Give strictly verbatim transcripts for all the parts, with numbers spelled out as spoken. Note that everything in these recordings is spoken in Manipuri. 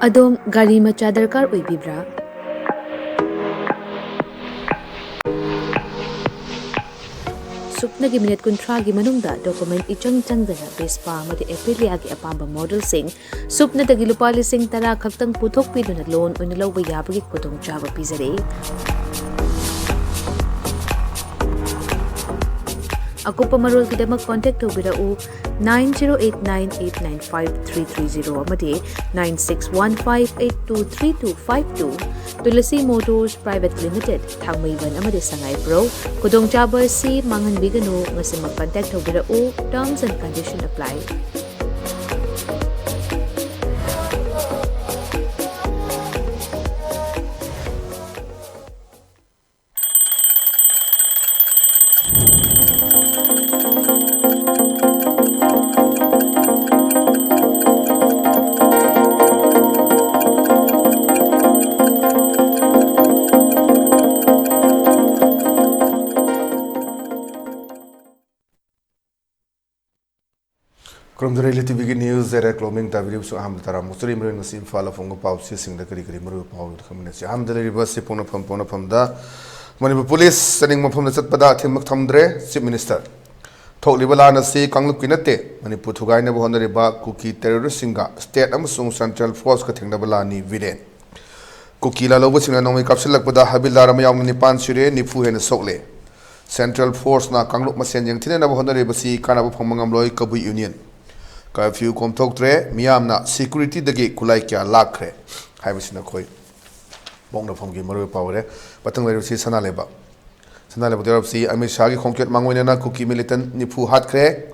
ꯑꯗꯣꯝ ꯒꯥꯔꯤ ꯃꯆꯥ ꯗꯔꯀꯥꯔ ꯑꯣꯏꯕꯤꯕ꯭ꯔꯥ? ꯁꯨꯞꯅꯒꯤ ꯃꯤꯅꯤꯠ ꯀꯨꯟꯊ꯭ꯔꯥꯒꯤ ꯃꯅꯨꯡꯗ ꯗꯣꯀꯨꯃꯦꯟ ꯏꯆꯪ ꯆꯪꯗꯅ ꯚꯦꯁꯄꯥ ꯑꯃꯗꯤ ꯑꯦꯄꯤꯂꯤꯌꯥꯒꯤ ꯑꯄꯥꯝꯕ ꯃꯣꯗꯦꯜꯁꯤꯡ ꯁꯨꯞꯅꯗꯒꯤ ꯂꯨꯄꯥ ꯂꯤꯁꯤꯡ ꯇꯔꯥ ꯈꯛꯇꯪ ꯄꯨꯊꯣꯛꯄꯤꯗꯨꯅ ꯂꯣꯟ ꯑꯣꯏꯅ ꯂꯧꯕ ꯌꯥꯕꯒꯤ ꯈꯨꯗꯣꯡꯆꯥꯕ ꯄꯤꯖꯔꯤ꯫ ꯑꯀꯨꯞꯄ ꯃꯔꯣꯜꯒꯤꯗꯃꯛ ꯀꯣꯟꯇꯦꯛ ꯇꯧꯕꯤꯔꯛꯎ, nine zero eight nine eight nine five three three zero ꯑꯃꯗꯤ nine six one five eight two three two five two꯫ Tulsi motors private limited, Thangmeiband ꯑꯃꯗꯤ ꯁꯉꯥꯏꯄ꯭ꯔꯧ꯫ ꯈꯨꯗꯣꯡꯆꯥꯕ ꯑꯁꯤ ꯃꯥꯡꯍꯟꯕꯤꯒꯅꯨ꯫ ꯉꯁꯤꯃꯛ ꯀꯟꯇꯦꯛ ꯇꯧꯕꯤꯔꯛꯎ꯫ Terms and condition apply꯫ ꯈꯨꯔꯨꯝꯖꯔꯤ, ꯏꯂꯤ ꯇꯤꯚꯤꯒꯤ ꯅ꯭ꯌꯨꯁ ꯗꯥꯏꯔꯦꯛ ꯂꯣꯃꯤꯡ ꯇꯥꯕꯤꯔꯤꯕꯁꯨ ꯑꯍꯥꯟꯕ ꯇꯔꯥꯃꯨꯛ ꯆꯨꯔꯤ ꯃꯔꯨ ꯉꯁꯤ ꯏꯝꯐꯥꯜ ꯐꯣꯡꯕ ꯄꯥꯎꯆꯦꯁꯤꯡꯗ ꯀꯔꯤ ꯀꯔꯤ ꯃꯔꯨ ꯄꯥꯎ ꯈꯪꯃꯤꯟꯅꯁꯤ꯫ ꯑꯍꯥꯟꯕꯗ ꯂꯩꯔꯤꯕ ꯑꯁꯤ ꯄꯣꯛꯅꯐꯝ ꯄꯣꯛꯅꯐꯝꯗ ꯃꯅꯤꯄꯨꯔ ꯄꯨꯂꯤꯁ ꯆꯠꯅꯤꯡꯕ ꯃꯐꯝꯗ ꯆꯠꯄꯗ ꯑꯊꯤꯡꯕ ꯊꯝꯗ꯭ꯔꯦ, ꯆꯤꯐ ꯃꯤꯅꯤꯁꯇꯔ꯫ ꯊꯣꯛꯂꯤꯕ ꯂꯥꯟ ꯑꯁꯤ ꯀꯥꯡꯂꯨꯞꯀꯤ ꯅꯠꯇꯦ, ꯃꯅꯤꯄꯨꯔ ꯊꯨꯒꯥꯏꯅꯕ ꯍꯣꯠꯅꯔꯤꯕ ꯀꯨꯀꯤ ꯇꯦꯔꯣꯔꯤꯁꯁꯤꯡꯒ ꯁ꯭ꯇꯦꯠ ꯑꯃꯁꯨꯡ ꯁꯦꯟꯇ꯭ꯔꯦꯜ ꯐꯣꯔꯁꯀ ꯊꯦꯡꯅꯕ ꯂꯥꯟꯅꯤ, ꯕꯤꯔꯦꯟ꯫ ꯀꯨꯀꯤ ꯂꯥꯜꯍꯧꯕꯁꯤꯡꯅ ꯅꯣꯡꯃꯩ ꯀꯥꯞꯁꯤꯜꯂꯛꯄꯗ ꯍꯥꯕꯤꯜꯗꯥꯔ ꯑꯃ ꯌꯥꯎꯅ ꯅꯤꯄꯥꯟ ꯁꯤꯔꯦ, ꯅꯤꯐꯨ ꯍꯦꯟꯅ ꯁꯣꯛꯂꯦ꯫ ꯁꯦꯟꯇ꯭ꯔꯦꯜ ꯐꯣꯔꯁꯅ ꯀꯥꯡꯂꯨꯞ ꯃꯁꯦꯟ ꯌꯦꯡꯊꯤꯅꯅꯕ ꯍꯣꯠꯅꯔꯤꯕꯁꯤ ꯀꯥꯟꯅꯕ ꯐꯪꯕ ꯉꯝꯂꯣꯏ, ꯀꯕꯨꯏ ꯌꯨꯅꯤꯌꯟ꯫ ꯀꯔꯐ꯭ꯌꯨ ꯀꯣꯝꯊꯣꯛꯇ꯭ꯔꯦ, ꯃꯤꯌꯥꯝꯅ ꯁꯦꯀ꯭ꯌꯨꯔꯤꯇꯤꯗꯒꯤ ꯈꯨꯠꯂꯥꯏ ꯀꯌꯥ ꯂꯥꯛꯈ꯭ꯔꯦ ꯍꯥꯏꯕꯁꯤ ꯅꯈꯣꯏ ꯄꯣꯛꯅꯐꯝꯒꯤ ꯃꯔꯨꯑꯣꯏꯕ ꯄꯥꯎ ꯑꯣꯏꯔꯦ꯫ ꯃꯊꯪ ꯂꯩꯔꯤꯕꯁꯤ ꯁꯅꯥ ꯂꯩꯕꯥꯛ꯫ ꯁꯅꯥ ꯂꯩꯕꯥꯛꯇ ꯌꯧꯔꯕꯁꯤ ꯑꯃꯤꯠ ꯁꯥꯍꯒꯤ ꯈꯣꯡꯆꯠ ꯃꯥꯡꯑꯣꯏꯅꯅ ꯀꯨꯀꯤ ꯃꯤꯂꯤꯇꯦꯟ ꯅꯤꯐꯨ ꯍꯥꯠꯈ꯭ꯔꯦ꯫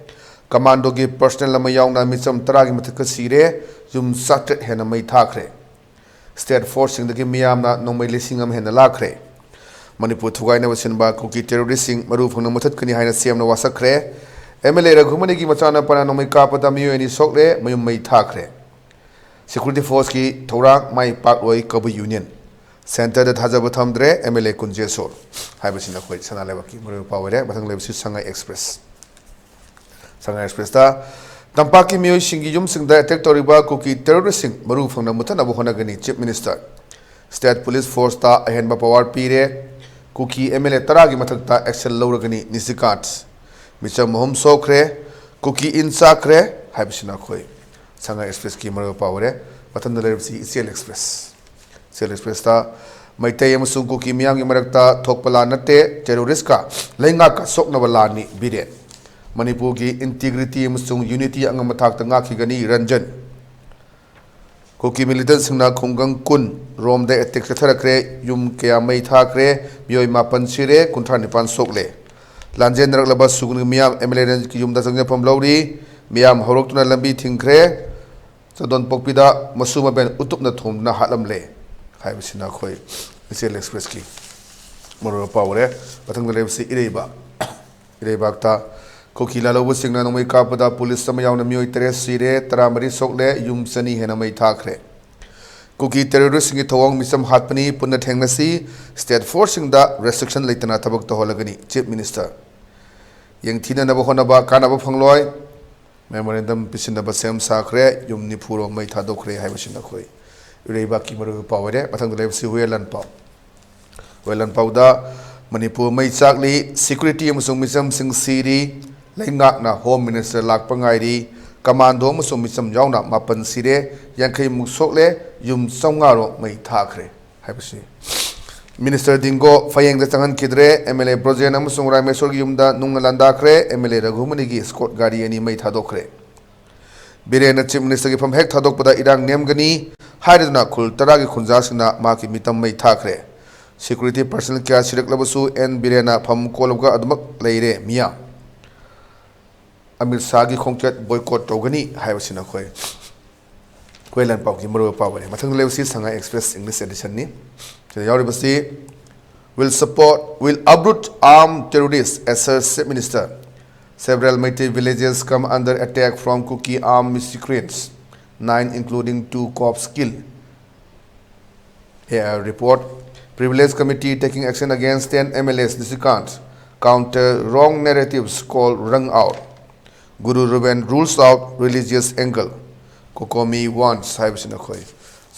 ꯀꯃꯥꯟꯗꯣꯒꯤ ꯄꯔꯁꯅꯦꯜ ꯑꯃ ꯌꯥꯎꯅ ꯃꯤꯆꯝ ꯇꯔꯥꯒꯤ ꯃꯊꯛꯇ ꯁꯤꯔꯦ꯫ ꯌꯨꯝ ꯆꯥꯇ꯭ꯔꯦꯠ ꯍꯦꯟꯅ ꯃꯩ ꯊꯥꯈ꯭ꯔꯦ꯫ ꯁ꯭ꯇꯦꯠ ꯐꯣꯔꯁꯁꯤꯡꯗꯒꯤ ꯃꯤꯌꯥꯝꯅ ꯅꯣꯡꯃꯩ ꯂꯤꯁꯤꯡ ꯑꯃ ꯍꯦꯟꯅ ꯂꯥꯛꯈ꯭ꯔꯦ꯫ ꯃꯅꯤꯄꯨꯔ ꯊꯨꯒꯥꯏꯅꯕ ꯁꯤꯟꯕ ꯀꯨꯀꯤ ꯇꯦꯔꯣꯔꯤꯁꯁꯤꯡ ꯃꯔꯨ ꯐꯪꯅ ꯃꯨꯊꯠꯀꯅꯤ ꯍꯥꯏꯅ ꯁꯤ ꯑꯦꯝꯅ ꯋꯥꯁꯛꯈ꯭ꯔꯦ꯫ ꯑꯦꯝ ꯑꯦꯜ ꯑꯦ ꯔꯘꯨꯃꯅꯤꯒꯤ ꯃꯆꯥꯅꯨꯄꯥꯅ ꯅꯣꯡꯃꯩ ꯀꯥꯞꯄꯗ ꯃꯤꯑꯣꯏ ꯑꯅꯤ ꯁꯣꯛꯂꯦ, ꯃꯌꯨꯝ ꯃꯩ ꯊꯥꯈ꯭ꯔꯦ꯫ ꯁꯦꯀ꯭ꯌꯨꯔꯤꯇꯤ ꯐꯣꯔꯁꯀꯤ ꯊꯧꯔꯥꯡ ꯃꯥꯏ ꯄꯥꯛꯂꯣꯏ, ꯀꯕꯨꯏ ꯌꯨꯅꯤꯌꯟ꯫ ꯁꯦꯟꯇꯔꯗ ꯊꯥꯖꯕ ꯊꯝꯗ꯭ꯔꯦ, ꯑꯦꯝ ꯑꯦꯜ ꯑꯦ ꯀꯨꯟꯖꯦꯁꯣꯔ꯫ ꯍꯥꯏꯕꯁꯤꯅ ꯑꯩꯈꯣꯏ ꯁꯅꯥ ꯂꯩꯕꯥꯛꯀꯤ ꯃꯔꯨꯑꯣꯏꯕ ꯄꯥꯎ ꯑꯣꯏꯔꯦ꯫ ꯃꯊꯪ ꯂꯩꯕꯁꯤ ꯁꯉꯥꯏ ꯑꯦꯛꯁꯄ꯭ꯔꯦꯁ꯫ ꯁꯉꯥꯏ ꯑꯦꯛꯁꯄ꯭ꯔꯦꯁꯇ ꯇꯝꯄꯥꯛꯀꯤ ꯃꯤꯑꯣꯏꯁꯤꯡꯒꯤ ꯌꯨꯝꯁꯤꯡꯗ ꯑꯦꯇꯦꯛ ꯇꯧꯔꯤꯕ ꯀꯨꯀꯤ ꯇꯦꯔꯣꯔꯤꯁꯁꯤꯡ ꯃꯔꯨ ꯐꯪꯅ ꯃꯨꯊꯠꯅꯕ ꯍꯣꯠꯅꯒꯅꯤ, ꯆꯤꯐ ꯃꯤꯅꯤꯁꯇꯔ꯫ ꯁ꯭ꯇꯦꯠ ꯄꯨꯂꯤꯁ ꯐꯣꯔꯁꯇ ꯑꯍꯦꯟꯕ ꯄꯋꯥꯔ ꯄꯤꯔꯦ꯫ ꯀꯨꯀꯤ ꯑꯦꯝ ꯑꯦꯜ ꯑꯦ ꯇꯔꯥꯒꯤ ꯃꯊꯛꯇ ꯑꯦꯛꯁꯟ ꯂꯧꯔꯒꯅꯤ, ꯅꯤꯁꯤꯀꯥꯟꯊ꯫ ꯃꯤꯆꯝ ꯑꯍꯨꯝ ꯁꯣꯛꯈ꯭ꯔꯦ, ꯀꯨꯀꯤ ꯏꯟ ꯆꯥꯈ꯭ꯔꯦ ꯍꯥꯏꯕꯁꯤꯅ ꯑꯩꯈꯣꯏ ꯁꯉꯥꯏ ꯑꯦꯛꯁꯄ꯭ꯔꯦꯁꯀꯤ ꯃꯔꯨꯑꯣꯏꯕ ꯄꯥꯎ ꯑꯣꯏꯔꯦ꯫ ꯃꯊꯪꯗ ꯂꯩꯔꯤꯕꯁꯤ ꯏꯆꯦꯜ ꯑꯦꯛꯁꯄ꯭ꯔꯦꯁ꯫ ꯏꯆꯦꯜ ꯑꯦꯛꯁꯄ꯭ꯔꯦꯁꯇ ꯃꯩꯇꯩ ꯑꯃꯁꯨꯡ ꯀꯨꯀꯤ ꯃꯤꯌꯥꯝꯒꯤ ꯃꯔꯛꯇ ꯊꯣꯛꯄ ꯂꯥꯟ ꯅꯠꯇꯦ, ꯇꯦꯔꯣꯔꯤꯁꯀ ꯂꯩꯉꯥꯛꯀ ꯁꯣꯛꯅꯕ ꯂꯥꯟꯅꯤ, ꯕꯤꯔꯦꯟ꯫ ꯃꯅꯤꯄꯨꯔꯒꯤ ꯏꯟꯇꯤꯒ꯭ꯔꯤꯇꯤ ꯑꯃꯁꯨꯡ ꯌꯨꯅꯤꯇꯤ ꯑꯉꯝꯕ ꯊꯥꯛꯇ ꯉꯥꯛꯈꯤꯒꯅꯤ, ꯔꯟꯖꯟ꯫ ꯀꯨꯀꯤ ꯃꯤꯂꯤꯇꯦꯟꯁꯤꯡꯅ ꯈꯨꯡꯒꯪ ꯀꯨꯟ ꯔꯣꯝꯗ ꯑꯦꯇꯦꯛ ꯆꯠꯊꯔꯛꯈ꯭ꯔꯦ, ꯌꯨꯝ ꯀꯌꯥ ꯃꯩ ꯊꯥꯈ꯭ꯔꯦ, ꯃꯤꯑꯣꯏ ꯃꯥꯄꯟ ꯁꯤꯔꯦ, ꯀꯨꯟꯊ꯭ꯔꯥ ꯅꯤꯄꯥꯟ ꯁꯣꯛꯂꯦ꯫ ꯂꯥꯟꯖꯦꯟꯅꯔꯛꯂꯕ ꯁꯨꯒꯅꯨ ꯃꯤꯌꯥꯝ ꯑꯦꯝ ꯑꯦꯜ ꯑꯦ ꯔꯟꯖꯤꯠꯀꯤ ꯌꯨꯝꯗ ꯆꯪꯖꯐꯝ ꯂꯧꯔꯤ꯫ ꯃꯤꯌꯥꯝ ꯍꯧꯔꯛꯇꯨꯅ ꯂꯝꯕꯤ ꯊꯤꯡꯈ꯭ꯔꯦ꯫ ꯆꯟꯗꯣꯟꯄꯣꯛꯄꯤꯗ ꯃꯁꯨ ꯃꯕꯦꯟ ꯎꯇꯨꯞꯅ ꯊꯣꯝꯗꯨꯅ ꯍꯥꯠꯂꯝꯂꯦ ꯍꯥꯏꯕꯁꯤꯅ ꯑꯩꯈꯣꯏ ꯏꯆꯦꯜ ꯑꯦꯛꯁꯄ꯭ꯔꯦꯁꯀꯤ ꯃꯔꯨꯑꯣꯏꯕ ꯄꯥꯎ ꯑꯣꯏꯔꯦ꯫ ꯃꯊꯪꯗ ꯂꯩꯕꯁꯤ ꯏꯔꯩꯕꯥꯛ꯫ ꯏꯔꯩꯕꯥꯛꯇ ꯀꯨꯀꯤ ꯂꯥꯜꯍꯧꯕꯁꯤꯡꯅ ꯅꯣꯡꯃꯩ ꯀꯥꯞꯄꯗ ꯄꯨꯂꯤꯁ ꯑꯃ ꯌꯥꯎꯅ ꯃꯤꯑꯣꯏ ꯇꯔꯦꯠ ꯁꯤꯔꯦ, ꯇꯔꯥꯃꯔꯤ ꯁꯣꯛꯂꯦ, ꯌꯨꯝ ꯆꯅꯤ ꯍꯦꯟꯅ ꯃꯩ ꯊꯥꯈ꯭ꯔꯦ꯫ ꯀꯨꯀꯤ ꯇꯦꯔꯣꯔꯤꯁꯁꯤꯡꯒꯤ ꯊꯧꯑꯣꯡ ꯃꯤꯆꯝ ꯍꯥꯠꯄꯅꯤ, ꯄꯨꯟꯅ ꯊꯦꯡꯅꯁꯤ, ꯁ꯭ꯇꯦꯠ ꯐꯣꯔꯁꯁꯤꯡꯗ ꯔꯦꯁꯇ꯭ꯔꯤꯛꯁꯟ ꯂꯩꯇꯅ ꯊꯕꯛ ꯇꯧꯍꯜꯂꯒꯅꯤ, ꯆꯤꯐ ꯃꯤꯅꯤꯁꯇꯔ꯫ ꯌꯦꯡꯊꯤꯅꯅꯕ ꯍꯣꯠꯅꯕ ꯀꯥꯟꯅꯕ ꯐꯪꯂꯣꯏ꯫ ꯃꯦꯃꯣꯔꯦꯟꯗꯝ ꯄꯤꯁꯤꯟꯅꯕ ꯁꯦꯝ ꯁꯥꯈ꯭ꯔꯦ, ꯌꯨꯝ ꯅꯤꯐꯨ ꯔꯣꯝ ꯃꯩ ꯊꯥꯗꯣꯛꯈ꯭ꯔꯦ ꯍꯥꯏꯕꯁꯤꯅ ꯑꯩꯈꯣꯏ ꯏꯔꯩꯕꯥꯛꯀꯤ ꯃꯔꯨꯑꯣꯏꯕ ꯄꯥꯎ ꯑꯣꯏꯔꯦ꯫ ꯃꯊꯪꯗ ꯂꯩꯕꯁꯤ ꯍꯨꯌꯦꯟ ꯂꯥꯟꯄꯥꯎ꯫ ꯍꯨꯌꯦꯟ ꯂꯥꯟꯄꯥꯎꯗ ꯃꯅꯤꯄꯨꯔ ꯃꯩ ꯆꯥꯛꯂꯤ, ꯁꯦꯀ꯭ꯌꯨꯔꯤꯇꯤ ꯑꯃꯁꯨꯡ ꯃꯤꯆꯝꯁꯤꯡ ꯁꯤꯔꯤ, ꯂꯩꯉꯥꯛꯅ ꯍꯣꯝ ꯃꯤꯅꯤꯁꯇꯔ ꯂꯥꯛꯄ ꯉꯥꯏꯔꯤ, ꯀꯃꯥꯟꯗꯣ ꯑꯃꯁꯨꯡ ꯃꯤꯆꯝ ꯌꯥꯎꯅ ꯃꯥꯄꯟ ꯁꯤꯔꯦ, ꯌꯥꯡꯈꯩ ꯃꯨꯛ ꯁꯣꯛꯂꯦ, ꯌꯨꯝ ꯆꯥꯝꯃꯉꯥ ꯔꯣꯝ ꯃꯩ ꯊꯥꯈ꯭ꯔꯦ ꯍꯥꯏꯕꯁꯤ꯫ Minister ꯗꯤꯡꯒꯣ ꯐꯌꯦꯡꯗ ꯆꯪꯍꯟꯈꯤꯗ꯭ꯔꯦ, M L A Brojen ꯑꯃꯁꯨꯡ ꯔꯥꯃꯦꯁꯣꯔꯒꯤ ꯌꯨꯝꯗ ꯅꯨꯡꯅ ꯂꯥꯟꯗꯥꯈ꯭ꯔꯦ, ꯑꯦꯝ ꯑꯦꯜ ꯑꯦ ꯔꯘꯨꯃꯅꯤꯒꯤ ꯁ꯭ꯀꯣꯠ ꯒꯥꯔꯤ ꯑꯅꯤ ꯃꯩ ꯊꯥꯗꯣꯛꯈ꯭ꯔꯦ꯫ ꯕꯤꯔꯦꯟꯅ ꯆꯤꯐ ꯃꯤꯅꯤꯁꯇꯔꯒꯤ ꯐꯝ ꯍꯦꯛ ꯊꯥꯗꯣꯛꯄꯗ ꯏꯔꯥꯡ ꯅꯦꯝꯒꯅꯤ ꯍꯥꯏꯔꯗꯨꯅ ꯈꯨꯜ ꯇꯔꯥꯒꯤ ꯈꯨꯟꯖꯥꯁꯤꯡꯅ ꯃꯍꯥꯛꯀꯤ ꯃꯤꯇꯝ ꯃꯩ ꯊꯥꯈ꯭ꯔꯦ꯫ ꯁꯦꯀ꯭ꯌꯨꯔꯤꯇꯤ ꯄꯔꯁꯅꯦꯜ ꯀꯌꯥ ꯁꯤꯔꯛꯂꯕꯁꯨ ꯑꯦꯟ ꯕꯤꯔꯦꯟꯅ ꯐꯝ ꯀꯣꯜꯂꯒ ꯑꯗꯨꯃꯛ ꯂꯩꯔꯦ꯫ ꯃꯤꯌꯥꯝ ꯑꯃꯤꯠ ꯁꯥꯍꯒꯤ ꯈꯣꯡꯆꯠ ꯕꯣꯏꯀꯣꯠ ꯇꯧꯒꯅꯤ ꯍꯥꯏꯕꯁꯤꯅ ꯑꯩꯈꯣꯏ ꯍꯨꯌꯦꯟ ꯂꯥꯟꯄꯥꯎꯒꯤ ꯃꯔꯨꯑꯣꯏꯕ ꯄꯥꯎ ꯑꯣꯏꯔꯦ꯫ ꯃꯊꯪꯗ ꯂꯩꯕꯁꯤ ꯁꯉꯥꯏ ꯑꯦꯛꯁꯄ꯭ꯔꯦꯁ ꯏꯪꯂꯤꯁ ꯑꯦꯗꯤꯁꯟꯅꯤ꯫ ꯁꯤꯗ ꯌꯥꯎꯔꯤꯕꯁꯤ, "Will support, will uproot armed terrorists," asserts Chief Minister. Several Meitei villages come under attack from Kuki armed miscreants, nine including two cops killed. A I R report, Privilege Committee taking action against ten M L As, Nishikant, counter wrong narratives, call rung out. Guru Ruben rules out religious angle, COCOMI warns ꯍꯥꯏꯕꯁꯤꯅ ꯑꯩꯈꯣꯏ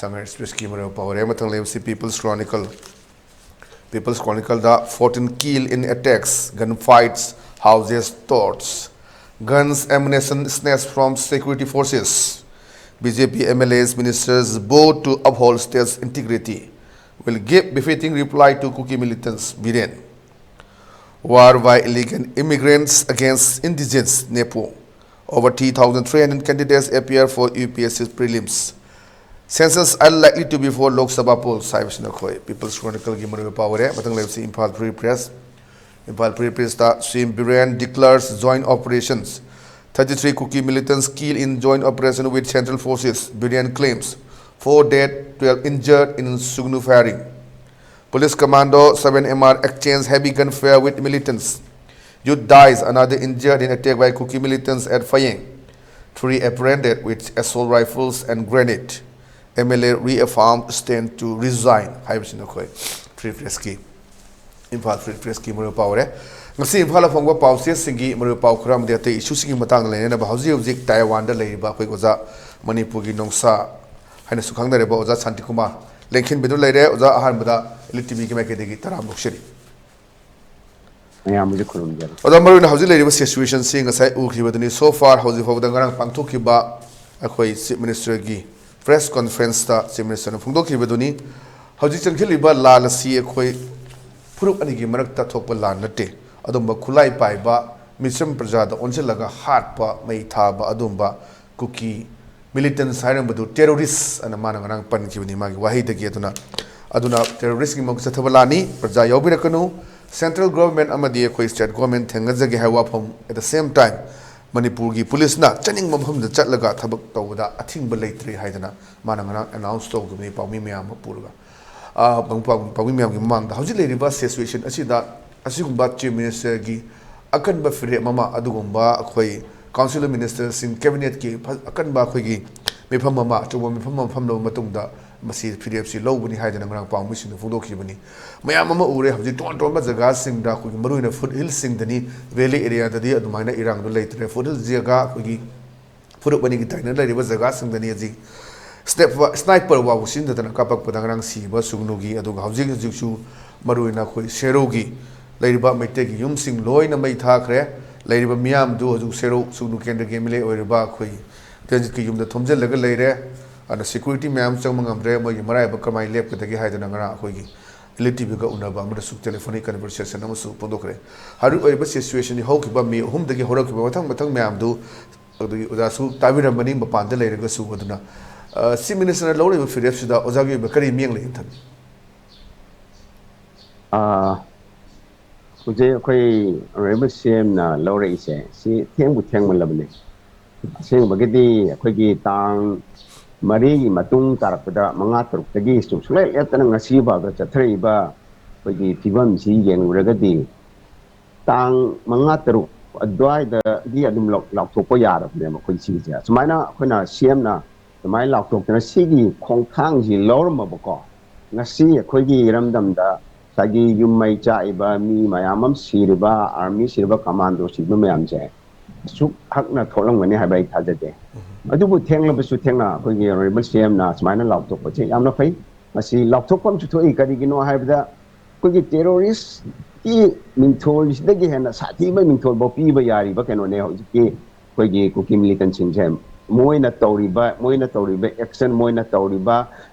Sangha Expressꯀꯤ ꯃꯔꯨꯑꯣꯏꯕ ꯄꯥꯎ ꯑꯣꯏꯔꯦ꯫ ꯃꯊꯪ ꯂꯩꯕꯁꯤ People's Chronicle꯫ People's Chronicleꯗ fourteen killed in attacks, gunfights, houses torched, guns, ammunition snatched from security forces, BJP MLAs, ministers vow to uphold state's integrity, will give befitting reply to Kuki militants, Biren. War by illegal immigrants against indigenous, NEPO. Over three thousand three hundred candidates appear for UPSC prelims. Census unlikely to be for Lok Sabha polls ꯍꯥꯏꯕꯁꯤꯅ ꯑꯩꯈꯣꯏ People's Chronicleꯒꯤ ꯃꯔꯨꯑꯣꯏꯕ ꯄꯥꯎ ꯑꯣꯏꯔꯦ꯫ ꯃꯊꯪ ꯂꯩꯕꯁꯤ Imphal Free Press꯫ Imphal Free Pressꯇ CM Biren declares joint operations, thirty-three Kuki militants killed in joint operation with central forces, Biren claims, four dead, twelve injured in Sugnu firing. Police commando, seven M R exchange heavy gunfire with militants. Youth dies, another injured in attack by Kuki militants at Fayeng. Three apprehended with assault rifles and grenade. MLA reaffirm stand to resign ꯍꯥꯏꯕꯁꯤꯅ ꯑꯩꯈꯣꯏ Free Pressꯀꯤ, Imphal Free Pressꯀꯤ ꯃꯔꯨꯑꯣꯏꯕ ꯄꯥꯎ ꯑꯣꯏꯔꯦ꯫ ꯉꯁꯤ ꯏꯝꯐꯥꯜꯗ ꯐꯪꯕ ꯄꯥꯎꯆꯦꯁꯤꯡꯒꯤ ꯃꯔꯨꯑꯣꯏꯕ ꯄꯥꯎ ꯈꯔ ꯑꯃꯗꯤ ꯑꯇꯩ issueꯁꯤꯡꯒꯤ ꯃꯇꯥꯡꯗ ꯂꯩꯅꯅꯕ ꯍꯧꯖꯤꯛ ꯍꯧꯖꯤꯛ ꯇꯥꯏꯋꯥꯟꯗ ꯂꯩꯔꯤꯕ ꯑꯩꯈꯣꯏ ꯑꯣꯖꯥ, ꯃꯅꯤꯄꯨꯔꯒꯤ ꯅꯣꯡꯁꯥ ꯍꯥꯏꯅꯁꯨ ꯈꯪꯅꯔꯤꯕ ꯑꯣꯖꯥ ꯁꯥꯟꯇꯤꯀꯨꯃꯥꯔ ꯂꯦꯡꯈꯤꯟꯕꯤꯗꯨ ꯂꯩꯔꯦ꯫ ꯑꯣꯖꯥ, ꯑꯍꯥꯟꯕꯗ Elite TVꯒꯤ ꯃꯥꯏꯀꯩꯗꯒꯤ ꯇꯔꯥꯝꯅ ꯑꯣꯛꯆꯔꯤ꯫ ꯃꯌꯥꯝꯕꯨꯁꯨ ꯈꯨꯔꯨꯝꯖꯔꯤ꯫ ꯑꯣꯖꯥ, ꯃꯔꯨꯑꯣꯏꯅ ꯍꯧꯖꯤꯛ ꯂꯩꯔꯤꯕ situationꯁꯤ ꯉꯁꯥꯏ ꯎꯈꯤꯕꯗꯨꯅꯤ꯫ So far, ꯍꯧꯖꯤꯛ ꯐꯥꯎꯕꯗ ꯉꯔꯥꯡ ꯄꯥꯡꯊꯣꯛꯈꯤꯕ ꯑꯩꯈꯣꯏ Chief Ministerꯒꯤ press conferenceꯇ Chief Ministerꯅ ꯐꯣꯡꯗꯣꯛꯈꯤꯕꯗꯨꯅꯤ꯫ ꯍꯧꯖꯤꯛ ꯆꯪꯁꯤꯜꯂꯤꯕ ꯂꯥꯟ ꯑꯁꯤ ꯑꯩꯈꯣꯏ ꯐꯨꯔꯨꯞ ꯑꯅꯤꯒꯤ ꯃꯔꯛꯇ ꯊꯣꯛꯄ ꯂꯥꯟ ꯅꯠꯇꯦ꯫ ꯑꯗꯨꯝꯕ ꯈꯨꯠꯂꯥꯏ ꯄꯥꯏꯕ, ꯃꯤꯆꯝ ꯄ꯭ꯔꯖꯥꯗ ꯑꯣꯟꯁꯤꯜꯂꯒ ꯍꯥꯠꯄ, ꯃꯩ ꯊꯥꯕ, ꯑꯗꯨꯝꯕ ꯀꯨꯀꯤ militants ꯍꯥꯏꯔꯝꯕꯗꯨ terrorist ꯑꯅ ꯃꯥꯅ ꯉꯔꯥꯡ ꯄꯟꯈꯤꯕꯅꯤ ꯃꯥꯒꯤ ꯋꯥꯍꯩꯗꯒꯤ꯫ ꯑꯗꯨꯅ, ꯑꯗꯨꯅ terroristꯀꯤ ꯃꯑꯣꯡꯗ ꯆꯠꯊꯕ ꯂꯥꯟꯅꯤ, ꯄ꯭ꯔꯖꯥ ꯌꯥꯎꯕꯤꯔꯛꯀꯅꯨ꯫ Central government ꯑꯃꯗꯤ ꯑꯩꯈꯣꯏ state government ꯊꯦꯡꯅꯖꯒꯦ ꯍꯥꯏꯕ ꯋꯥꯐꯝ, at the same time ꯃꯅꯤꯄꯨꯔꯒꯤ policeꯅ ꯆꯠꯅꯤꯡꯕ ꯃꯐꯝꯗ ꯆꯠꯂꯒ ꯊꯕꯛ ꯇꯧꯕꯗ ꯑꯊꯤꯡꯕ ꯂꯩꯇ꯭ꯔꯦ ꯍꯥꯏꯗꯅ ꯃꯥꯅ ꯉꯔꯥꯡ announce ꯇꯧꯈꯤꯕꯅꯤ ꯄꯥꯎꯃꯤ ꯃꯌꯥꯝ ꯑꯃ ꯄꯨꯔꯒ꯫ ꯑ, ꯄꯥꯎ-, ꯄꯥꯎ-, ꯄꯥꯎꯃꯤ ꯃꯌꯥꯝꯒꯤ ꯃꯃꯥꯡꯗ ꯍꯧꯖꯤꯛ ꯂꯩꯔꯤꯕ situation ꯑꯁꯤꯗ ꯑꯁꯤꯒꯨꯝꯕ Chief Ministerꯒꯤ ꯑꯀꯟꯕ ꯐꯤꯔꯦꯞ ꯑꯃ, ꯑꯗꯨꯒꯨꯝꯕ ꯑꯩꯈꯣꯏ Council of Ministerꯁꯤꯡ, Cabinetꯀꯤ ꯐ-, ꯑꯀꯟꯕ ꯑꯩꯈꯣꯏꯒꯤ ꯃꯤꯐꯝ ꯑꯃ, ꯑꯆꯧꯕ ꯃꯤꯐꯝ ꯑꯃ ꯐꯝꯂꯕ ꯃꯇꯨꯡꯗ ꯃꯁꯤ ꯐꯤꯔꯦꯞꯁꯤ ꯂꯧꯕꯅꯤ ꯍꯥꯏꯗꯅ ꯉꯔꯥꯡ ꯄꯥꯎꯃꯤꯁꯤꯡꯗ ꯐꯣꯡꯗꯣꯛꯈꯤꯕꯅꯤ꯫ ꯃꯌꯥꯝ ꯑꯃ ꯎꯔꯦ, ꯍꯧꯖꯤꯛ ꯇꯣꯉꯥꯟ ꯇꯣꯉꯥꯟꯕ ꯖꯒꯥꯁꯤꯡꯗ, ꯑꯩꯈꯣꯏꯒꯤ ꯃꯔꯨꯑꯣꯏꯅ ꯐꯨꯠ ꯍꯤꯜꯁꯤꯡꯗꯅꯤ, ꯚꯦꯂꯤ ꯑꯦꯔꯤꯌꯥꯗꯗꯤ ꯑꯗꯨꯃꯥꯏꯅ ꯏꯔꯥꯡꯗꯣ ꯂꯩꯇ꯭ꯔꯦ꯫ ꯐꯨꯠ ꯍꯤꯜ ꯖꯒꯥ, ꯑꯩꯈꯣꯏꯒꯤ ꯐꯨꯔꯨꯞ ꯑꯅꯤꯒꯤ ꯇꯥꯏꯅ ꯂꯩꯔꯤꯕ ꯖꯒꯥꯁꯤꯡꯗꯅꯤ ꯍꯧꯖꯤꯛ ꯁ꯭ꯅꯦꯞ-, ꯁ꯭ꯅꯥꯏꯄꯔ ꯐꯥꯎꯕ ꯁꯤꯖꯤꯟꯅꯗꯅ ꯀꯥꯞꯄꯛꯄꯗ ꯉꯔꯥꯡ ꯁꯤꯕ ꯁꯨꯒꯅꯨꯒꯤ, ꯑꯗꯨꯒ ꯍꯧꯖꯤꯛ ꯍꯧꯖꯤꯛꯁꯨ ꯃꯔꯨꯑꯣꯏꯅ ꯑꯩꯈꯣꯏ ꯁꯦꯔꯧꯒꯤ ꯂꯩꯔꯤꯕ ꯃꯩꯇꯩꯒꯤ ꯌꯨꯝꯁꯤꯡ ꯂꯣꯏꯅ ꯃꯩ ꯊꯥꯈ꯭ꯔꯦ꯫ ꯂꯩꯔꯤꯕ ꯃꯤꯌꯥꯝꯗꯨ ꯍꯧꯖꯤꯛ ꯁꯦꯔꯧ ꯁꯨꯒꯅꯨ ꯀꯦꯟꯗ꯭ꯔꯒꯤ ꯑꯦꯝ ꯑꯦꯜ ꯑꯦ ꯑꯣꯏꯔꯤꯕ ꯑꯩꯈꯣꯏ ꯇꯦꯟꯖꯤꯠꯀꯤ ꯌꯨꯝꯗ ꯊꯣꯝꯖꯤꯜꯂꯒ ꯂꯩꯔꯦ꯫ ꯑꯗꯨꯅ ꯁꯦꯀ꯭ꯌꯨꯔꯤꯇꯤ ꯃꯌꯥꯝ ꯆꯪꯕ ꯉꯝꯗ꯭ꯔꯦ꯫ ꯃꯣꯏꯒꯤ ꯃꯔꯥꯏꯕꯛ ꯀꯃꯥꯏꯅ ꯂꯦꯞꯀꯗꯒꯦ ꯍꯥꯏꯗꯅ ꯉꯔꯥꯡ ꯑꯩꯈꯣꯏꯒꯤ ꯏꯂꯤꯠ ꯇꯤꯚꯤꯒ ꯎꯅꯕ ꯑꯃꯗꯁꯨ ꯇꯦꯂꯤꯐꯣꯅꯤꯛ ꯀꯟꯚꯔꯁꯦꯁꯟ ꯑꯃꯁꯨ ꯐꯣꯡꯗꯣꯛꯈ꯭ꯔꯦ꯫ ꯍꯧꯖꯤꯛ ꯑꯣꯏꯔꯤꯕ ꯁꯤꯆꯨꯋꯦꯁꯟꯁꯤ ꯍꯧꯈꯤꯕ ꯃꯦ ꯑꯍꯨꯝꯗꯒꯤ ꯍꯧꯔꯛꯈꯤꯕ ꯃꯊꯪ ꯃꯊꯪ ꯃꯌꯥꯝꯗꯨ ꯑꯗꯨꯒꯤ ꯑꯣꯖꯥꯁꯨ ꯇꯥꯕꯤꯔꯝꯕꯅꯤ ꯃꯄꯥꯟꯗ ꯂꯩꯔꯒꯁꯨ꯫ ꯑꯗꯨꯅ, ꯑ, ꯆꯤꯐ ꯃꯤꯅꯤꯁꯇꯔꯅ ꯂꯧꯔꯤꯕ ꯐꯤꯔꯦꯞꯁꯤꯗ ꯑꯣꯖꯥꯒꯤ ꯑꯣꯏꯕ ꯀꯔꯤ ꯃꯤꯠꯌꯦꯡ ꯂꯩ ꯊꯝꯕꯤ? ꯑꯥ, ꯍꯧꯖꯤꯛ ꯑꯩꯈꯣꯏ ꯑꯣꯅꯔꯦꯕꯜ ꯁꯤ ꯑꯦꯝꯅ ꯂꯧꯔꯛꯏꯁꯦ ꯁꯤ ꯊꯦꯡꯕꯨ ꯊꯦꯡꯃꯜꯂꯕꯅꯦ꯫ ꯑꯁꯦꯡꯕꯒꯤꯗꯤ ꯑꯩꯈꯣꯏꯒꯤ ꯇꯥꯡ ꯃꯔꯤꯒꯤ ꯃꯇꯨꯡ ꯇꯥꯔꯛꯄꯗ, ꯃꯉꯥ ꯇꯔꯨꯛꯇꯒꯤ ꯁꯨꯡꯂꯦꯞ ꯂꯦꯞꯇꯅ ꯉꯁꯤ ꯐꯥꯎꯗ ꯆꯠꯊꯔꯛꯏꯕ ꯑꯩꯈꯣꯏꯒꯤ ꯐꯤꯕꯝꯁꯤ ꯌꯦꯡꯂꯨꯔꯒꯗꯤ, ꯇꯥꯡ ꯃꯉꯥ ꯇꯔꯨꯛ ꯑꯗꯨꯋꯥꯏꯗꯗꯤ ꯑꯗꯨꯝ ꯂꯥꯎ-, ꯂꯥꯎꯊꯣꯛꯄ ꯌꯥꯔꯕꯅꯦꯕ ꯑꯩꯈꯣꯏ ꯁꯤꯒꯤꯁꯦ꯫ ꯑꯁꯨꯃꯥꯏꯅ ꯑꯩꯈꯣꯏꯅ ꯁꯤ ꯑꯦꯝꯅ ꯑꯗꯨꯃꯥꯏꯅ ꯂꯥꯎꯊꯣꯛꯇꯅ ꯁꯤꯒꯤ ꯈꯣꯡꯊꯥꯡꯁꯤ ꯂꯧꯔꯝꯃꯕꯀꯣ, ꯉꯁꯤ ꯑꯩꯈꯣꯏꯒꯤ ꯏꯔꯝꯗꯝꯗ ꯉꯁꯥꯏꯒꯤ ꯌꯨꯝ ꯃꯩ ꯆꯥꯛꯏꯕ ꯃꯤ ꯃꯌꯥꯝ ꯑꯃ ꯁꯤꯔꯤꯕ, ꯑꯥꯔꯃꯤ ꯁꯤꯔꯤꯕ, ꯀꯃꯥꯟꯗꯣ ꯁꯤꯕ ꯃꯌꯥꯝꯁꯦ ꯑꯁꯨꯛ ꯍꯛꯅ ꯊꯣꯛꯂꯝꯒꯅꯤ ꯍꯥꯏꯕ ꯑꯩ ꯊꯥꯖꯗꯦ꯫ ꯑꯗꯨꯕꯨ ꯊꯦꯡꯂꯕꯁꯨ ꯊꯦꯡꯅ ꯑꯩꯈꯣꯏꯒꯤ ꯑꯣꯅꯔꯦꯕꯜ ꯁꯤ ꯑꯦꯝꯅ ꯁꯨꯃꯥꯏꯅ ꯂꯥꯎꯊꯣꯛꯄꯁꯦ ꯌꯥꯝꯅ ꯐꯩ꯫ ꯃꯁꯤ ꯂꯥꯎꯊꯣꯛꯐꯝꯁꯨ ꯊꯣꯛꯏ꯫ ꯀꯔꯤꯒꯤꯅꯣ ꯍꯥꯏꯕꯗ ꯑꯩꯈꯣꯏꯒꯤ ꯇꯦꯔꯣꯔꯤꯁꯀꯤ ꯃꯤꯡꯊꯣꯜꯁꯤꯗꯒꯤ ꯍꯦꯟꯅ ꯁꯥꯊꯤꯕ ꯃꯤꯡꯊꯣꯜꯐꯥꯎ ꯄꯤꯕ ꯌꯥꯔꯤꯕ ꯀꯩꯅꯣꯅꯦ ꯍꯧꯖꯤꯛꯀꯤ ꯑꯩꯈꯣꯏꯒꯤ ꯀꯨꯀꯤ ꯃꯤꯂꯤꯇꯦꯟꯁꯤꯡꯁꯦ꯫ ꯃꯣꯏꯅ ꯇꯧꯔꯤꯕ, ꯃꯣꯏꯅ ꯇꯧꯔꯤꯕ ꯑꯦꯛꯁꯟ, ꯃꯣꯏꯅ ꯇꯧꯔꯤꯕ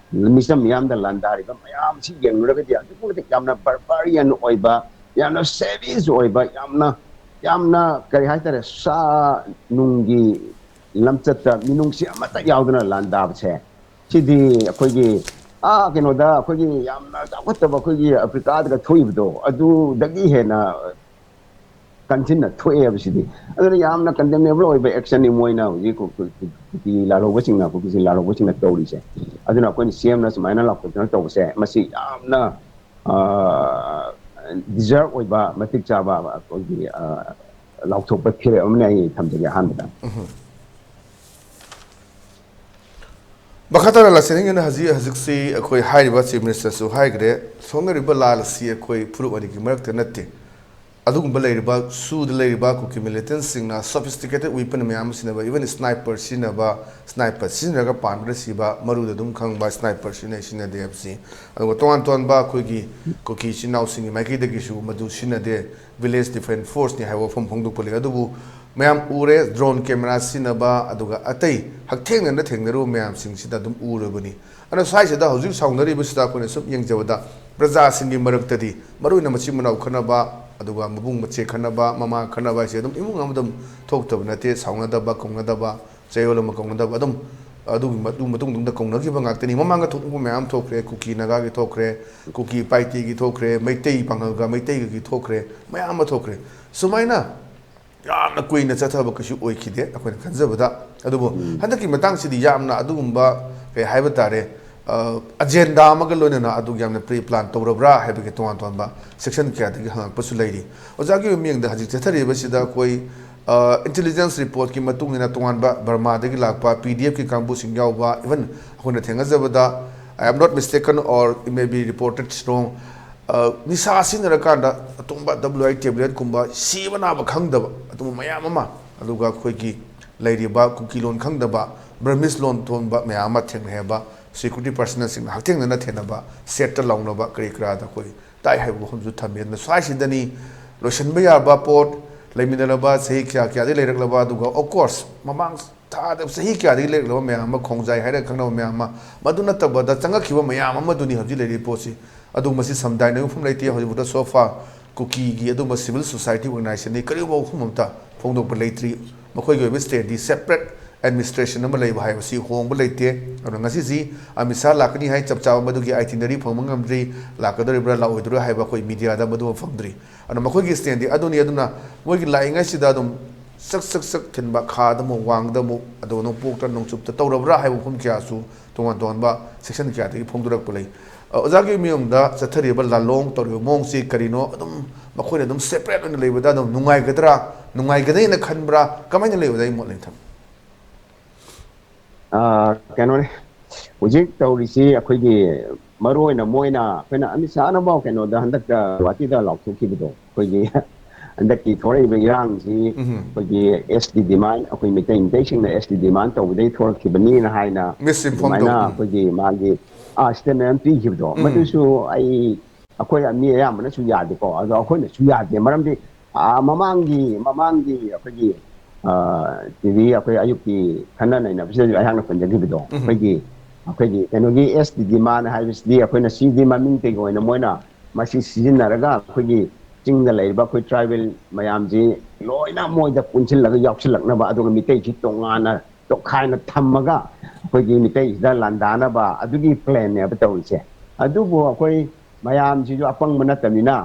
ꯃꯤꯆꯝ ꯃꯤꯌꯥꯝꯗ ꯂꯥꯟꯗꯥꯔꯤꯕ ꯃꯌꯥꯝꯁꯤ ꯌꯦꯡꯂꯨꯔꯒꯗꯤ ꯑꯗꯨꯛꯀꯤ ꯃꯇꯤꯛ ꯌꯥꯝꯅ ꯕꯔꯕꯥꯔꯤꯌꯟ ꯑꯣꯏꯕ, ꯌꯥꯝꯅ ꯁꯦꯚꯤꯖ ꯑꯣꯏꯕ, ꯌꯥꯝꯅ, ꯌꯥꯝꯅ ꯀꯔꯤ ꯍꯥꯏꯇꯥꯔꯦ, ꯁꯥ ꯅꯨꯡꯒꯤ ꯂꯝꯆꯠꯇ ꯃꯤꯅꯨꯡꯁꯤ ꯑꯃꯠꯇ ꯌꯥꯎꯗꯅ ꯂꯥꯟꯗꯥꯕꯁꯦ, ꯁꯤꯗꯤ ꯑꯩꯈꯣꯏꯒꯤ, ꯑꯥ, ꯀꯩꯅꯣꯗ ꯑꯩꯈꯣꯏꯒꯤ ꯌꯥꯝꯅ ꯆꯥꯎꯈꯠꯇꯕ ꯑꯩꯈꯣꯏꯒꯤ ꯑꯐ꯭ꯔꯤꯀꯥꯗꯒ ꯊꯣꯛꯏꯕꯗꯣ ꯑꯗꯨꯗꯒꯤ ꯍꯦꯟꯅ ꯀꯟꯁꯤꯟꯅ ꯊꯣꯛꯑꯦ ꯍꯥꯏꯕꯁꯤꯗꯤ꯫ ꯑꯗꯨꯅ ꯌꯥꯝꯅ ꯀꯟꯗꯦꯝꯅꯦꯕꯜ ꯑꯣꯏꯕ ꯑꯦꯛꯁꯟꯅꯤ ꯃꯣꯏꯅ ꯍꯧꯖꯤꯛ ꯀꯨ-, ꯀꯨ-, ꯀꯨ-, ꯀꯨꯀꯤ ꯂꯥꯜꯍꯧꯕꯁꯤꯡꯅ, ꯀꯨꯀꯤꯁꯤ ꯂꯥꯜꯍꯧꯕꯁꯤꯡꯅ ꯇꯧꯔꯤꯁꯦ꯫ ꯑꯗꯨꯅ ꯑꯩꯈꯣꯏꯅ ꯁꯤ ꯑꯦꯝꯅ ꯁꯨꯃꯥꯏꯅ ꯂꯥꯎꯊꯣꯛꯇꯅ ꯇꯧꯕꯁꯦ, ꯃꯁꯤ ꯌꯥꯝꯅ, ꯑ, ꯗꯤꯖꯔꯞ ꯑꯣꯏꯕ, ꯃꯇꯤꯛ ꯆꯥꯕ ꯑꯩꯈꯣꯏꯒꯤ, ꯑ, ꯂꯥꯎꯊꯣꯛꯄ ꯐꯤꯔꯦꯞ ꯑꯃꯅꯤ ꯑꯩ ꯊꯝꯖꯒꯦ ꯑꯍꯥꯟꯕꯗ꯫ ꯃꯈꯥ ꯇꯥꯅ ꯂꯥꯛꯆꯅꯤꯡꯉꯤꯅ, ꯍꯧꯖꯤꯛ ꯍꯧꯖꯤꯛꯁꯤ ꯑꯩꯈꯣꯏ ꯍꯥꯏꯔꯤꯕ Chief Minister ꯁꯨ ꯍꯥꯏꯈ꯭ꯔꯦ, ꯁꯣꯛꯅꯔꯤꯕ ꯂꯥꯜ ꯑꯁꯤ ꯑꯩꯈꯣꯏ ꯐꯨꯔꯨꯞ ꯑꯅꯤꯒꯤ ꯃꯔꯛꯇ ꯅꯠꯇꯦ꯫ ꯑꯗꯨꯒꯨꯝꯕ ꯂꯩꯔꯤꯕ, ꯁꯨꯗ ꯂꯩꯔꯤꯕ ꯀꯨꯀꯤ militant ꯁꯤꯡꯅ sophisticated weapon ꯃꯌꯥꯝ ꯑꯃ ꯁꯤꯖꯤꯟꯅꯕ, even sniper ꯁꯤꯖꯤꯟꯅꯕ, sniper ꯁꯤꯖꯤꯟꯅꯔꯒ ꯄꯥꯟꯕꯗ ꯁꯤꯕ, ꯃꯔꯨꯗ ꯑꯗꯨꯝ ꯈꯪꯕ sniper ꯁꯤꯖꯤꯟꯅꯩ ꯁꯤꯖꯤꯟꯅꯗꯦ ꯍꯥꯏꯕꯁꯤ, ꯑꯗꯨꯒ ꯇꯣꯉꯥꯟ ꯇꯣꯉꯥꯟꯕ ꯑꯩꯈꯣꯏꯒꯤ ꯀꯨꯀꯤ ꯏꯆꯤꯟ ꯏꯅꯥꯎꯁꯤꯡꯒꯤ ꯃꯥꯏꯀꯩꯗꯒꯤꯁꯨ ꯃꯗꯨ ꯁꯤꯖꯤꯟꯅꯗꯦ, village defence force ꯅꯤ ꯍꯥꯏꯕ ꯋꯥꯐꯝ ꯐꯣꯡꯗꯣꯛꯄ ꯂꯩ꯫ ꯑꯗꯨꯕꯨ ꯃꯌꯥꯝ ꯎꯔꯦ, drone camera ꯁꯤꯖꯤꯟꯅꯕ, ꯑꯗꯨꯒ ꯑꯇꯩ ꯍꯛꯊꯦꯡꯅꯅ ꯊꯦꯡꯅꯔꯨꯕ ꯃꯌꯥꯝꯁꯤꯡꯁꯤꯗ ꯑꯗꯨꯝ ꯎꯔꯕꯅꯤ꯫ ꯑꯗꯨꯅ ꯁ꯭ꯋꯥꯏꯁꯤꯗ ꯍꯧꯖꯤꯛ ꯁꯥꯎꯅꯔꯤꯕꯁꯤꯗ ꯑꯩꯈꯣꯏꯅ ꯁꯨꯝ ꯌꯦꯡꯖꯕꯗ, ꯄ꯭ꯔꯖꯥꯁꯤꯡꯒꯤ ꯃꯔꯛꯇꯗꯤ ꯃꯔꯨꯑꯣꯏꯅ ꯃꯆꯤꯟ ꯃꯅꯥꯎ ꯈꯠꯅꯕ, ꯑꯗꯨꯒ ꯃꯕꯨꯡ ꯃꯆꯦ ꯈꯠꯅꯕ, ꯃꯃꯥ ꯈꯠꯅꯕ ꯍꯥꯏꯁꯦ ꯑꯗꯨꯝ ꯏꯃꯨꯡ ꯑꯃꯗ ꯑꯗꯨꯝ ꯊꯣꯛꯇꯕ ꯅꯠꯇꯦ꯫ ꯁꯥꯎꯅꯗꯕ, ꯀꯧꯅꯗꯕ, ꯆꯌꯣꯜ ꯑꯃ ꯀꯧꯅꯗꯕ, ꯑꯗꯨꯝ ꯑꯗꯨꯒꯤ ꯃꯇꯨꯡ, ꯃꯇꯨꯡ ꯃꯇꯨꯡꯗ ꯀꯧꯅꯈꯤꯕ ꯉꯥꯛꯇꯅꯤ꯫ ꯃꯃꯥꯡꯗ ꯊꯣꯛꯄ ꯃꯌꯥꯝ ꯊꯣꯛꯈ꯭ꯔꯦ, ꯀꯨꯀꯤ ꯅꯥꯒꯥꯒꯤ ꯊꯣꯛꯈ꯭ꯔꯦ, ꯀꯨꯀꯤ ꯄꯥꯏꯇꯦꯒꯤ ꯊꯣꯛꯈ꯭ꯔꯦ, ꯃꯩꯇꯩ ꯄꯥꯉꯜꯒ ꯃꯩꯇꯩꯒꯒꯤ ꯊꯣꯛꯈ꯭ꯔꯦ, ꯃꯌꯥꯝ ꯑꯃ ꯊꯣꯛꯈ꯭ꯔꯦ꯫ ꯁꯨꯃꯥꯏꯅ ꯌꯥꯝꯅ ꯀꯨꯏꯅ ꯆꯠꯊꯕ ꯀꯩꯁꯨ ꯑꯣꯏꯈꯤꯗꯦ ꯑꯩꯈꯣꯏꯅ ꯈꯟꯖꯕꯗ꯫ ꯑꯗꯨꯕꯨ ꯍꯟꯗꯛꯀꯤ ꯃꯇꯥꯡꯁꯤꯗꯤ ꯌꯥꯝꯅ ꯑꯗꯨꯒꯨꯝꯕ, ꯀꯩ ꯍꯥꯏꯕ ꯇꯥꯔꯦ, ꯑ, agenda ꯑꯃꯒ ꯂꯣꯏꯅꯅ ꯑꯗꯨ ꯌꯥꯝꯅ pre plan ꯇꯧꯔꯕ꯭ꯔꯥ ꯍꯥꯏꯕꯒꯤ ꯇꯣꯉꯥꯟ ꯇꯣꯉꯥꯟꯕ section ꯀꯌꯥꯗꯒꯤ ꯍꯪꯉꯛꯄꯁꯨ ꯂꯩꯔꯤ꯫ ꯑꯣꯖꯥꯒꯤ ꯑꯣꯏꯕ ꯃꯤꯠꯌꯦꯡꯗ ꯍꯧꯖꯤꯛ ꯆꯠꯊꯔꯤꯕꯁꯤꯗ ꯑꯩꯈꯣꯏ, ꯑ, intelligence report ꯀꯤ ꯃꯇꯨꯡ ꯏꯟꯅ ꯇꯣꯉꯥꯟꯕ ꯕꯔꯃꯥꯗꯒꯤ ꯂꯥꯛꯄ P D F ꯀꯤ ꯀꯥꯡꯕꯨꯁꯤꯡ ꯌꯥꯎꯕ, even ꯑꯩꯈꯣꯏꯅ ꯊꯦꯡꯅꯖꯕꯗ, I am not mistaken or it may be reported wrong, ꯑ, ꯅꯤꯁꯥ ꯁꯤꯖꯤꯟꯅꯔꯀꯥꯟꯗ ꯑꯇꯨꯝꯕ W I tablet ꯀꯨꯝꯕ ꯁꯤꯕ ꯅꯥꯕ ꯈꯪꯗꯕ ꯑꯗꯨꯝꯕ ꯃꯌꯥꯝ ꯑꯃ, ꯑꯗꯨꯒ ꯑꯩꯈꯣꯏꯒꯤ ꯂꯩꯔꯤꯕ ꯀꯨꯀꯤ ꯂꯣꯟ ꯈꯪꯗꯕ, Burmese ꯂꯣꯟ ꯊꯣꯟꯕ ꯃꯌꯥꯝ ꯑꯃ ꯊꯦꯡꯅꯩ ꯍꯥꯏꯕ, security personnel ꯁꯤꯡꯅ ꯍꯛꯊꯦꯡꯅꯅ ꯊꯦꯡꯅꯕ, ꯁꯦꯠꯇ ꯂꯥꯎꯅꯕ ꯀꯔꯤ ꯀꯔꯥꯗ ꯑꯩꯈꯣꯏ ꯇꯥꯏ ꯍꯥꯏꯕ ꯋꯥꯐꯝꯁꯨ ꯊꯝꯃꯤ꯫ ꯑꯗꯨꯅ ꯁ꯭ꯋꯥꯏꯁꯤꯗꯅꯤ ꯂꯣꯏꯁꯤꯟꯕ ꯌꯥꯕ ꯄꯣꯠ, ꯂꯩꯃꯤꯟꯅꯔꯕ ꯆꯍꯤ ꯀꯌꯥ ꯀꯌꯥꯗꯒꯤ ꯂꯩꯔꯛꯂꯕ, ꯑꯗꯨꯒ of course ꯃꯃꯥꯡ ꯊꯥꯗ ꯆꯍꯤ ꯀꯌꯥꯗꯒꯤ ꯂꯩꯔꯛꯂꯕ ꯃꯌꯥꯝ ꯑꯃ, ꯈꯣꯡꯖꯥꯏ ꯍꯥꯏꯔꯒ ꯈꯪꯅꯕ ꯃꯌꯥꯝ ꯑꯃ, ꯃꯗꯨ ꯅꯠꯇꯕꯗ ꯆꯪꯉꯛꯈꯤꯕ ꯃꯌꯥꯝ ꯑꯃꯗꯨꯅꯤ ꯍꯧꯖꯤꯛ ꯂꯩꯔꯤꯕ ꯄꯣꯠꯁꯤ꯫ ꯑꯗꯨ ꯃꯁꯤ ꯁꯃꯨꯗꯥꯏꯅ ꯋꯥꯐꯝ ꯂꯩꯇꯦ꯫ ꯍꯧꯖꯤꯛꯐꯥꯎꯗ so far ꯀꯨꯀꯤꯒꯤ ꯑꯗꯨꯝꯕ civil society organization ꯗꯤ ꯀꯔꯤꯒꯨꯝꯕ ꯋꯥꯐꯝ ꯑꯃꯇ ꯐꯣꯡꯗꯣꯛꯄ ꯂꯩꯇ꯭ꯔꯤ꯫ ꯃꯈꯣꯏꯒꯤ ꯑꯣꯏꯕ state ꯗꯤ separate administration ꯑꯃ ꯂꯩꯕ ꯍꯥꯏꯕꯁꯤ ꯍꯣꯡꯕ ꯂꯩꯇꯦ꯫ ꯑꯗꯨꯅ ꯉꯁꯤꯁꯤ ꯑꯃꯤꯠ ꯁꯥꯍ ꯂꯥꯛꯀꯅꯤ ꯍꯥꯏ, ꯆꯞ ꯆꯥꯕ ꯃꯗꯨꯒꯤ itinerary ꯐꯪꯕ ꯉꯝꯗ꯭ꯔꯤ, ꯂꯥꯛꯀꯗꯧꯔꯤꯕ꯭ꯔꯥ ꯂꯥꯛꯑꯣꯏꯗꯧꯔꯤꯕ꯭ꯔꯥ ꯍꯥꯏꯕ ꯑꯩꯈꯣꯏ media ꯗ ꯃꯗꯨ ꯑꯃ ꯐꯪꯗ꯭ꯔꯤ꯫ ꯑꯗꯨꯅ ꯃꯈꯣꯏꯒꯤ stand ꯗꯤ ꯑꯗꯨꯅꯤ꯫ ꯑꯗꯨꯅ ꯃꯣꯏꯒꯤ ꯂꯥꯛꯏꯉꯩꯁꯤꯗ ꯑꯗꯨꯝ ꯆꯛ ꯆꯛ ꯆꯛ ꯊꯤꯟꯕ, ꯈꯥꯗ ꯑꯃꯨꯛ, ꯋꯥꯡꯗ ꯑꯃꯨꯛ, ꯑꯗꯨꯒ ꯅꯣꯡꯄꯣꯛꯇ ꯅꯣꯡꯆꯨꯞꯇ ꯇꯧꯔꯕ꯭ꯔꯥ ꯍꯥꯏꯕ ꯃꯐꯝ ꯀꯌꯥꯁꯨ ꯇꯣꯉꯥꯟ ꯇꯣꯉꯥꯟꯕ section ꯀꯌꯥꯗꯒꯤ ꯐꯣꯡꯗꯣꯔꯛꯄ ꯂꯩ꯫ ꯑ, ꯑꯣꯖꯥꯒꯤ ꯃꯤꯌꯣꯝꯗ ꯆꯠꯊꯔꯤꯕ ꯂꯥꯂꯣꯡ ꯇꯧꯔꯤꯕ ꯃꯑꯣꯡꯁꯤ ꯀꯔꯤꯅꯣ? ꯑꯗꯨꯝ ꯃꯈꯣꯏꯅ ꯑꯗꯨꯝ separate ꯑꯣꯏꯅ ꯂꯩꯕꯗ ꯑꯗꯨꯝ ꯅꯨꯡꯉꯥꯏꯒꯗ꯭ꯔꯥ, ꯅꯨꯡꯉꯥꯏꯒꯅꯤꯅ ꯈꯟꯕ꯭ꯔꯥ? ꯀꯃꯥꯏꯅ ꯂꯩ, ꯑꯣꯖꯥꯒꯤ ꯃꯣꯠ ꯂꯦꯡꯊꯝ? ꯑ, ꯀꯩꯅꯣꯅꯤ, ꯍꯧꯖꯤꯛ ꯇꯧꯔꯤꯁꯤ ꯑꯩꯈꯣꯏꯒꯤ ꯃꯔꯨ ꯑꯣꯏꯅ ꯃꯣꯏꯅ, ꯑꯩꯈꯣꯏꯅ ꯑꯃꯤꯠ ꯁꯥꯍꯅꯐꯥꯎ ꯀꯩꯅꯣꯗ ꯍꯟꯗꯛꯇ ꯒꯨꯍꯥꯇꯤꯗ ꯂꯥꯎꯊꯣꯛꯈꯤꯕꯗꯣ, ꯑꯩꯈꯣꯏꯒꯤ ꯍꯟꯗꯛꯀꯤ ꯊꯣꯔꯛꯏꯕ ꯏꯔꯥꯡꯁꯤ ꯎꯝ꯫ ꯑꯩꯈꯣꯏꯒꯤ ꯑꯦꯁ ꯇꯤ ꯗꯤꯃꯥꯟ, ꯑꯩꯈꯣꯏ ꯃꯩꯇꯩ, ꯃꯩꯇꯩꯁꯤꯡꯅ ꯑꯦꯁ ꯇꯤ ꯗꯤꯃꯥꯟ ꯇꯧꯕꯗꯒꯤ ꯊꯣꯛꯂꯛꯈꯤꯕꯅꯤꯅ ꯍꯥꯏꯅ Misinform ꯑꯗꯨꯃꯥꯏꯅ ꯇꯧ-, ꯎꯝ꯫ ꯑꯩꯈꯣꯏꯒꯤ ꯃꯥꯒꯤ statement ꯃꯌꯥꯝ ꯄꯤꯈꯤꯕꯗꯣ, ꯎꯝ꯫ ꯃꯗꯨꯁꯨ ꯑꯩ, ꯑꯩꯈꯣꯏ ꯃꯤ ꯑꯌꯥꯝꯕꯅꯁꯨ ꯌꯥꯗꯦꯀꯣ, ꯑꯗꯣ ꯑꯩꯈꯣꯏꯅꯁꯨ ꯌꯥꯗꯦ꯫ ꯃꯔꯝꯗꯤ ꯑꯥ, ꯃꯃꯥꯡꯒꯤ ꯃꯃꯥꯡꯒꯤ ꯑꯩꯈꯣꯏꯒꯤ ꯇꯤ ꯚꯤ, ꯑꯩꯈꯣꯏ ꯑꯌꯨꯛꯀꯤ ꯈꯟꯅ ꯅꯩꯅꯕꯁꯤꯗꯁꯨ ꯑꯩꯍꯥꯛꯅ ꯄꯟꯖꯈꯤꯕꯗꯣ, ꯎꯝ꯫ ꯑꯩꯈꯣꯏꯒꯤ ꯑꯩꯈꯣꯏꯒꯤ ꯀꯩꯅꯣꯒꯤ ꯑꯦꯁ ꯇꯤ ꯗꯤꯃꯥꯟ ꯍꯥꯏꯕꯁꯤꯗꯤ ꯑꯩꯈꯣꯏꯅ ꯁꯤꯗꯤ ꯃꯃꯤꯡ ꯀꯩꯒꯤ ꯑꯣꯏꯅ ꯃꯣꯏꯅ ꯃꯁꯤ ꯁꯤꯖꯤꯟꯅꯔꯒ ꯑꯩꯈꯣꯏꯒꯤ ꯆꯤꯡꯗ ꯂꯩꯔꯤꯕ ꯑꯩꯈꯣꯏ ꯇ꯭ꯔꯥꯏꯕꯦꯜ ꯃꯌꯥꯝꯁꯤ ꯂꯣꯏꯅ ꯃꯣꯏꯗ ꯄꯨꯟꯁꯤꯜꯂꯒ ꯌꯥꯎꯁꯤꯜꯂꯛꯅꯕ, ꯑꯗꯨꯒ ꯃꯤꯇꯩꯁꯤ ꯇꯣꯉꯥꯟꯅ ꯇꯣꯈꯥꯏꯅ ꯊꯝꯃꯒ ꯑꯩꯈꯣꯏꯒꯤ ꯃꯤꯇꯩꯁꯤꯗ ꯂꯥꯟꯗꯥꯅꯕ ꯑꯗꯨꯒꯤ plan ꯅꯦꯕ ꯇꯧꯔꯤꯁꯦ꯫ ꯑꯗꯨꯕꯨ ꯑꯩꯈꯣꯏ ꯃꯌꯥꯝꯁꯤꯁꯨ ꯑꯄꯪꯕ ꯅꯠꯇꯕꯅꯤꯅ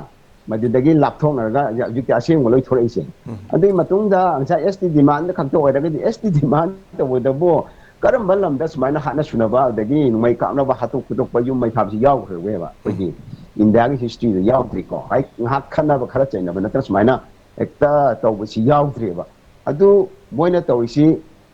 ꯃꯗꯨꯗꯒꯤ ꯂꯥꯞꯊꯣꯛꯅꯔꯒ ꯍꯧꯖꯤꯛꯇꯤ ꯑꯁꯦꯡꯕ ꯂꯣꯏ ꯊꯣꯔꯛꯏꯁꯦ꯫ ꯑꯗꯨꯒꯤ ꯃꯇꯨꯡꯗ ꯉꯁꯥꯏ ꯑꯦꯁ ꯇꯤ ꯗꯤꯃꯥꯟꯗ ꯈꯛꯇ ꯑꯣꯏꯔꯒꯗꯤ, ꯑꯦꯁ ꯇꯤ ꯗꯤꯃꯥꯟ ꯇꯧꯕꯗꯕꯨ ꯀꯔꯝꯕ ꯂꯝꯗ ꯁꯨꯃꯥꯏꯅ ꯍꯥꯠꯅ ꯁꯨꯅꯕ, ꯑꯗꯒꯤ ꯅꯣꯡꯃꯩ ꯀꯥꯞꯅꯕ, ꯍꯥꯠꯇꯣꯛ ꯐꯨꯗꯣꯛꯄ, ꯌꯨꯝ ꯃꯩ ꯊꯥꯕꯁꯤ ꯌꯥꯎꯈ꯭ꯔꯦꯕ ꯑꯩꯈꯣꯏꯒꯤ ꯏꯟꯗꯤꯌꯥꯒꯤ history ꯗ ꯌꯥꯎꯗ꯭ꯔꯤꯀꯣ꯫ ꯍꯥꯏ, ꯉꯥꯏꯍꯥꯛ ꯈꯠꯅꯕ ꯈꯔ ꯆꯩꯅꯕ ꯅꯠꯇꯅ ꯁꯨꯃꯥꯏꯅ ꯍꯦꯛꯇ ꯇꯧꯕꯁꯤ ꯌꯥꯎꯗ꯭ꯔꯤꯕ꯫ ꯑꯗꯨ ꯃꯣꯏꯅ ꯇꯧꯔꯤꯁꯤ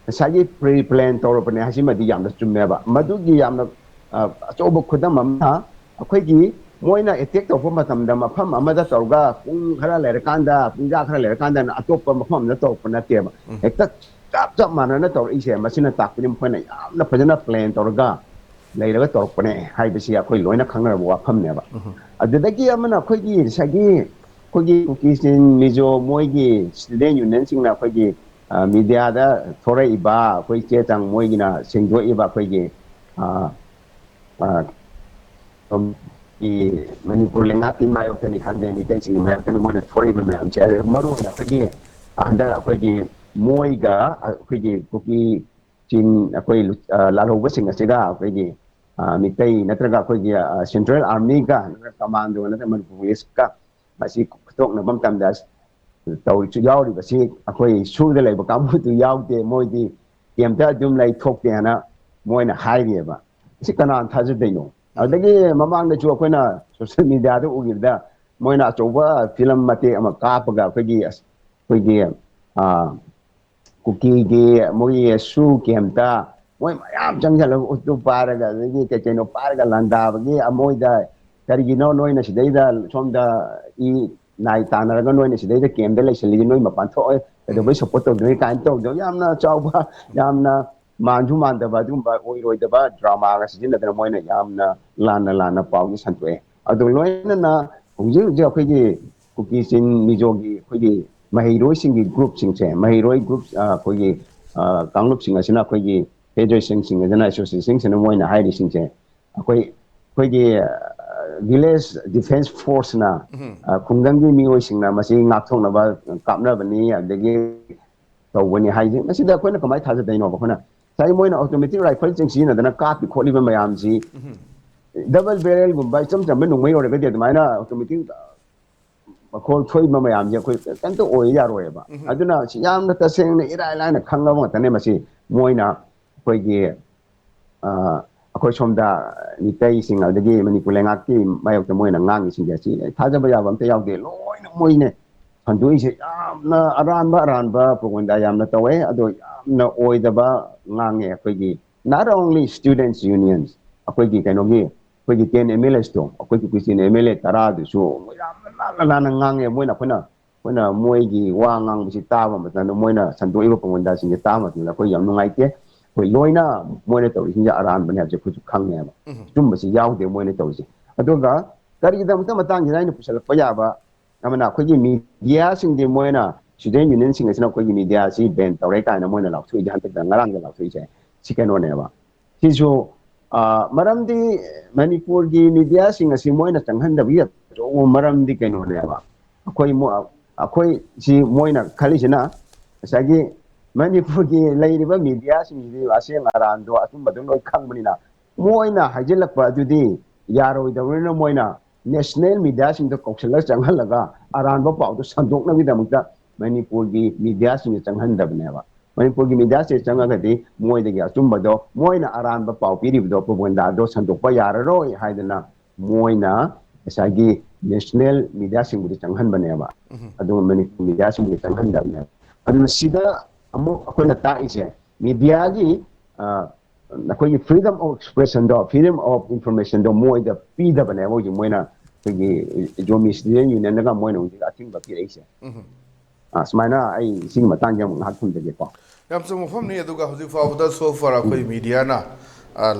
ꯉꯁꯥꯏꯒꯤ pre plan ꯇꯧꯔꯕꯅꯦ ꯍꯥꯏꯁꯤꯃꯗꯤ ꯌꯥꯝꯅ ꯆꯨꯝꯃꯦꯕ꯫ ꯃꯗꯨꯒꯤ ꯌꯥꯝꯅ, ꯑ, ꯑꯆꯧꯕ ꯈꯨꯗꯝ ꯑꯃꯅ, ꯑꯩꯈꯣꯏꯒꯤ ꯃꯣꯏꯅ attack ꯇꯧꯔꯛꯄ ꯃꯇꯝꯗ ꯃꯐꯝ ꯑꯃꯗ ꯇꯧꯔꯒ ꯄꯨꯡ ꯈꯔ ꯂꯩꯔꯀꯥꯟꯗ, ꯄꯨꯡꯖꯥ ꯈꯔ ꯂꯩꯔꯀꯥꯟꯗ ꯑꯇꯣꯞꯄ ꯃꯐꯝ ꯑꯃꯗ ꯇꯧꯔꯛꯄ ꯅꯠꯇꯦꯕ꯫ ꯍꯦꯛꯇ ꯆꯞ ꯆꯞ ꯃꯥꯟꯅꯅ ꯇꯧꯔꯛꯏꯁꯦ꯫ ꯃꯁꯤꯅ ꯇꯥꯛꯄꯗꯤ ꯃꯈꯣꯏꯅ ꯌꯥꯝꯅ ꯐꯖꯅ plan ꯇꯧꯔꯒ ꯂꯩꯔꯒ ꯇꯧꯔꯛꯄꯅꯦ ꯍꯥꯏꯕꯁꯤ ꯑꯩꯈꯣꯏ ꯂꯣꯏꯅ ꯈꯪꯅꯔꯕ ꯋꯥꯐꯝꯅꯦꯕ꯫ ꯑꯗꯨꯗꯒꯤ ꯑꯃꯅ ꯑꯩꯈꯣꯏꯒꯤ ꯉꯁꯥꯏꯒꯤ ꯑꯩꯈꯣꯏꯒꯤ ꯀꯨꯀꯤ ꯆꯤꯟ ꯃꯤꯖꯣ ꯃꯣꯏꯒꯤ student union ꯁꯤꯡꯅ ꯑꯩꯈꯣꯏꯒꯤ, ꯑ, media ꯗ ꯊꯣꯔꯛꯏꯕ ꯑꯩꯈꯣꯏ ꯆꯦ ꯆꯥꯡ ꯃꯣꯏꯒꯤꯅ ꯁꯦꯡꯗꯣꯛꯏꯕ ꯑꯩꯈꯣꯏꯒꯤ, ꯑ, ꯑ, ꯁꯣꯝꯒꯤ ꯃꯅꯤꯄꯨꯔ ꯂꯩꯉꯥꯛꯀꯤ ꯃꯥꯌꯣꯛꯇꯅꯤ ꯈꯪꯗꯦ, ꯃꯤꯇꯩꯁꯤꯡꯒꯤ ꯃꯥꯌꯣꯛꯇꯅꯤ ꯃꯣꯏꯅ ꯊꯣꯔꯛꯏꯕ ꯃꯌꯥꯝꯁꯦ, ꯑꯗꯨ ꯃꯔꯨ ꯑꯣꯏꯅ ꯑꯩꯈꯣꯏꯒꯤ ꯍꯟꯗꯛ ꯑꯩꯈꯣꯏꯒꯤ ꯃꯣꯏꯒ ꯑꯩꯈꯣꯏꯒꯤ ꯀꯨꯀꯤ ꯆꯤꯟ ꯑꯩꯈꯣꯏ ꯂꯨ-, ꯑ, ꯂꯥꯜꯍꯧꯕꯁꯤꯡ ꯑꯁꯤꯒ ꯑꯩꯈꯣꯏꯒꯤ, ꯑ, ꯃꯤꯇꯩ ꯅꯠꯇ꯭ꯔꯒ ꯑꯩꯈꯣꯏꯒꯤ, ꯑ, central army ꯒ ꯅꯠꯇ꯭ꯔꯒ commando ꯅꯠꯇ꯭ꯔꯒ ꯃꯅꯤꯄꯨꯔ police ꯀ ꯃꯁꯤ ꯈꯨꯗꯣꯛꯅꯕ ꯃꯇꯝꯗ ꯇꯧꯔꯤꯁꯨ ꯌꯥꯎꯔꯤꯕꯁꯤ ꯑꯩꯈꯣꯏ ꯁꯨꯔꯗ ꯂꯩꯕ ꯀꯥꯡꯕꯨꯗꯨ ꯌꯥꯎꯗꯦ, ꯃꯣꯏꯗꯤ camp ꯇ ꯑꯗꯨꯝ ꯂꯩ, ꯊꯣꯛꯇꯦꯅ ꯃꯣꯏꯅ ꯍꯥꯏꯔꯤꯑꯕ꯫ ꯁꯤ ꯀꯅꯥꯅ ꯊꯥꯖꯗꯣꯏꯅꯣ? ꯑꯗꯒꯤ ꯃꯃꯥꯡꯗꯁꯨ ꯑꯩꯈꯣꯏꯅ social media ꯗ ꯎꯈꯤꯕꯗ ꯃꯣꯏꯅ ꯑꯆꯧꯕ film ꯃꯇꯦꯛ ꯑꯃ ꯀꯥꯞꯄꯒ ꯑꯩꯈꯣꯏꯒꯤ, ꯑꯁ, ꯑꯩꯈꯣꯏꯒꯤ, ꯑ, ꯀꯨꯀꯤꯒꯤ ꯃꯣꯏꯒꯤ ꯁꯨ camp ꯇ ꯃꯣꯏ ꯃꯌꯥꯝ ꯆꯪꯁꯤꯜꯂꯒ ꯎꯠꯇꯨ ꯄꯥꯏꯔꯒ, ꯑꯗꯒꯤ ꯀꯩ ꯀꯩꯅꯣ ꯄꯥꯏꯔꯒ ꯂꯥꯟꯗꯥꯕꯒꯤ, ꯑꯃꯣꯏꯗ "ꯀꯔꯤꯒꯤꯅꯣ ꯅꯣꯏꯅ ꯁꯤꯗꯩꯗ ꯁꯣꯝꯗ ꯏ ꯅꯥꯏ ꯇꯥꯟꯅꯔꯒ ꯅꯣꯏꯅ ꯁꯤꯗꯩꯗ ꯀꯦꯝꯗ ꯂꯩꯁꯤꯜꯂꯤꯁꯤ, ꯅꯣꯏ ꯃꯄꯥꯟ ꯊꯣꯛꯑꯣꯏ, ꯀꯩꯗꯧꯕꯩ ꯁꯞꯄꯣꯔꯠ ꯇꯧꯗꯣꯏꯅꯣ?" ꯀꯥꯏꯅ ꯇꯧꯗꯕ ꯌꯥꯝꯅ ꯆꯥꯎꯕ, ꯌꯥꯝꯅ ꯃꯥꯟꯁꯨ ꯃꯥꯟꯗꯕ ꯑꯗꯨꯒꯨꯝꯕ ꯑꯣꯏꯔꯣꯏꯗꯕ ꯗ꯭ꯔꯃꯥꯒ ꯁꯤꯖꯤꯟꯅꯗꯅ ꯃꯣꯏꯅ ꯌꯥꯝꯅ ꯂꯥꯟꯅ ꯂꯥꯟꯅ ꯄꯥꯎꯁꯦ ꯁꯟꯗꯣꯛꯑꯦ꯫ ꯑꯗꯨ ꯂꯣꯏꯅꯅ ꯍꯧꯖꯤꯛ ꯍꯧꯖꯤꯛ ꯑꯩꯈꯣꯏꯒꯤ ꯀꯨꯀꯤ ꯆꯤꯡ ꯃꯤꯖꯣꯒꯤ ꯑꯩꯈꯣꯏꯒꯤ ꯃꯍꯩꯔꯣꯏꯁꯤꯡꯒꯤ ꯒ꯭ꯔꯨꯞꯁꯤꯡꯁꯦ, ꯃꯍꯩꯔꯣꯏ ꯒ꯭ꯔꯨꯞ, ꯑ, ꯑꯩꯈꯣꯏꯒꯤ, ꯑ, ꯀꯥꯡꯂꯨꯞꯁꯤꯡ ꯑꯁꯤꯅ ꯑꯩꯈꯣꯏꯒꯤ ꯐꯦꯗꯔꯦꯁꯟꯁꯤꯡ ꯑꯁꯤꯅ, ꯑꯦꯁꯣꯁꯤꯌꯦꯁꯟꯁꯤꯡꯅ ꯃꯣꯏꯅ ꯍꯥꯏꯔꯤꯁꯤꯡꯁꯦ, ꯑꯩꯈꯣꯏ, ꯑꯩꯈꯣꯏꯒꯤ, ꯑ, ꯚꯤꯂꯦꯖ ꯗꯤꯐꯦꯟꯁ ꯐꯣꯔꯁꯅ, ꯑ, ꯈꯨꯡꯒꯪꯒꯤ ꯃꯤꯑꯣꯏꯁꯤꯡꯅ ꯃꯁꯤ ꯉꯥꯛꯊꯣꯛꯅꯕ ꯀꯥꯞꯅꯕꯅꯤ, ꯑꯗꯒꯤ ꯇꯧꯕꯅꯤ ꯍꯥꯏꯁꯦ꯫ ꯃꯁꯤꯗ ꯑꯩꯈꯣꯏꯅ ꯀꯃꯥꯏꯅ ꯊꯥꯖꯗꯣꯏꯅꯣꯕ? ꯑꯩꯈꯣꯏꯅ ꯉꯁꯥꯏ ꯃꯣꯏꯅ ꯑꯣꯇꯣꯃꯦꯇꯤꯛ ꯔꯥꯏꯐꯜꯁꯤꯡ ꯁꯤꯖꯤꯟꯅꯗꯅ ꯀꯥꯞꯄꯤ ꯈꯣꯠꯂꯤꯕ ꯃꯌꯥꯝꯁꯤ, ꯗꯕꯜ ꯕꯦꯔꯦꯜꯒꯨꯝꯕ ꯏꯆꯝ ꯆꯝꯕ ꯅꯣꯡꯃꯩ ꯑꯣꯏꯔꯒꯗꯤ ꯑꯗꯨꯃꯥꯏꯅ ꯑꯣꯇꯣꯃꯦꯇꯤꯛ ꯃꯈꯣꯜ ꯊꯣꯛꯏꯕ ꯃꯌꯥꯝꯁꯦ ꯑꯩꯈꯣꯏ ꯀꯩꯝꯇ ꯑꯣꯏ ꯌꯥꯔꯣꯏꯕ꯫ ꯑꯗꯨꯅ ꯁꯤ ꯌꯥꯝꯅ ꯇꯁꯦꯡꯅ ꯏꯔꯥꯏ ꯂꯥꯏꯅ ꯈꯪꯉꯕ ꯉꯥꯛꯇꯅꯦ꯫ ꯃꯁꯤ ꯃꯣꯏꯅ ꯑꯩꯈꯣꯏꯒꯤ, ꯑ, ꯑꯩꯈꯣꯏ ꯁꯣꯝꯗ ꯃꯤꯇꯩꯁꯤꯡ ꯑꯗꯒꯤ ꯃꯅꯤꯄꯨꯔ ꯂꯩꯉꯥꯛꯀꯤ ꯃꯥꯌꯣꯛꯇ ꯃꯣꯏꯅ ꯉꯥꯡꯉꯤꯁꯤꯡꯁꯦ ꯑꯁꯤ ꯊꯥꯖꯕ ꯌꯥꯕ ꯑꯝꯇ ꯌꯥꯎꯗꯦ꯫ ꯂꯣꯏꯅ ꯃꯣꯏꯅ ꯁꯟꯗꯣꯛꯏꯁꯦ ꯌꯥꯝꯅ ꯑꯔꯥꯟꯕ ꯑꯔꯥꯟꯕ ꯄ꯭ꯔꯣꯄꯒꯦꯟꯗꯥ ꯌꯥꯝꯅ ꯇꯧꯋꯦ꯫ ꯑꯗꯣ ꯌꯥꯝꯅ ꯑꯣꯏꯗꯕ ꯉꯥꯡꯉꯦ꯫ ꯑꯩꯈꯣꯏꯒꯤ not only students unions, ꯑꯩꯈꯣꯏꯒꯤ ꯀꯩꯅꯣꯒꯤ, ꯑꯩꯈꯣꯏꯒꯤ ꯇꯦꯟ ꯑꯦꯝ ꯑꯦꯜ ꯑꯦꯁꯇꯣ, ꯑꯩꯈꯣꯏꯒꯤ ꯀꯨꯀꯤ ꯆꯤꯡ ꯑꯦꯝ ꯑꯦꯜ ꯑꯦ ꯇꯔꯥꯗꯨꯁꯨ ꯌꯥꯝꯅ ꯂꯥꯟꯅ ꯂꯥꯟꯅ ꯉꯥꯡꯉꯦ꯫ ꯃꯣꯏꯅ ꯑꯩꯈꯣꯏꯅ ꯑꯩꯈꯣꯏꯅ ꯃꯣꯏꯒꯤ ꯋꯥ ꯉꯥꯡꯕꯁꯤ ꯇꯥꯕ ꯃꯇꯝꯗ, ꯃꯣꯏꯅ ꯁꯟꯗꯣꯛꯏꯕ ꯄ꯭ꯔꯣꯄꯒꯦꯟꯗꯥꯁꯤꯡꯁꯦ ꯇꯥꯕ ꯃꯇꯝꯗ ꯑꯩꯈꯣꯏ ꯌꯥꯝ ꯅꯨꯡꯉꯥꯏꯇꯦ꯫ ꯑꯩꯈꯣꯏ ꯂꯣꯏꯅ ꯃꯣꯏꯅ ꯇꯧꯔꯤꯁꯤꯡꯁꯦ ꯑꯔꯥꯟꯕꯅꯦ ꯍꯥꯏꯕꯁꯦ ꯑꯩꯈꯣꯏꯁꯨ ꯈꯪꯉꯦꯕ꯫ ꯑꯆꯨꯝꯕꯁꯦ ꯌꯥꯎꯗꯦ ꯃꯣꯏꯅ ꯇꯧꯔꯤꯁꯦ꯫ ꯑꯗꯨꯒ ꯀꯔꯤꯒꯤꯗꯃꯛꯇ ꯃꯇꯥꯡꯁꯤꯗ ꯑꯩꯅ ꯄꯨꯁꯜꯂꯛꯄ ꯌꯥꯕ? ꯑꯃꯅ ꯑꯩꯈꯣꯏꯒꯤ ꯃꯤꯗꯤꯌꯥꯁꯤꯡꯗꯤ ꯃꯣꯏꯅ, ꯁ꯭ꯇꯨꯗꯦꯟ ꯌꯨꯅꯤꯌꯟꯁꯤꯡ ꯑꯁꯤꯅ ꯑꯩꯈꯣꯏꯒꯤ ꯃꯤꯗꯤꯌꯥꯁꯤ ꯕꯦꯟ ꯇꯧꯔꯦ ꯀꯥꯏꯅ ꯃꯣꯏꯅ ꯂꯥꯎꯊꯣꯛꯏꯁꯦ, ꯍꯟꯗꯛꯇ ꯉꯔꯥꯡꯗ ꯂꯥꯎꯊꯣꯛꯏꯁꯦ, ꯁꯤ ꯀꯩꯅꯣꯅꯦꯕ꯫ ꯁꯤꯁꯨ, ꯑ, ꯃꯔꯝꯗꯤ ꯃꯅꯤꯄꯨꯔꯒꯤ ꯃꯤꯗꯤꯌꯥꯁꯤꯡ ꯑꯁꯤ ꯃꯣꯏꯅ ꯆꯪꯍꯟꯗꯕꯒꯤ ꯑꯆꯧꯕ ꯃꯔꯝꯗꯤ ꯀꯩꯅꯣꯅꯦꯕ꯫ ꯑꯩꯈꯣꯏ ꯃꯣ-, ꯑꯩꯈꯣꯏ ꯁꯤ ꯃꯣꯏꯅ ꯈꯜꯂꯤꯁꯤꯅ ꯉꯁꯥꯏꯒꯤ ꯃꯅꯤꯄꯨꯔꯒꯤ ꯂꯩꯔꯤꯕ ꯃꯤꯗꯤꯌꯥꯁꯤꯡꯁꯤꯗꯤ ꯑꯁꯦꯡ ꯑꯔꯥꯟꯗꯣ, ꯑꯆꯨꯝꯕꯗꯣ ꯂꯣꯏ ꯈꯪꯕꯅꯤꯅ, ꯃꯣꯏꯅ ꯍꯥꯏꯖꯤꯜꯂꯛꯄ ꯑꯗꯨꯗꯤ ꯌꯥꯔꯣꯏꯗꯕꯅꯤꯅ, ꯃꯣꯏꯅ ꯅꯦꯁꯅꯦꯜ ꯃꯤꯗꯤꯌꯥꯁꯤꯡꯗꯣ ꯀꯧꯁꯜꯂꯒ ꯆꯪꯍꯜꯂꯒ ꯑꯔꯥꯟꯕ ꯄꯥꯎꯗꯣ ꯁꯟꯗꯣꯛꯅꯕꯒꯤꯗꯃꯛꯇ ꯃꯅꯤꯄꯨꯔꯒꯤ ꯃꯤꯗꯤꯌꯥꯁꯤꯡꯁꯦ ꯆꯪꯍꯟꯗꯕꯅꯦꯕ꯫ ꯃꯅꯤꯄꯨꯔꯒꯤ ꯃꯤꯗꯤꯌꯥꯁꯦ ꯆꯪꯉꯒꯗꯤ ꯃꯣꯏꯗꯒꯤ ꯑꯆꯨꯝꯕꯗꯣ, ꯃꯣꯏꯅ ꯑꯔꯥꯟꯕ ꯄꯥꯎ ꯄꯤꯔꯤꯕꯗꯣ, ꯄ꯭ꯔꯣꯄꯒꯦꯟꯗꯥꯗꯣ ꯁꯟꯗꯣꯛꯄ ꯌꯥꯔꯔꯣꯏ ꯍꯥꯏꯗꯅ ꯃꯣꯏꯅ ꯉꯁꯥꯏꯒꯤ ꯅꯦꯁꯅꯦꯜ ꯃꯤꯗꯤꯌꯥꯁꯤꯡꯕꯨꯗꯤ ꯆꯪꯍꯟꯕꯅꯦꯕ, ꯑꯗꯨꯒ ꯃꯅꯤꯄꯨꯔ ꯃꯤꯗꯤꯌꯥꯁꯤꯡꯕꯨꯗꯤ ꯆꯪꯍꯟꯗꯕꯅꯦꯕ꯫ ꯑꯗꯨꯅ ꯁꯤꯗ ꯑꯃꯨꯛ ꯑꯩꯈꯣꯏꯅ ꯇꯥꯛꯏꯁꯦ, ꯃꯤꯗꯤꯌꯥꯒꯤ ꯑꯩꯈꯣꯏꯒꯤ freedom of expressionꯗꯣ, freedom of informationꯗꯣ ꯃꯣꯏꯗ ꯄꯤꯗꯕꯅꯦꯕ ꯍꯧꯖꯤꯛ ꯃꯣꯏꯅ ꯑꯩꯈꯣꯏꯒꯤ Zomi Student Unionꯗꯒ ꯃꯣꯏꯅ ꯍꯧꯖꯤꯛ ꯑꯊꯤꯡꯕ ꯄꯤꯔꯛꯏꯁꯦ꯫ ꯑ, ꯁꯨꯃꯥꯏꯅ ꯑꯩ ꯁꯤꯒꯤ ꯃꯇꯥꯡꯁꯦ ꯑꯃꯨꯛ ꯉꯥꯏꯍꯥꯛ ꯊꯝꯖꯒꯦꯀꯣ꯫ ꯌꯥꯝ ꯆꯨꯝꯕ ꯋꯥꯐꯝꯅꯤ꯫ ꯑꯗꯨꯒ ꯍꯧꯖꯤꯛ ꯐꯥꯎꯕꯗ so far ꯑꯩꯈꯣꯏ ꯃꯤꯗꯤꯌꯥꯅ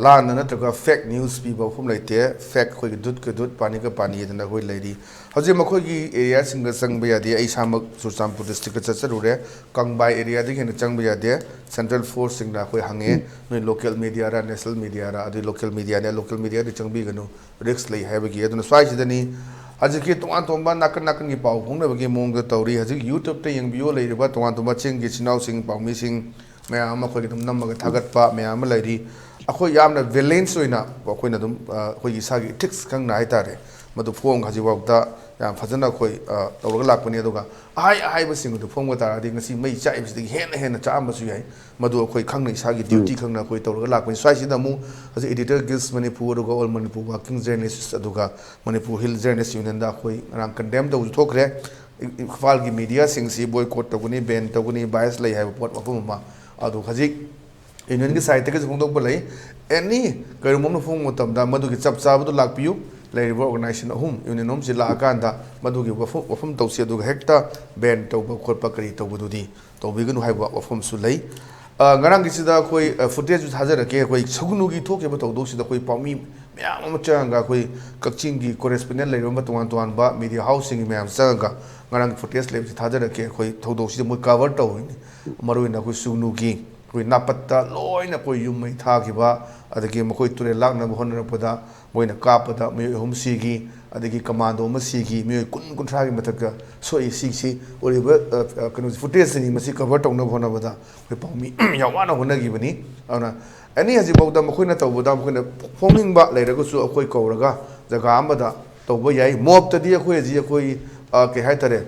ꯂꯥꯟꯅ ꯅꯠꯇ꯭ꯔꯒ fake news ꯄꯤꯕ ꯃꯐꯝ ꯂꯩꯇꯦ꯫ Fact ꯑꯩꯈꯣꯏꯒꯤ ꯗꯨꯠꯀ ꯗꯨꯠ, ꯄꯥꯅꯤꯒ ꯄꯥꯅꯤ ꯑꯗꯨꯅ ꯑꯩꯈꯣꯏ ꯂꯩꯔꯤ꯫ ꯍꯧꯖꯤꯛ ꯃꯈꯣꯏꯒꯤ areaꯁꯤꯡꯗ ꯆꯪꯕ ꯌꯥꯗꯦ꯫ ꯑꯩ ꯏꯁꯥꯃꯛ ꯆꯨꯔꯆꯥꯟꯄꯨꯔ districtꯀ ꯆꯠꯆꯔꯨꯔꯦ꯫ ꯀꯪꯕꯥꯏ areaꯗꯒꯤ ꯍꯦꯟꯅ ꯆꯪꯕ ꯌꯥꯗꯦ꯫ Central Forceꯁꯤꯡꯅ ꯑꯩꯈꯣꯏ ꯍꯪꯉꯦ, "ꯅꯣꯏ local mediaꯔ, national mediaꯔ?" ꯑꯗꯨꯗꯤ local mediaꯅꯦ, local mediaꯗꯤ ꯆꯪꯕꯤꯒꯅꯨ, risk ꯂꯩ ꯍꯥꯏꯕꯒꯤ꯫ ꯑꯗꯨꯅ ꯁ꯭ꯋꯥꯏꯁꯤꯗꯅꯤ ꯍꯧꯖꯤꯛꯀꯤ ꯇꯣꯉꯥꯟ ꯇꯣꯉꯥꯟꯕ ꯅꯥꯀꯟ ꯅꯥꯀꯟꯒꯤ ꯄꯥꯎ ꯐꯥꯎꯅꯕꯒꯤ ꯃꯑꯣꯡꯗ ꯇꯧꯔꯤ꯫ ꯍꯧꯖꯤꯛ YouTubeꯇ ꯌꯦꯡꯕꯤꯌꯨ, ꯂꯩꯔꯤꯕ ꯇꯣꯉꯥꯟ ꯇꯣꯉꯥꯟꯕ ꯆꯤꯡꯒꯤ ꯏꯆꯤꯟ ꯏꯅꯥꯎꯁꯤꯡ, ꯄꯥꯎꯃꯤꯁꯤꯡ ꯃꯌꯥꯝ ꯑꯃ ꯑꯩꯈꯣꯏꯒꯤ ꯑꯗꯨꯝ ꯅꯝꯃꯒ ꯊꯥꯒꯠꯄ ꯃꯌꯥꯝ ꯑꯃ ꯂꯩꯔꯤ꯫ ꯑꯩꯈꯣꯏ ꯌꯥꯝꯅ balance ꯑꯣꯏꯅ ꯑꯩꯈꯣꯏꯅ ꯑꯗꯨꯝ, ꯑ, ꯑꯩꯈꯣꯏꯒꯤ ꯏꯁꯥꯒꯤ ethics ꯈꯪꯅ ꯍꯥꯏꯇꯥꯔꯦ, ꯃꯗꯨ ꯐꯣꯡ ꯍꯧꯖꯤꯛꯐꯥꯎꯗ ꯌꯥꯝ ꯐꯖꯅ ꯑꯩꯈꯣꯏ, ꯑ, ꯇꯧꯔꯒ ꯂꯥꯛꯄꯅꯤ꯫ ꯑꯗꯨꯒ ꯑꯍꯥꯏ ꯑꯍꯥꯏꯕꯁꯤꯡ ꯑꯗꯨ ꯐꯣꯡꯕ ꯇꯥꯔꯗꯤ ꯉꯁꯤ ꯃꯩ ꯆꯥꯛꯏꯕꯁꯤꯗꯒꯤ ꯍꯦꯟꯅ ꯍꯦꯟꯅ ꯆꯥꯛꯑꯝꯕꯁꯨ ꯌꯥꯏ꯫ ꯃꯗꯨ ꯑꯩꯈꯣꯏ ꯈꯪꯅ ꯏꯁꯥꯒꯤ duty ꯈꯪꯅ ꯑꯩꯈꯣꯏ ꯇꯧꯔꯒ ꯂꯥꯛꯄꯅꯤ꯫ ꯁ꯭ꯋꯥꯏꯁꯤꯗ ꯑꯃꯨꯛ ꯍꯧꯖꯤꯛ Editor Guild Manipur, ꯑꯗꯨꯒ All Manipur Working Journalists, ꯑꯗꯨꯒ Manipur Hill Journalists Unionꯗ ꯑꯩꯈꯣꯏ ꯉꯔꯥꯡ condemn ꯇꯧꯕꯁꯨ ꯊꯣꯛꯈ꯭ꯔꯦ꯫ ꯏꯝꯐꯥꯜꯒꯤ mediaꯁꯤꯡꯁꯤ boycott ꯇꯧꯒꯅꯤ, ban ꯇꯧꯒꯅꯤ, bias ꯂꯩ ꯍꯥꯏꯕ ꯄꯣꯠ ꯋꯥꯐꯝ ꯑꯃ꯫ ꯑꯗꯨ ꯍꯧꯖꯤꯛ unionꯒꯤ sideꯇꯒꯤꯁꯨ ꯐꯣꯡꯗꯣꯛꯄ ꯂꯩ꯫ Any ꯀꯔꯤꯒꯨꯝꯕ ꯑꯃ ꯐꯣꯡꯕ ꯃꯇꯝꯗ ꯃꯗꯨꯒꯤ ꯆꯞ ꯆꯥꯕꯗꯨ ꯂꯥꯛꯄꯤꯌꯨ, ꯂꯩꯔꯤꯕ organization ꯑꯍꯨꯝ, union ꯑꯍꯨꯝꯁꯤ ꯂꯥꯛꯑꯀꯥꯟꯗ ꯃꯗꯨꯒꯤ ꯋꯥꯐꯝ, ꯋꯥꯐꯝ ꯇꯧꯁꯤ, ꯑꯗꯨꯒ ꯍꯦꯛꯇ ban ꯇꯧꯕ ꯈꯣꯠꯄ ꯀꯔꯤ ꯇꯧꯕꯗꯨꯗꯤ ꯇꯧꯕꯤꯒꯅꯨ ꯍꯥꯏꯕ ꯋꯥꯐꯝꯁꯨ ꯂꯩ꯫ ꯑ, ꯉꯔꯥꯡꯒꯤꯁꯤꯗ ꯑꯩꯈꯣꯏ, ꯑ, footageꯁꯨ ꯊꯥꯖꯔꯛꯀꯦ꯫ ꯑꯩꯈꯣꯏ ꯁꯨꯒꯅꯨꯒꯤ ꯊꯣꯛꯈꯤꯕ ꯊꯧꯗꯣꯛꯁꯤꯗ ꯑꯩꯈꯣꯏ ꯄꯥꯎꯃꯤ ꯃꯌꯥꯝ ꯑꯃ ꯆꯪꯉꯒ, ꯑꯩꯈꯣꯏ ꯀꯛꯆꯤꯡꯒꯤ correspondent ꯂꯩꯔꯤꯕ ꯇꯣꯉꯥꯟ ꯇꯣꯉꯥꯟꯕ media houseꯁꯤꯡꯒꯤ ꯃꯌꯥꯝ ꯆꯪꯉꯒ ꯉꯔꯥꯡꯒꯤ footage ꯂꯩꯕꯁꯤ ꯊꯥꯖꯔꯛꯀꯦ꯫ ꯑꯩꯈꯣꯏ ꯊꯧꯗꯣꯛꯁꯤꯗ ꯃꯣꯏ cover ꯇꯧꯔꯤꯅꯤ꯫ ꯃꯔꯨꯑꯣꯏꯅ ꯑꯩꯈꯣꯏ ꯁꯨꯒꯅꯨꯒꯤ ꯑꯩꯈꯣꯏ ꯅꯥꯄꯠꯇ ꯂꯣꯏꯅ ꯑꯩꯈꯣꯏ ꯌꯨꯝ ꯃꯩ ꯊꯥꯈꯤꯕ, ꯑꯗꯒꯤ ꯃꯈꯣꯏ ꯇꯨꯔꯦꯜ ꯂꯥꯛꯅꯕ ꯍꯣꯠꯅꯔꯛꯄꯗ ꯃꯣꯏꯅ ꯀꯥꯞꯄꯗ ꯃꯤꯑꯣꯏ ꯑꯍꯨꯝ ꯁꯤꯈꯤ, ꯑꯗꯒꯤ commando ꯑꯃ ꯁꯤꯈꯤ, ꯃꯤꯑꯣꯏ ꯀꯨꯟ, ꯀꯨꯟꯊ꯭ꯔꯥꯒꯤ ꯃꯊꯛꯇ ꯁꯣꯛꯏ꯫ ꯁꯤꯁꯤ ꯎꯔꯤꯕ, ꯑ, ꯑ, ꯀꯩꯅꯣꯁꯤ, footageꯁꯤꯅꯤ꯫ ꯃꯁꯤ cover ꯇꯧꯅꯕ ꯍꯣꯠꯅꯕꯗ ꯑꯩꯈꯣꯏ ꯄꯥꯎꯃꯤ ꯌꯥꯝ ꯋꯥꯅ ꯍꯣꯠꯅꯈꯤꯕꯅꯤ꯫ ꯑꯗꯨꯅ any ꯍꯧꯖꯤꯛꯐꯥꯎꯗ ꯃꯈꯣꯏꯅ ꯇꯧꯕꯗ ꯃꯈꯣꯏꯅ ꯐꯣꯡꯅꯤꯡꯕ ꯂꯩꯔꯒꯁꯨ ꯑꯩꯈꯣꯏ ꯀꯧꯔꯒ ꯖꯒꯥ ꯑꯃꯗ ꯇꯧꯕ ꯌꯥꯏ꯫ Mobꯇꯗꯤ ꯑꯩꯈꯣꯏ ꯍꯧꯖꯤꯛ ꯑꯩꯈꯣꯏ, ꯑ, ꯀꯩ ꯍꯥꯏꯇꯥꯔꯦ,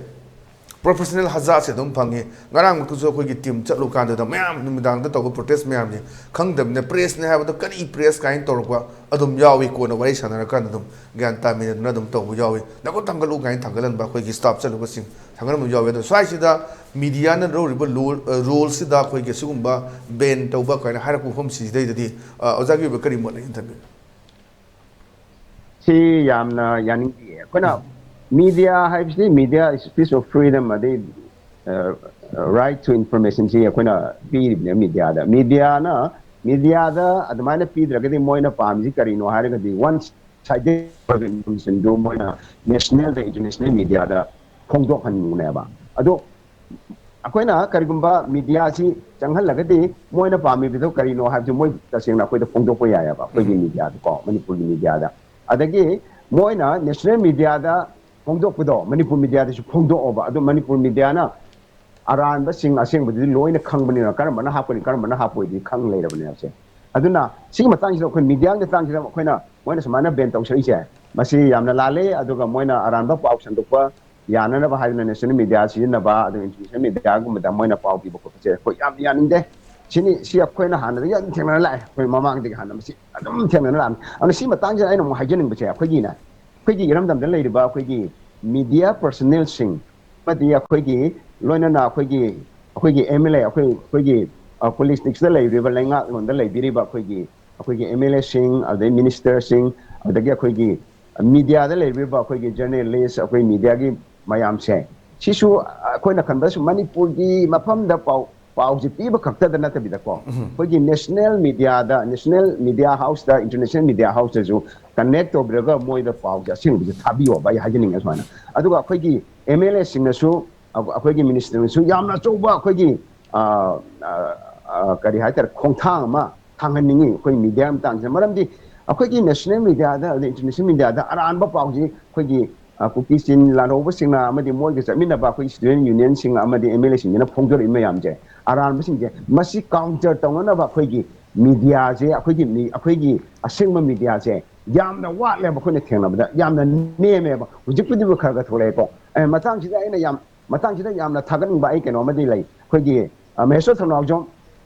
ꯄ꯭ꯔꯣꯐꯦꯁꯅꯦꯜ ꯍꯖꯥꯠꯁꯦ ꯑꯗꯨꯝ ꯐꯪꯉꯤ꯫ ꯉꯔꯥꯡꯃꯛꯇꯁꯨ ꯑꯩꯈꯣꯏꯒꯤ ꯇꯤꯝ ꯆꯠꯂꯨꯀꯥꯟꯗꯨꯗ ꯃꯌꯥꯝ ꯅꯨꯃꯤꯗꯥꯡꯗ ꯇꯧꯕ ꯄ꯭ꯔꯣꯇꯦꯁ ꯃꯌꯥꯝꯁꯦ ꯈꯪꯗꯕꯅꯤꯅ, ꯄ꯭ꯔꯦꯁꯅꯦ ꯍꯥꯏꯕꯗꯣ ꯀꯔꯤ ꯄ꯭ꯔꯦꯁ ꯀꯥꯏꯅ ꯇꯧꯔꯛꯄ ꯑꯗꯨꯝ ꯌꯥꯎꯏ꯫ ꯀꯣꯟꯅ ꯋꯥꯔꯤ ꯁꯥꯟꯅꯔꯀꯥꯟꯗ ꯑꯗꯨꯝ ꯒ꯭ꯌꯥꯟ ꯇꯥꯃꯤꯟꯅꯗꯅ ꯑꯗꯨꯝ ꯇꯧꯕ ꯌꯥꯎꯏ꯫ ꯅꯈꯨꯠ ꯊꯥꯡꯒꯠꯂꯨ ꯀꯥꯏꯅ ꯊꯥꯡꯒꯠꯍꯟꯕ ꯑꯩꯈꯣꯏꯒꯤ ꯁ꯭ꯇꯥꯐ ꯆꯠꯂꯨꯕꯁꯤꯡ ꯊꯥꯡꯒꯠꯍꯟꯕ ꯌꯥꯎꯏ꯫ ꯑꯗꯣ ꯁ꯭ꯋꯥꯏꯁꯤꯗ ꯃꯤꯗꯤꯌꯥꯅ ꯂꯧꯔꯤꯕ ꯔꯣꯜ, ꯔꯣꯜꯁꯤꯗ ꯑꯩꯈꯣꯏꯒꯤ ꯁꯤꯒꯨꯝꯕ ꯕꯦꯟ ꯇꯧꯕ ꯀꯥꯏꯅ ꯍꯥꯏꯔꯛꯄ ꯃꯐꯝꯁꯤꯗꯩꯗꯗꯤ, ꯑ, ꯑꯣꯖꯥꯒꯤ ꯑꯣꯏꯕ ꯀꯔꯤ ꯃꯣꯠ ꯂꯩ? ꯊꯝꯕꯤꯌꯨ꯫ ꯁꯤ ꯌꯥꯝꯅ ꯌꯥꯅꯤꯡꯗꯦ꯫ ꯑꯩꯈꯣꯏꯅ ꯃꯤꯗꯤꯌꯥ ꯍꯥꯏꯕꯁꯤꯗꯤ, media is piece of freedom, ꯑꯗꯩ right to information ꯁꯤ ꯑꯩꯈꯣꯏꯅ ꯄꯤꯔꯤꯕꯅꯦ ꯃꯤꯗꯤꯌꯥꯗ꯫ ꯃꯤꯗꯤꯌꯥꯅ, ꯃꯤꯗꯤꯌꯥꯗ ꯑꯗꯨꯃꯥꯏꯅ ꯄꯤꯗ꯭ꯔꯒꯗꯤ ꯃꯣꯏꯅ ꯄꯥꯝꯃꯤꯁꯤ ꯀꯔꯤꯅꯣ ꯍꯥꯏꯔꯒꯗꯤ, ꯋꯥꯟ ꯁꯥꯏꯗꯦꯠ ꯑꯣꯏꯕ ꯏꯟꯐꯣꯔꯃꯦꯁꯟꯗꯨ ꯃꯣꯏꯅ ꯅꯦꯁꯅꯦꯜꯗ, ꯏꯟꯇꯔꯅꯦꯁꯅꯦꯜ ꯃꯤꯗꯤꯌꯥꯗ ꯐꯣꯡꯗꯣꯛꯍꯟꯅꯤꯡꯕꯅꯦꯕ꯫ ꯑꯗꯣ ꯑꯩꯈꯣꯏꯅ ꯀꯔꯤꯒꯨꯝꯕ ꯃꯤꯗꯤꯌꯥꯁꯤ ꯆꯪꯍꯜꯂꯒꯗꯤ, ꯃꯣꯏꯅ ꯄꯥꯝꯃꯤꯕꯗꯣ ꯀꯔꯤꯅꯣ ꯍꯥꯏꯕꯗꯨ ꯃꯣꯏ ꯇꯁꯦꯡꯅ ꯑꯩꯈꯣꯏꯗ ꯐꯣꯡꯗꯣꯛꯄ ꯌꯥꯏꯑꯕ, ꯑꯩꯈꯣꯏꯒꯤ ꯃꯤꯗꯤꯌꯥꯗꯀꯣ, ꯃꯅꯤꯄꯨꯔꯒꯤ ꯃꯤꯗꯤꯌꯥꯗ꯫ ꯑꯗꯒꯤ ꯃꯣꯏꯅ ꯅꯦꯁꯅꯦꯜ ꯃꯤꯗꯤꯌꯥꯗ ꯐꯣꯡꯗꯣꯛꯄꯗꯣ ꯃꯅꯤꯄꯨꯔ ꯃꯤꯗꯤꯌꯥꯗꯁꯨ ꯐꯣꯡꯗꯣꯛꯑꯣꯕ꯫ ꯑꯗꯨ ꯃꯅꯤꯄꯨꯔ ꯃꯤꯗꯤꯌꯥꯅ ꯑꯔꯥꯟꯕꯁꯤꯡ ꯑꯁꯦꯡꯕꯗꯨꯗꯤ ꯂꯣꯏꯅ ꯈꯪꯕꯅꯤꯅ, ꯀꯔꯝꯕꯅ ꯍꯥꯞꯀꯅꯤ, ꯀꯔꯝꯕꯅ ꯍꯥꯞꯄꯣꯏꯗꯤ ꯈꯪ ꯂꯩꯔꯕꯅꯦꯕꯁꯦ꯫ ꯑꯗꯨꯅ ꯁꯤꯒꯤ ꯃꯇꯥꯡꯁꯤꯗ ꯑꯩꯈꯣꯏ ꯃꯤꯗꯤꯌꯥꯒꯤ ꯃꯇꯥꯡꯁꯤꯗ ꯑꯩꯈꯣꯏꯅ, ꯃꯣꯏꯅ ꯁꯨꯃꯥꯏꯅ ꯕꯦꯟ ꯇꯧꯁꯔꯛꯏꯁꯦ, ꯃꯁꯤ ꯌꯥꯝꯅ ꯂꯥꯜꯂꯤ꯫ ꯑꯗꯨꯒ ꯃꯣꯏꯅ ꯑꯔꯥꯟꯕ ꯄꯥꯎ ꯁꯟꯗꯣꯛꯄ ꯌꯥꯅꯅꯕ ꯍꯥꯏꯗꯨꯅ ꯅꯦꯁꯅꯦꯜ ꯃꯤꯗꯤꯌꯥ ꯁꯤꯖꯤꯟꯅꯕ, ꯑꯗꯨꯒ ꯏꯟꯇꯔꯅꯦꯁꯅꯦꯜ ꯃꯤꯗꯤꯌꯥꯒꯨꯝꯕꯗ ꯃꯣꯏꯅ ꯄꯥꯎ ꯄꯤꯕ ꯈꯣꯠꯄꯁꯦ ꯑꯩꯈꯣꯏ ꯌꯥꯝ ꯌꯥꯅꯤꯡꯗꯦ꯫ ꯁꯤꯅꯤ, ꯁꯤ ꯑꯩꯈꯣꯏꯅ ꯍꯥꯟꯅꯗꯒꯤ ꯑꯗꯨꯝ ꯊꯦꯡꯅꯅ ꯂꯥꯛꯑꯦ꯫ ꯑꯩꯈꯣꯏ ꯃꯃꯥꯡꯗꯒꯤ ꯍꯥꯟꯅ ꯃꯁꯤ ꯑꯗꯨꯝ ꯊꯦꯡꯅꯅ ꯂꯥꯛꯑꯦ꯫ ꯑꯗꯨꯅ ꯁꯤ ꯃꯇꯥꯡꯁꯤꯗ ꯑꯩꯅ ꯑꯃꯨꯛ ꯍꯥꯏꯖꯅꯤꯡꯕꯁꯦ, ꯑꯩꯈꯣꯏꯒꯤꯅꯦ, ꯑꯩꯈꯣꯏꯒꯤ ꯏꯔꯝꯗꯝꯗ ꯂꯩꯔꯤꯕ ꯑꯩꯈꯣꯏꯒꯤ ꯃꯤꯗꯤꯌꯥ ꯄꯔꯁꯅꯦꯜꯁꯤꯡ ꯑꯃꯗꯤ ꯑꯩꯈꯣꯏꯒꯤ ꯂꯣꯏꯅꯅ ꯑꯩꯈꯣꯏꯒꯤ, ꯑꯩꯈꯣꯏꯒꯤ ꯑꯦꯝ ꯑꯦꯜ ꯑꯦ, ꯑꯩꯈꯣꯏ, ꯑꯩꯈꯣꯏꯒꯤ ꯄꯣꯂꯤꯇꯤꯛꯁꯇ ꯂꯩꯔꯤꯕ, ꯂꯩꯉꯥꯛꯂꯣꯟꯗ ꯂꯩꯕꯤꯔꯤꯕ ꯑꯩꯈꯣꯏꯒꯤ, ꯑꯩꯈꯣꯏꯒꯤ ꯑꯦꯝ ꯑꯦꯜ ꯑꯦꯁꯤꯡ, ꯑꯗꯩ ꯃꯤꯅꯤꯁꯇꯔꯁꯤꯡ, ꯑꯗꯒꯤ ꯑꯩꯈꯣꯏꯒꯤ ꯃꯤꯗꯤꯌꯥꯗ ꯂꯩꯕꯤꯕ ꯑꯩꯈꯣꯏꯒꯤ ꯖꯔꯅꯦꯂꯤꯁ, ꯑꯩꯈꯣꯏ ꯃꯤꯗꯤꯌꯥꯒꯤ ꯃꯌꯥꯝꯁꯦ, ꯁꯤꯁꯨ ꯑꯩꯈꯣꯏꯅ ꯈꯟꯕꯗꯁꯨ ꯃꯅꯤꯄꯨꯔꯒꯤ ꯃꯐꯝꯗ ꯄꯥꯎ, ꯄꯥꯎꯁꯦ ꯄꯤꯕ ꯈꯛꯇꯗ ꯅꯠꯇꯕꯤꯗꯀꯣ, ꯑꯩꯈꯣꯏꯒꯤ ꯅꯦꯁꯅꯦꯜ ꯃꯤꯗꯤꯌꯥꯗ, ꯅꯦꯁꯅꯦꯜ ꯃꯤꯗꯤꯌꯥ ꯍꯥꯎꯁꯇ, ꯏꯟꯇꯔꯅꯦꯁꯅꯦꯜ ꯃꯤꯗꯤꯌꯥ ꯍꯥꯎꯁꯇꯁꯨ ꯀꯟꯅꯦꯛ ꯇꯧꯕꯤꯔꯒ ꯃꯣꯏꯗ ꯄꯥꯎꯁꯦ ꯑꯁꯦꯡꯕꯁꯦ ꯊꯥꯕꯤꯌꯣꯕ, ꯑꯩ ꯍꯥꯏꯖꯅꯤꯡꯉꯦ ꯁꯨꯃꯥꯏꯅ꯫ ꯑꯗꯨꯒ ꯑꯩꯈꯣꯏꯒꯤ ꯑꯦꯝ ꯑꯦꯜ ꯑꯦꯁꯤꯡꯅꯁꯨ, ꯑꯩꯈꯣꯏꯒꯤ ꯃꯤꯅꯤꯁꯇꯔꯅꯁꯨ ꯌꯥꯝꯅ ꯑꯆꯧꯕ ꯑꯩꯈꯣꯏꯒꯤ, ꯑ, ꯑ, ꯑ, ꯀꯔꯤ ꯍꯥꯏꯇꯥꯔꯦ, ꯈꯣꯡꯊꯥꯡ ꯑꯃ ꯊꯥꯡꯍꯟꯅꯤꯡꯉꯤ ꯑꯩꯈꯣꯏ ꯃꯤꯗꯤꯌꯥ ꯃꯇꯥꯡꯁꯤꯗ꯫ ꯃꯔꯝꯗꯤ ꯑꯩꯈꯣꯏꯒꯤ ꯅꯦꯁꯅꯦꯜ ꯃꯤꯗꯤꯌꯥꯗ, ꯑꯗꯩ ꯏꯟꯇꯔꯅꯦꯁꯅꯦꯜ ꯃꯤꯗꯤꯌꯥꯗ ꯑꯔꯥꯟꯕ ꯄꯥꯎꯁꯤ ꯑꯩꯈꯣꯏꯒꯤ, ꯑ, ꯀꯨꯀꯤ ꯆꯤꯟ ꯂꯥꯟꯍꯧꯕꯁꯤꯡꯅ ꯑꯃꯗꯤ ꯃꯣꯏꯒ ꯆꯠꯃꯤꯟꯅꯕ ꯑꯩꯈꯣꯏꯒꯤ ꯁ꯭ꯇꯨꯗꯦꯟ ꯌꯨꯅꯤꯌꯟꯁꯤꯡ ꯑꯃꯗꯤ ꯑꯦꯝ ꯑꯦꯜ ꯑꯦꯁꯤꯡꯁꯤꯅ ꯐꯣꯡꯗꯣꯔꯛꯏ ꯃꯌꯥꯝꯁꯦ, ꯑꯔꯥꯟꯕꯁꯤꯡꯁꯦ, ꯃꯁꯤ ꯀꯥꯎꯟꯇꯔ ꯇꯧꯅꯅꯕ ꯑꯩꯈꯣꯏꯒꯤ ꯃꯤꯗꯤꯌꯥꯁꯦ, ꯑꯩꯈꯣꯏꯒꯤ ꯃꯤ-, ꯑꯩꯈꯣꯏꯒꯤ ꯑꯁꯦꯡꯕ ꯃꯤꯗꯤꯌꯥꯁꯦ ꯌꯥꯝꯅ ꯋꯥꯠꯂꯦꯕ꯫ ꯑꯩꯈꯣꯏꯅ ꯊꯦꯡꯅꯕꯗ ꯌꯥꯝꯅ ꯅꯦꯝꯃꯦꯕ꯫ ꯍꯧꯖꯤꯛꯄꯨꯗꯤꯕꯨ ꯈꯔ ꯈꯔ ꯊꯣꯛꯂꯛꯑꯦꯀꯣ꯫ ꯑꯦ, ꯃꯇꯥꯡꯁꯤꯗ ꯑꯩꯅ ꯌꯥꯝ ꯃꯇꯥꯡꯁꯤꯗ ꯌꯥꯝꯅ ꯊꯥꯒꯠꯅꯤꯡꯕ ꯑꯩ ꯀꯩꯅꯣ ꯑꯃꯗꯤ ꯂꯩ꯫ ꯑꯩꯈꯣꯏꯒꯤ, ꯑ, ꯃꯍꯦꯁꯣꯔ ꯊꯧꯅꯥꯎꯖꯝ,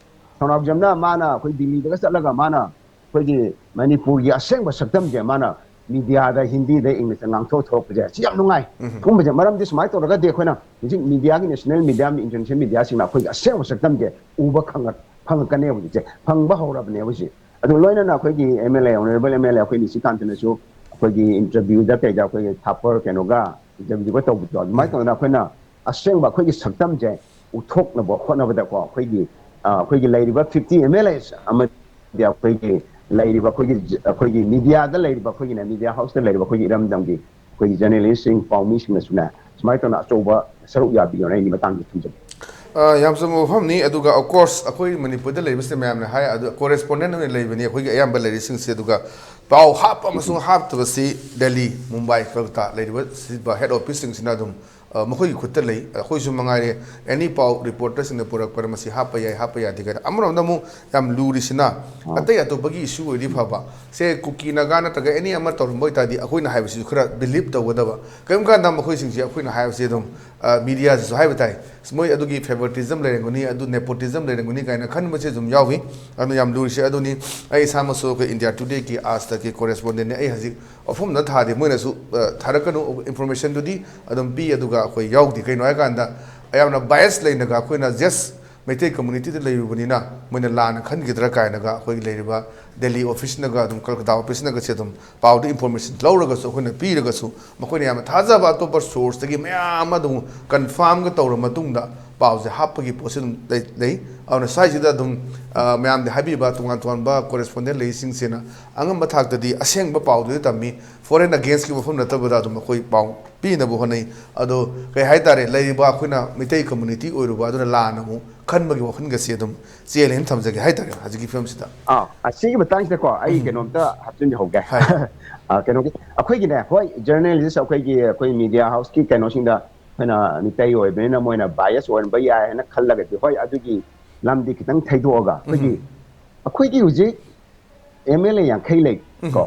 ꯊꯧꯅꯥꯎꯖꯝꯅ ꯃꯥꯅ ꯑꯩꯈꯣꯏ ꯗꯤꯜꯂꯤꯗꯒ ꯆꯠꯂꯒ ꯃꯥꯅ ꯑꯩꯈꯣꯏꯒꯤ ꯃꯅꯤꯄꯨꯔꯒꯤ ꯑꯁꯦꯡꯕ ꯁꯛꯇꯝꯁꯦ ꯃꯥꯅ ꯃꯤꯗꯤꯌꯥꯗ, ꯍꯤꯟꯗꯤꯗ, ꯏꯪꯂꯤꯁꯇ ꯉꯥꯡꯊꯣꯛ ꯊꯣꯛꯂꯛꯄꯁꯦ ꯁꯤ ꯌꯥꯝ ꯅꯨꯡꯉꯥꯏ꯫ ꯎꯝ꯫ ꯁꯤꯒꯨꯝꯕꯁꯦ ꯃꯔꯝꯗꯤ ꯁꯨꯃꯥꯏꯅ ꯇꯧꯔꯒꯗꯤ ꯑꯩꯈꯣꯏꯅ ꯍꯧꯖꯤꯛ ꯃꯤꯗꯤꯌꯥꯒꯤ, ꯅꯦꯁꯅꯦꯜ ꯃꯤꯗꯤꯌꯥ, ꯏꯟꯇꯔꯅꯦꯁꯅꯦꯜ ꯃꯤꯗꯤꯌꯥꯁꯤꯡꯅ ꯑꯩꯈꯣꯏꯒꯤ ꯑꯁꯦꯡꯕ ꯁꯛꯇꯝꯁꯦ ꯎꯕ ꯈꯪꯉꯛ-, ꯐꯪꯉꯛꯀꯅꯦꯕ ꯍꯧꯖꯤꯛꯁꯦ, ꯐꯪꯕ ꯍꯧꯔꯕꯅꯦꯕ ꯍꯧꯖꯤꯛ꯫ ꯑꯗꯨ ꯂꯣꯏꯅꯅ ꯑꯩꯈꯣꯏꯒꯤ M L A, honourable M L A ꯑꯩꯈꯣꯏ ꯅꯤꯁꯤꯀꯥꯟꯇꯅꯁꯨ ꯑꯩꯈꯣꯏꯒꯤ ꯏꯟꯇꯔꯚ꯭ꯌꯨꯗ ꯀꯩꯗ ꯑꯩꯈꯣꯏꯒꯤ ꯊꯥꯄꯔ ꯀꯩꯅꯣꯒ ꯏꯟꯇꯔꯚ꯭ꯌꯨꯒ ꯇꯧꯕꯗꯣ ꯑꯗꯨꯃꯥꯏꯅ ꯇꯧꯗꯅ ꯑꯩꯈꯣꯏꯅ ꯑꯁꯦꯡꯕ ꯑꯩꯈꯣꯏꯒꯤ ꯁꯛꯇꯝꯁꯦ ꯎꯠꯊꯣꯛꯅꯕ ꯍꯣꯠꯅꯕꯗꯀꯣ ꯑꯩꯈꯣꯏꯒꯤ, ꯑ, ꯑꯩꯈꯣꯏꯒꯤ ꯂꯩꯔꯤꯕ ꯐꯤꯐꯇꯤ ꯑꯦꯝ ꯑꯦꯜ ꯑꯦꯁ ꯑꯃꯗꯤ ꯑꯩꯈꯣꯏꯒꯤ ꯂꯩꯔꯤꯕ ꯑꯩꯈꯣꯏꯒꯤ, ꯑꯩꯈꯣꯏꯒꯤ ꯃꯤꯗꯤꯌꯥꯗ ꯂꯩꯔꯤꯕ ꯑꯩꯈꯣꯏꯒꯤꯅꯦ, ꯃꯤꯗꯤꯌꯥ ꯍꯥꯎꯁꯇ ꯂꯩꯔꯤꯕ ꯑꯩꯈꯣꯏꯒꯤ ꯏꯔꯝꯗꯝꯒꯤ ꯑꯩꯈꯣꯏꯒꯤ ꯖꯔꯅꯦꯂꯤꯁꯁꯤꯡ, ꯄꯥꯎꯃꯤꯁꯤꯡꯅꯁꯨꯅꯦ ꯁꯨꯃꯥꯏꯅ ꯇꯧꯅ ꯑꯆꯧꯕ ꯁꯔꯨꯛ ꯌꯥꯕꯤꯌꯣꯅ ꯑꯩꯒꯤ ꯃꯇꯥꯡꯗ ꯊꯝꯖꯒꯦ꯫ ꯑ, ꯌꯥꯝ ꯆꯨꯝꯕ ꯋꯥꯐꯝꯅꯤ꯫ ꯑꯗꯨꯒ, of course, ꯑꯩꯈꯣꯏ ꯃꯅꯤꯄꯨꯔꯗ ꯂꯩꯕꯁꯤꯗ ꯃꯌꯥꯝꯅ ꯍꯥꯏ, ꯑꯗꯨ ꯀꯣꯔꯦꯁꯄꯣꯟꯗꯦꯟ ꯑꯣꯏꯅ ꯂꯩꯕꯅꯤ ꯑꯩꯈꯣꯏꯒꯤ ꯑꯌꯥꯝꯕ ꯂꯩꯔꯤꯁꯤꯡꯁꯦ꯫ ꯑꯗꯨꯒ ꯄꯥꯎ ꯍꯥꯞꯄ ꯑꯃꯁꯨꯡ ꯍꯥꯞꯇꯕꯁꯤ ꯗꯦꯜꯂꯤ, ꯃꯨꯝꯕꯥꯏ, ꯀꯜꯀꯇꯥ ꯂꯩꯔꯤꯕ ꯁꯤꯕ ꯍꯦꯗ ꯑꯣꯐꯤꯁꯁꯤꯡꯁꯤꯅ ꯑꯗꯨꯝ, ꯑ, ꯃꯈꯣꯏꯒꯤ ꯈꯨꯠꯇ ꯂꯩ꯫ ꯑꯩꯈꯣꯏꯁꯨ ꯃꯉꯥꯏꯔꯦ, ꯑꯦꯅꯤ ꯄꯥꯎ ꯔꯤꯄꯣꯔꯇꯔꯁꯤꯡꯅ ꯄꯨꯔꯛꯄꯗ ꯃꯁꯤ ꯍꯥꯞꯄ ꯌꯥꯏ, ꯍꯥꯞꯄ ꯌꯥꯗꯦ ꯀꯥꯏꯅ꯫ ꯑꯃꯔꯣꯝꯗ ꯑꯃꯨꯛ ꯌꯥꯝ ꯂꯨꯔꯤꯁꯤꯅ, ꯑꯥ꯫ ꯑꯇꯩ ꯑꯇꯣꯞꯄꯒꯤ ꯏꯁꯨ ꯑꯣꯏꯔꯗꯤ ꯐꯕ, ꯁꯦ ꯀꯨꯀꯤ ꯅꯥꯒꯥ ꯅꯠꯇ꯭ꯔꯒ ꯑꯦꯅꯤ ꯑꯃ ꯇꯧꯔꯝꯕ ꯑꯣꯏꯇꯥꯔꯗꯤ ꯑꯩꯈꯣꯏꯅ ꯍꯥꯏꯕꯁꯤꯁꯨ ꯈꯔ ꯕꯤꯂꯤꯞ ꯇꯧꯒꯗꯕ꯫ ꯀꯔꯤꯒꯨꯝꯕ ꯀꯥꯟꯗ ꯃꯈꯣꯏꯁꯤꯡꯁꯦ ꯑꯩꯈꯣꯏꯅ ꯍꯥꯏꯕꯁꯤ ꯑꯗꯨꯝ, ꯑ, ꯃꯤꯗꯤꯌꯥꯁꯤꯁꯨ ꯍꯥꯏꯕ ꯇꯥꯏ, ꯃꯣꯏ ꯑꯗꯨꯒꯤ ꯐꯦꯕꯔꯇꯤꯖꯝ ꯂꯩꯔꯝꯒꯅꯤ, ꯑꯗꯨ ꯅꯦꯄꯣꯇꯤꯖꯝ ꯂꯩꯔꯝꯒꯅꯤ ꯀꯥꯏꯅ ꯈꯟꯕꯁꯦ ꯑꯗꯨꯝ ꯌꯥꯎꯏ꯫ ꯑꯗꯨꯅ ꯌꯥꯝ ꯂꯨꯔꯤꯁꯦ ꯑꯗꯨꯅꯤ꯫ ꯑꯩ ꯏꯁꯥꯃꯛꯁꯨ ꯑꯩꯈꯣꯏ ꯏꯟꯗꯤꯌꯥ ꯇꯨꯗꯦꯒꯤ, ꯑꯥꯖ ꯇꯛꯀꯤ ꯀꯣꯔꯦꯁꯄꯣꯟꯗꯦꯟꯅꯤ꯫ ꯑꯩ ꯍꯧꯖꯤꯛ ꯋꯥꯐꯝꯗ ꯊꯥꯗꯦ, ꯃꯣꯏꯅꯁꯨ, ꯑ, ꯊꯥꯔꯛꯀꯅꯨ, ꯏꯟꯐꯣꯔꯃꯦꯁꯟꯗꯨꯗꯤ ꯑꯗꯨꯝ ꯄꯤ, ꯑꯗꯨꯒ ꯑꯩꯈꯣꯏ ꯌꯥꯎꯗꯦ꯫ ꯀꯩꯅꯣ ꯍꯥꯏꯀꯥꯟꯗ ꯌꯥꯝꯅ ꯕꯥꯏꯁ ꯂꯩꯅꯒ ꯑꯩꯈꯣꯏꯅ ꯖꯁ ꯃꯩꯇꯩ ꯀꯝꯃꯨꯅꯤꯇꯤꯗ ꯂꯩꯔꯨꯕꯅꯤꯅ ꯃꯣꯏꯅ ꯂꯥꯟꯅ ꯈꯟꯈꯤꯗ꯭ꯔꯥ ꯀꯥꯏꯅꯒ ꯑꯩꯈꯣꯏꯒꯤ ꯂꯩꯔꯤꯕ ꯗꯦꯜꯂꯤ ꯑꯣꯐꯤꯁꯅꯒ ꯑꯗꯨꯝ ꯀꯜꯀꯇꯥ ꯑꯣꯐꯤꯁꯅꯒꯁꯦ ꯑꯗꯨꯝ ꯄꯥꯎꯗ ꯏꯟꯐꯣꯔꯃꯦꯁꯟ ꯂꯧꯔꯒꯁꯨ ꯑꯩꯈꯣꯏꯅ ꯄꯤꯔꯒꯁꯨ ꯃꯈꯣꯏꯅ ꯌꯥꯝꯅ ꯊꯥꯖꯕ ꯑꯇꯣꯞꯄ ꯁꯣꯔꯁꯇꯒꯤ ꯃꯌꯥꯝ ꯑꯃ ꯑꯗꯨꯝ ꯀꯟꯐꯥꯔꯝꯒ ꯇꯧꯔ ꯃꯇꯨꯡꯗ ꯄꯥꯎꯁꯦ ꯍꯥꯞꯄꯒꯤ ꯄꯣꯠꯁꯦ ꯑꯗꯨꯝ ꯂꯩ, ꯂꯩ꯫ ꯑꯗꯨꯅ ꯁ꯭ꯋꯥꯏꯁꯤꯗ ꯑꯗꯨꯝ, ꯑ, ꯃꯌꯥꯝꯗ ꯍꯥꯏꯕꯤꯕ ꯇꯣꯉꯥꯟ ꯇꯣꯉꯥꯟꯕ ꯀꯣꯔꯦꯁꯄꯣꯟꯗꯦꯟ ꯂꯩꯁꯤꯡꯁꯤꯅ ꯑꯉꯝꯕ ꯊꯥꯛꯇꯗꯤ ꯑꯁꯦꯡꯕ ꯄꯥꯎꯗꯨꯗꯤ ꯇꯝꯃꯤ, ꯐꯣꯔꯦꯟ ꯑꯒꯦꯟꯁꯀꯤ ꯋꯥꯐꯝ ꯅꯠꯇꯕꯗ ꯑꯗꯨꯝ ꯑꯩꯈꯣꯏ ꯄꯥꯎ ꯄꯤꯅꯕ ꯍꯣꯠꯅꯩ꯫ ꯑꯗꯣ ꯀꯩ ꯍꯥꯏꯇꯥꯔꯦ, ꯂꯩꯔꯤꯕ ꯑꯩꯈꯣꯏꯅ ꯃꯤꯇꯩ ꯀꯝꯃꯨꯅꯤꯇꯤ ꯑꯣꯏꯔꯨꯕ ꯑꯗꯨꯅ ꯂꯥꯟꯅ ꯑꯃꯨꯛ ꯈꯟꯕꯒꯤ ꯋꯥꯈꯜꯒꯁꯦ ꯑꯗꯨꯝ ꯆꯦꯜꯂꯦꯅ ꯊꯝꯖꯒꯦ ꯍꯥꯏꯇꯥꯔꯦ ꯍꯧꯖꯤꯛꯀꯤ ꯐꯤꯕꯝꯁꯤꯗ꯫ ꯑꯥ, ꯑꯁꯤꯒꯤ ꯃꯇꯥꯡꯁꯤꯗꯀꯣ ꯑꯩ ꯎꯝ꯫ ꯀꯩꯅꯣꯝꯇ ꯍꯥꯞꯆꯤꯟꯖꯍꯧꯒꯦ꯫ ꯍꯥꯏ꯫ ꯑꯥ, ꯀꯩꯅꯣꯒꯤ, ꯑꯩꯈꯣꯏꯒꯤꯅꯦ, ꯍꯣꯏ, ꯖꯔꯅꯦꯂꯤꯁ ꯑꯩꯈꯣꯏꯒꯤ, ꯑꯩꯈꯣꯏ ꯃꯤꯗꯤꯌꯥ ꯍꯥꯎꯁꯀꯤ ꯀꯩꯅꯣꯁꯤꯡꯗ ꯑꯩꯈꯣꯏꯅ ꯃꯤꯇꯩ ꯑꯣꯏꯕꯅꯤꯅ ꯃꯣꯏꯅ ꯕꯥꯏꯁ ꯑꯣꯏꯔꯝꯕ ꯌꯥꯏ ꯍꯥꯏꯅ ꯈꯜꯂꯒꯗꯤ, ꯍꯣꯏ, ꯑꯗꯨꯒꯤ ꯂꯝꯗꯤ ꯈꯤꯇꯪ ꯊꯩꯗꯣꯛꯑꯒ ꯑꯩꯈꯣꯏꯒꯤ, ꯎꯝ꯫ ꯑꯩꯈꯣꯏꯒꯤ ꯍꯧꯖꯤꯛ ꯑꯦꯝ ꯑꯦꯜ ꯑꯦ ꯌꯥꯡꯈꯩ ꯂꯩ ꯎꯝ꯫ ꯀꯣ꯫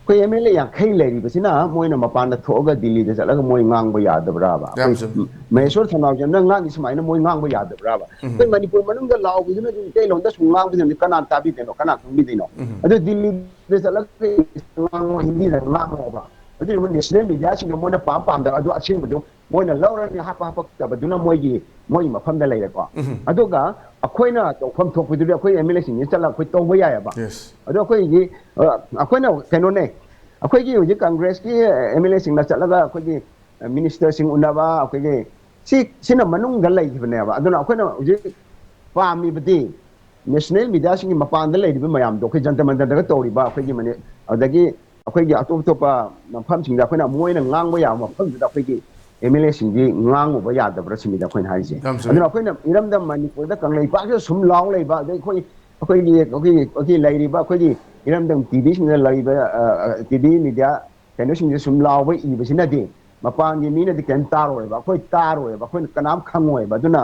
ꯑꯩꯈꯣꯏ ꯑꯦꯝ ꯑꯦꯜ ꯑꯦ ꯌꯥꯡꯈꯩ ꯂꯩꯔꯤꯕꯁꯤꯅ ꯃꯣꯏꯅ ꯃꯄꯥꯟꯗ ꯊꯣꯛꯑꯒ ꯗꯤꯜꯂꯤꯗ ꯆꯠꯂꯒ ꯃꯣꯏ ꯉꯥꯡꯕ ꯌꯥꯗꯕ꯭ꯔꯥꯕ? ꯌꯥꯝ ꯑꯩꯈꯣꯏ ꯆꯨꯝꯃꯤ꯫ ꯃꯍꯦꯁꯣꯔ ꯊꯧꯅꯥꯎꯖꯝꯅ ꯉꯥꯡꯉꯤ ꯁꯨꯃꯥꯏꯅ ꯃꯣꯏ ꯉꯥꯡꯕ ꯌꯥꯗꯕ꯭ꯔꯥꯕ? ꯎꯝ꯫ ꯑꯩꯈꯣꯏ ꯃꯅꯤꯄꯨꯔ ꯃꯅꯨꯡꯗ ꯂꯥꯎꯈꯤꯗꯨꯅ ꯑꯗꯨꯝ ꯃꯩꯇꯩꯂꯣꯟꯗ ꯁꯨꯝ ꯉꯥꯡꯕꯁꯤꯅ ꯀꯅꯥ ꯇꯥꯕꯤꯗꯣꯏꯅꯣ, ꯀꯅꯥ ꯈꯪꯕꯤꯗꯣꯏꯅꯣ? ꯎꯝ꯫ ꯑꯗꯨ ꯗꯤꯜꯂꯤꯗ ꯆꯠꯂꯒ ꯉꯥꯡꯉꯣ, ꯍꯤꯟꯗꯤꯗ ꯉꯥꯡꯉꯣꯕ꯫ ꯑꯗꯨꯒꯨꯝꯕ ꯅꯦꯁꯅꯦꯜ ꯃꯤꯗꯤꯌꯥꯁꯤꯡꯗꯣ ꯃꯣꯏꯅ ꯄꯥꯝ ꯄꯥꯝꯗꯕ ꯑꯗꯨ ꯑꯁꯦꯡꯕꯗꯨ ꯃꯣꯏꯅ ꯂꯧꯔꯅꯤ, ꯍꯥꯞꯄ ꯍꯥꯞꯄꯛꯇꯕꯗꯨꯅ ꯃꯣꯏꯒꯤ ꯃꯣꯏꯒꯤ ꯃꯐꯝꯗ ꯂꯩꯔꯦꯀꯣ꯫ ꯎꯝ꯫ ꯑꯗꯨꯒ ꯑꯩꯈꯣꯏꯅ ꯇꯧꯐꯝ ꯊꯣꯛꯄꯗꯨꯗꯤ ꯑꯩꯈꯣꯏ ꯑꯦꯝ ꯑꯦꯜ ꯑꯦꯁꯤꯡꯁꯤ ꯆꯠꯂꯒ ꯑꯩꯈꯣꯏ ꯇꯧꯕ ꯌꯥꯏꯑꯕ꯫ Yes. ꯑꯗꯣ ꯑꯩꯈꯣꯏꯒꯤ ꯑ, ꯑꯩꯈꯣꯏꯅ ꯀꯩꯅꯣꯅꯦ, ꯑꯩꯈꯣꯏꯒꯤ ꯍꯧꯖꯤꯛ ꯀꯪꯒ꯭ꯔꯦꯁꯀꯤ ꯑꯦꯝ ꯑꯦꯜ ꯑꯦꯁꯤꯡꯅ ꯆꯠꯂꯒ ꯑꯩꯈꯣꯏꯒꯤ ꯃꯤꯅꯤꯁꯇꯔꯁꯤꯡ ꯎꯅꯕ, ꯑꯩꯈꯣꯏꯒꯤ ꯁꯤ ꯁꯤꯅ ꯃꯅꯨꯡꯗ ꯂꯩꯈꯤꯕꯅꯦꯕ꯫ ꯑꯗꯨꯅ ꯑꯩꯈꯣꯏꯅ ꯍꯧꯖꯤꯛ ꯄꯥꯝꯃꯤꯕꯗꯤ ꯅꯦꯁꯅꯦꯜ ꯃꯤꯗꯤꯌꯥꯁꯤꯡꯒꯤ ꯃꯄꯥꯟꯗ ꯂꯩꯔꯤꯕ ꯃꯌꯥꯝꯗꯣ, ꯑꯩꯈꯣꯏ ꯖꯟꯇꯔ ꯃꯟꯇꯔꯗꯒ ꯇꯧꯔꯤꯕ ꯑꯩꯈꯣꯏꯒꯤ ꯃꯅꯤ-, ꯑꯗꯒꯤ ꯑꯩꯈꯣꯏꯒꯤ ꯑꯇꯣꯞ ꯑꯇꯣꯞꯄ ꯃꯐꯝꯁꯤꯡꯗ ꯑꯩꯈꯣꯏꯅ ꯃꯣꯏꯅ ꯉꯥꯡꯕ ꯌꯥꯕ ꯃꯐꯝꯗꯨꯗ ꯑꯩꯈꯣꯏꯒꯤ ꯑꯦꯝ ꯑꯦꯜ ꯑꯦꯁꯤꯡꯗꯤ ꯉꯥꯡꯉꯨꯕ ꯌꯥꯗꯕ꯭ꯔꯥ ꯁꯤꯅꯤꯗ ꯑꯩꯈꯣꯏꯅ ꯍꯥꯏꯔꯤꯁꯦ꯫ ꯌꯥꯝ ꯆꯨꯝꯃꯤ꯫ ꯑꯗꯨꯅ ꯑꯩꯈꯣꯏꯅ ꯏꯔꯝꯗꯝ ꯃꯅꯤꯄꯨꯔꯗ ꯀꯪꯂꯩꯄꯥꯛꯁꯤꯗ ꯁꯨꯝ ꯂꯥꯎ ꯂꯩꯕ, ꯑꯗꯩ ꯑꯩꯈꯣꯏ ꯑꯩꯈꯣꯏꯒꯤ ꯑꯩꯈꯣꯏꯒꯤ ꯑꯩꯈꯣꯏꯒꯤ ꯂꯩꯔꯤꯕ ꯑꯩꯈꯣꯏꯒꯤ ꯏꯔꯝꯗꯝ ꯇꯤ ꯚꯤꯁꯤꯡꯗ ꯂꯩꯔꯤꯕ ꯇꯤ ꯚꯤ ꯃꯤꯗꯤꯌꯥ ꯀꯩꯅꯣꯁꯤꯡꯁꯦ ꯁꯨꯝ ꯂꯥꯎꯕ ꯏꯕꯁꯤꯅꯗꯤ ꯃꯄꯥꯟꯒꯤ ꯃꯤꯅꯗꯤ ꯀꯩꯝ ꯇꯥꯔꯣꯏꯕ, ꯑꯩꯈꯣꯏ ꯇꯥꯔꯣꯏꯕ, ꯑꯩꯈꯣꯏꯅ ꯀꯅꯥꯝ ꯈꯪꯉꯣꯏꯕ꯫ ꯑꯗꯨꯅ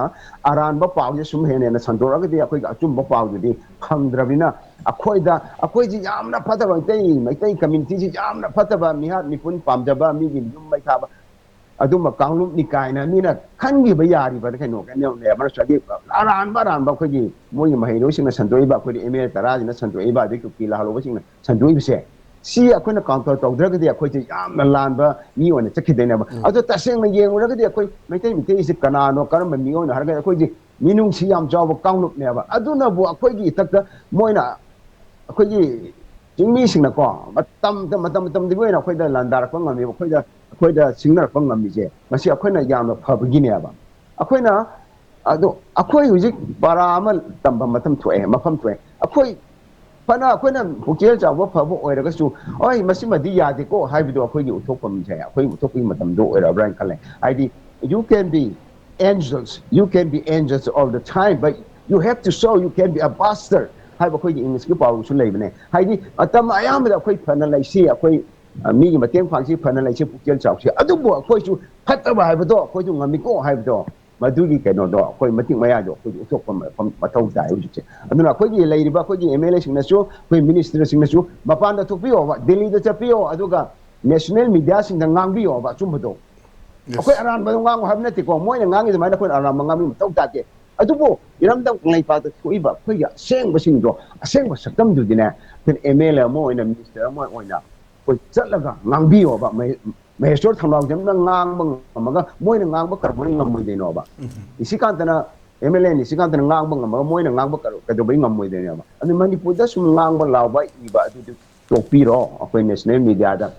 ꯑꯔꯥꯟꯕ ꯄꯥꯎꯁꯦ ꯁꯨꯝ ꯍꯦꯟꯅ ꯍꯦꯟꯅ ꯁꯟꯗꯣꯔꯛꯑꯒꯗꯤ ꯑꯩꯈꯣꯏꯒꯤ ꯑꯆꯨꯝꯕ ꯄꯥꯎꯗꯨꯗꯤ ꯐꯪꯗ꯭ꯔꯕꯅꯤꯅ ꯑꯩꯈꯣꯏꯗ, ꯑꯩꯈꯣꯏꯁꯤ ꯌꯥꯝꯅ ꯐꯠꯇꯕ, ꯃꯩꯇꯩ ꯃꯩꯇꯩ ꯀꯝꯃ꯭ꯌꯨꯅꯤꯇꯤꯁꯤ ꯌꯥꯝꯅ ꯐꯠꯇꯕ, ꯃꯤꯍꯥꯠ ꯃꯤꯄꯨꯟ ꯄꯥꯝꯖꯕ, ꯃꯤꯒꯤ ꯌꯨꯝ ꯃꯩ ꯊꯥꯕ, ꯑꯗꯨꯝꯕ ꯀꯥꯡꯂꯨꯞꯅꯤ ꯀꯥꯏꯅ ꯃꯤꯅ ꯈꯟꯈꯤꯕ ꯌꯥꯔꯤꯕ ꯀꯩꯅꯣ, ꯀꯩꯅꯣꯅꯦ꯫ ꯃꯔꯛꯁꯨ ꯍꯥꯏꯗꯤ ꯑꯔꯥꯟꯕ ꯑꯔꯥꯟꯕ ꯑꯩꯈꯣꯏꯒꯤ ꯃꯣꯏꯒꯤ ꯃꯍꯩꯔꯣꯏꯁꯤꯡꯅ ꯁꯟꯗꯣꯛꯏꯕ, ꯑꯩꯈꯣꯏꯗꯤ ꯑꯦꯝ ꯑꯦꯜ ꯇꯔꯥꯁꯤꯅ ꯁꯟꯗꯣꯛꯏꯕ, ꯑꯗꯩ ꯀꯨꯀꯤ ꯂꯥꯍꯧꯕꯁꯤꯡꯅ ꯁꯟꯗꯣꯛꯏꯕꯁꯦ, ꯁꯤ ꯑꯩꯈꯣꯏꯅ ꯀꯥꯎꯟꯇꯔ ꯇꯧꯗ꯭ꯔꯒꯗꯤ ꯑꯩꯈꯣꯏꯁꯦ ꯌꯥꯝꯅ ꯂꯥꯟꯕ ꯃꯤ ꯑꯣꯏꯅ ꯆꯠꯈꯤꯗꯣꯏꯅꯦꯕ꯫ ꯑꯗꯣ ꯇꯁꯦꯡꯅ ꯌꯦꯡꯉꯨꯔꯒꯗꯤ ꯑꯩꯈꯣꯏ ꯃꯩꯇꯩ ꯃꯩꯇꯩꯁꯤ ꯀꯅꯥꯅꯣ, ꯀꯔꯝꯕ ꯃꯤꯑꯣꯏꯅꯣ ꯍꯥꯏꯔꯒꯗꯤ ꯑꯩꯈꯣꯏꯁꯦ ꯃꯤꯅꯨꯡꯁꯤ ꯌꯥꯝ ꯆꯥꯎꯕ ꯀꯥꯡꯂꯨꯞꯅꯦꯕ꯫ ꯑꯗꯨꯅꯕꯨ ꯑꯩꯈꯣꯏꯒꯤ ꯏꯊꯛꯇ ꯃꯣꯏꯅ ꯑꯩꯈꯣꯏꯒꯤ ꯆꯤꯡꯃꯤꯁꯤꯡꯅꯀꯣ ꯃꯇꯝ ꯃꯇꯝ ꯃꯇꯝꯗꯨꯒꯤ ꯑꯣꯏꯅ ꯑꯩꯈꯣꯏꯗ ꯂꯥꯟꯗꯥꯔꯛꯄ ꯉꯝꯃꯦꯕ, ꯑꯩꯈꯣꯏꯗ ꯑꯩꯈꯣꯏꯗ ꯁꯤꯡꯅꯔꯛꯄ ꯉꯝꯃꯤꯁꯦ ꯃꯁꯤ ꯑꯩꯈꯣꯏꯅ ꯌꯥꯝꯅ ꯐꯕꯒꯤꯅꯦꯕ꯫ ꯑꯩꯈꯣꯏꯅ ꯑꯗꯣ ꯑꯩꯈꯣꯏ ꯍꯧꯖꯤꯛ ꯄꯔꯥ ꯑꯃ ꯇꯝꯕ ꯃꯇꯝ ꯊꯣꯛꯑꯦ, ꯃꯐꯝ ꯊꯣꯛꯑꯦ꯫ ꯑꯩꯈꯣꯏ ꯐꯅ ꯑꯩꯈꯣꯏꯅ ꯄꯨꯛꯆꯦꯜ ꯆꯥꯎꯕ ꯐꯕ ꯑꯣꯏꯔꯒꯁꯨ, "ꯍꯣꯏ, ꯃꯁꯤꯃꯗꯤ ꯌꯥꯗꯦꯀꯣ" ꯍꯥꯏꯕꯗꯣ ꯑꯩꯈꯣꯏꯒꯤ ꯎꯠꯊꯣꯛꯐꯝꯁꯦ, ꯑꯩꯈꯣꯏꯒꯤ ꯎꯠꯊꯣꯛꯄꯒꯤ ꯃꯇꯝꯗꯣ ꯑꯣꯏꯔꯕ꯭ꯔꯥ ꯍꯥꯏꯅ ꯈꯜꯂꯦ꯫ ꯍꯥꯏꯗꯤ, "You can be angels, you can be angels all the time, but you have to show you can be a bastard" ꯍꯥꯏꯕ ꯑꯩꯈꯣꯏꯒꯤ ꯏꯪꯂꯤꯁꯀꯤ ꯄꯥꯎꯔꯧꯁꯨ ꯂꯩꯕꯅꯦ꯫ ꯍꯥꯏꯗꯤ, ꯃꯇꯝ ꯑꯌꯥꯝꯕꯗ ꯑꯩꯈꯣꯏ ꯐꯅ ꯂꯩꯁꯤ, ꯑꯩꯈꯣꯏ, ꯑ, ꯃꯤꯒꯤ ꯃꯇꯦꯡ ꯄꯥꯡꯁꯤ, ꯐꯅ ꯂꯩꯁꯤ, ꯄꯨꯛꯆꯦꯜ ꯆꯥꯎꯁꯤ, ꯑꯗꯨꯕꯨ ꯑꯩꯈꯣꯏꯁꯨ ꯐꯠꯇꯕ ꯍꯥꯏꯕꯗꯣ ꯑꯩꯈꯣꯏꯁꯨ ꯉꯝꯃꯤꯀꯣ ꯍꯥꯏꯕꯗꯣ ꯃꯗꯨꯒꯤ ꯀꯩꯅꯣꯗꯣ ꯑꯩꯈꯣꯏ ꯃꯇꯤꯛ ꯃꯌꯥꯏꯗꯣ ꯑꯩꯈꯣꯏ ꯎꯠꯊꯣꯛꯄ ꯃꯐꯝ ꯃꯊꯧ ꯇꯥꯏ ꯍꯧꯖꯤꯛꯁꯦ꯫ ꯑꯗꯨꯅ ꯑꯩꯈꯣꯏꯒꯤ ꯂꯩꯔꯤꯕ ꯑꯩꯈꯣꯏꯒꯤ M L A ꯁꯤꯡꯅꯁꯨ, ꯑꯩꯈꯣꯏ minister ꯁꯤꯡꯅꯁꯨ ꯃꯄꯥꯟꯗ ꯊꯣꯛꯄꯤꯌꯣꯕ, ꯗꯦꯜꯂꯤꯗ ꯆꯠꯄꯤꯌꯣ, ꯑꯗꯨꯒ national media ꯁꯤꯡꯗ ꯉꯥꯡꯕꯤꯌꯣꯕ ꯑꯆꯨꯝꯕꯗꯣ꯫ ꯑꯩꯈꯣꯏ ꯑꯔꯥꯟꯕꯗꯣ ꯉꯥꯡꯉꯨ ꯍꯥꯏꯕ ꯅꯠꯇꯦꯀꯣ, ꯃꯣꯏꯅ ꯉꯥꯡꯉꯤ ꯑꯗꯨꯃꯥꯏꯅ ꯑꯩꯈꯣꯏꯅ ꯑꯔꯥꯟꯕ ꯉꯥꯡꯕ ꯃꯊꯧ ꯇꯥꯗꯦ꯫ ꯑꯗꯨꯕꯨ ꯏꯔꯝꯗꯝ ꯀꯪꯂꯩꯄꯥꯛꯇ ꯊꯣꯛꯏꯕ ꯑꯩꯈꯣꯏꯒꯤ ꯑꯁꯦꯡꯕꯁꯤꯡꯗꯣ, ꯑꯁꯦꯡꯕ ꯁꯛꯇꯝꯗꯨꯗꯤꯅꯦ, ꯑꯩꯈꯣꯏꯅ M L A ꯑꯃ ꯑꯣꯏꯅ, minister ꯑꯃ ꯑꯣꯏꯅ ꯑꯩꯈꯣꯏ ꯆꯠꯂꯒ ꯉꯥꯡꯕꯤꯌꯣꯕ꯫ ꯃꯍꯦ-, ꯃꯍꯦꯁꯣꯔ ꯊꯧꯅꯥꯎꯖꯝꯅ ꯉꯥꯡꯕ ꯉꯝꯃꯒ ꯃꯣꯏꯅ ꯉꯥꯡꯕ ꯀꯔꯝꯍꯥꯏꯅ ꯉꯝꯃꯣꯏꯗꯣꯏꯅꯣꯕ? ꯅꯤꯁꯤꯀꯥꯟꯇꯅ, M L A ꯅꯤꯁꯤꯀꯥꯟꯇꯅ ꯉꯥꯡꯕ ꯉꯝꯃꯒ ꯃꯣꯏꯅ ꯉꯥꯡꯕ ꯀꯔ-, ꯀꯩꯗꯧꯕꯩ ꯉꯝꯃꯣꯏꯗꯣꯏꯅꯣꯕ? ꯑꯗꯨ ꯃꯅꯤꯄꯨꯔꯗ ꯁꯨꯝ ꯉꯥꯡꯕ, ꯂꯥꯎꯕ, ꯏꯕ ꯑꯗꯨꯗꯤ ꯇꯣꯛꯄꯤꯔꯣ꯫ ꯑꯩꯈꯣꯏ national media ꯗ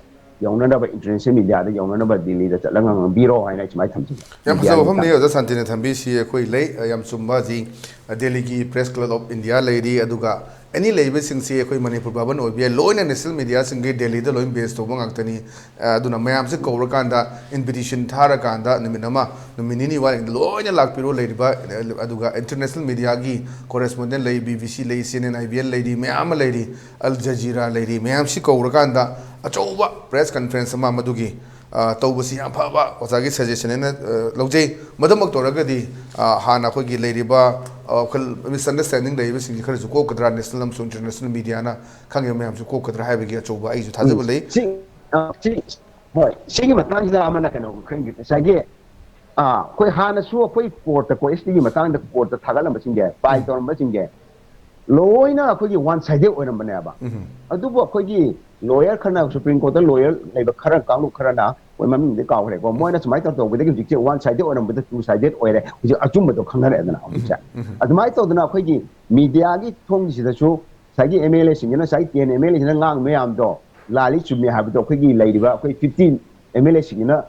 ꯌꯧꯅꯅꯕ, international media ꯗ ꯌꯧꯅꯅꯕ ꯗꯤꯜꯂꯤꯗ ꯆꯠꯂꯒ ꯉꯥꯡꯕꯤꯔꯣ ꯍꯥꯏꯅ ꯑꯩ ꯁꯨꯃꯥꯏꯅ ꯊꯝꯖꯒꯦ꯫ ꯌꯥꯝ ꯐꯖꯕ ꯋꯥꯐꯝꯅꯤ ꯑꯣꯖꯥ ꯁꯥꯟꯇꯤꯅ ꯊꯝꯕꯤꯁꯤ꯫ ꯑꯩꯈꯣꯏ ꯂꯩ, ꯑ, ꯌꯥꯝ ꯆꯨꯝꯕ ꯍꯧꯖꯤꯛ, ꯑ, ꯗꯦꯜꯂꯤꯒꯤ Press Club of India ꯂꯩꯔꯤ, ꯑꯗꯨꯒ any ꯂꯩꯔꯤꯕꯁꯤꯡꯁꯤ ꯑꯩꯈꯣꯏ ꯃꯅꯤꯄꯨꯔ ꯚꯕꯟ ꯑꯣꯏꯕ ꯌꯥꯏ, ꯂꯣꯏꯅ national media ꯁꯤꯡꯒꯤ ꯗꯦꯜꯂꯤꯗ ꯂꯣꯏꯅ base ꯇꯧꯕ ꯉꯥꯛꯇꯅꯤ꯫ ꯑ, ꯑꯗꯨꯅ ꯃꯌꯥꯝꯁꯦ ꯀꯧꯔꯀꯥꯟꯗ, invitation ꯊꯥꯔꯀꯥꯟꯗ ꯅꯨꯃꯤꯠ ꯑꯃ, ꯅꯨꯃꯤꯠ ꯅꯤꯅꯤ ꯋꯥꯠꯂꯤꯉꯩꯗ ꯂꯣꯏꯅ ꯂꯥꯛꯄꯤꯔꯣ ꯂꯩꯔꯤꯕ, ꯑ, ꯑꯗꯨꯒ international media ꯒꯤ correspondent ꯂꯩ, B B C ꯂꯩ, C N N, I B N ꯂꯩꯔꯤ, ꯃꯌꯥꯝ ꯑꯃ ꯂꯩꯔꯤ, Al Jazeera ꯂꯩꯔꯤ, ꯃꯌꯥꯝꯁꯤ ꯀꯧꯔꯀꯥꯟꯗ ꯑꯆꯧꯕ press conference ꯑꯃ ꯃꯗꯨꯒꯤ, ꯑ, ꯇꯧꯕꯁꯤ ꯌꯥꯝ ꯐꯕ ꯑꯣꯖꯥꯒꯤ suggestion ꯍꯥꯏꯅ, ꯑ, ꯂꯧꯖꯩ꯫ ꯃꯗꯨꯃꯛ ꯇꯧꯔꯒꯗꯤ, ꯑ, ꯍꯥꯟꯅ ꯑꯩꯈꯣꯏꯒꯤ ꯂꯩꯔꯤꯕ, ꯑ, ꯋꯥꯈꯜ misunderstanding ꯂꯩꯔꯤꯕꯁꯤꯡꯁꯤ ꯈꯔꯁꯨ ꯀꯣꯛꯀꯗ꯭ꯔꯥ, national ꯑꯃꯁꯨꯡ international media ꯅ ꯈꯪꯉꯤꯕ ꯃꯌꯥꯝꯁꯨ ꯀꯣꯛꯀꯗ꯭ꯔꯥ ꯍꯥꯏꯕꯒꯤ ꯑꯆꯧꯕ ꯑꯩꯁꯨ ꯎꯝ꯫ ꯊꯥꯖꯕ ꯂꯩ꯫ ꯁꯤ, ꯑ, ꯁꯤ, ꯍꯣꯏ, ꯁꯤꯒꯤ ꯃꯇꯥꯡꯁꯤꯗ ꯑꯃꯅ ꯀꯩꯅꯣ ꯈꯪꯒꯦ, ꯉꯁꯥꯏꯒꯤ, ꯑ, ꯑꯩꯈꯣꯏ ꯍꯥꯟꯅꯁꯨ ꯑꯩꯈꯣꯏ court ꯇ, ꯀꯣ S T ꯒꯤ ꯃꯇꯥꯡꯗ court ꯇ ꯊꯥꯒꯠꯂꯝꯕꯁꯤꯡꯁꯦ, file ꯎꯝ꯫ ꯇꯧꯔꯝꯕꯁꯤꯡꯁꯦ, ꯂꯣꯏꯅ ꯑꯩꯈꯣꯏꯒꯤ one sided ꯑꯣꯏꯔꯝꯕꯅꯦꯕ꯫ ꯎꯝ꯫ ꯑꯗꯨꯕꯨ ꯑꯩꯈꯣꯏꯒꯤ lawyer ꯈꯔꯅ, Supreme Court ꯇ lawyer ꯂꯩꯕ ꯈꯔ, ꯀꯥꯡꯂꯨꯞ ꯈꯔꯅ, ꯃꯣꯏ ꯃꯃꯤꯡꯗꯤ ꯀꯥꯎꯈ꯭ꯔꯦꯀꯣ, ꯎꯝ꯫ ꯃꯣꯏꯅ ꯁꯨꯃꯥꯏꯅ ꯇꯧ-, ꯇꯧꯕꯗꯒꯤ ꯍꯧꯖꯤꯛꯁꯦ one sided ꯑꯣꯏꯔꯝꯕꯗ two sided ꯑꯣꯏꯔꯦ, ꯍꯧꯖꯤꯛ ꯑꯆꯨꯝꯕꯗꯣ ꯈꯪꯅꯔꯛꯑꯦꯗꯅ ꯍꯧꯖꯤꯛꯁꯦ꯫ ꯎꯝ꯫ ꯎꯝ꯫ ꯑꯗꯨꯃꯥꯏꯅ ꯇꯧꯗꯅ ꯑꯩꯈꯣꯏꯒꯤ media ꯒꯤ ꯊꯣꯡꯁꯤꯗꯁꯨ ꯉꯁꯥꯏꯒꯤ M L A ꯁꯤꯡꯁꯤꯅ, ꯉꯁꯥꯏ ten M L A ꯁꯤꯡꯅ ꯉꯥꯡ ꯃꯌꯥꯝꯗꯣ ꯂꯥꯜꯂꯤ ꯆꯨꯝꯃꯤ ꯍꯥꯏꯕꯗꯣ ꯑꯩꯈꯣꯏꯒꯤ ꯂꯩꯔꯤꯕ ꯑꯩꯈꯣꯏ fifteen M L A ꯁꯤꯡꯁꯤꯅ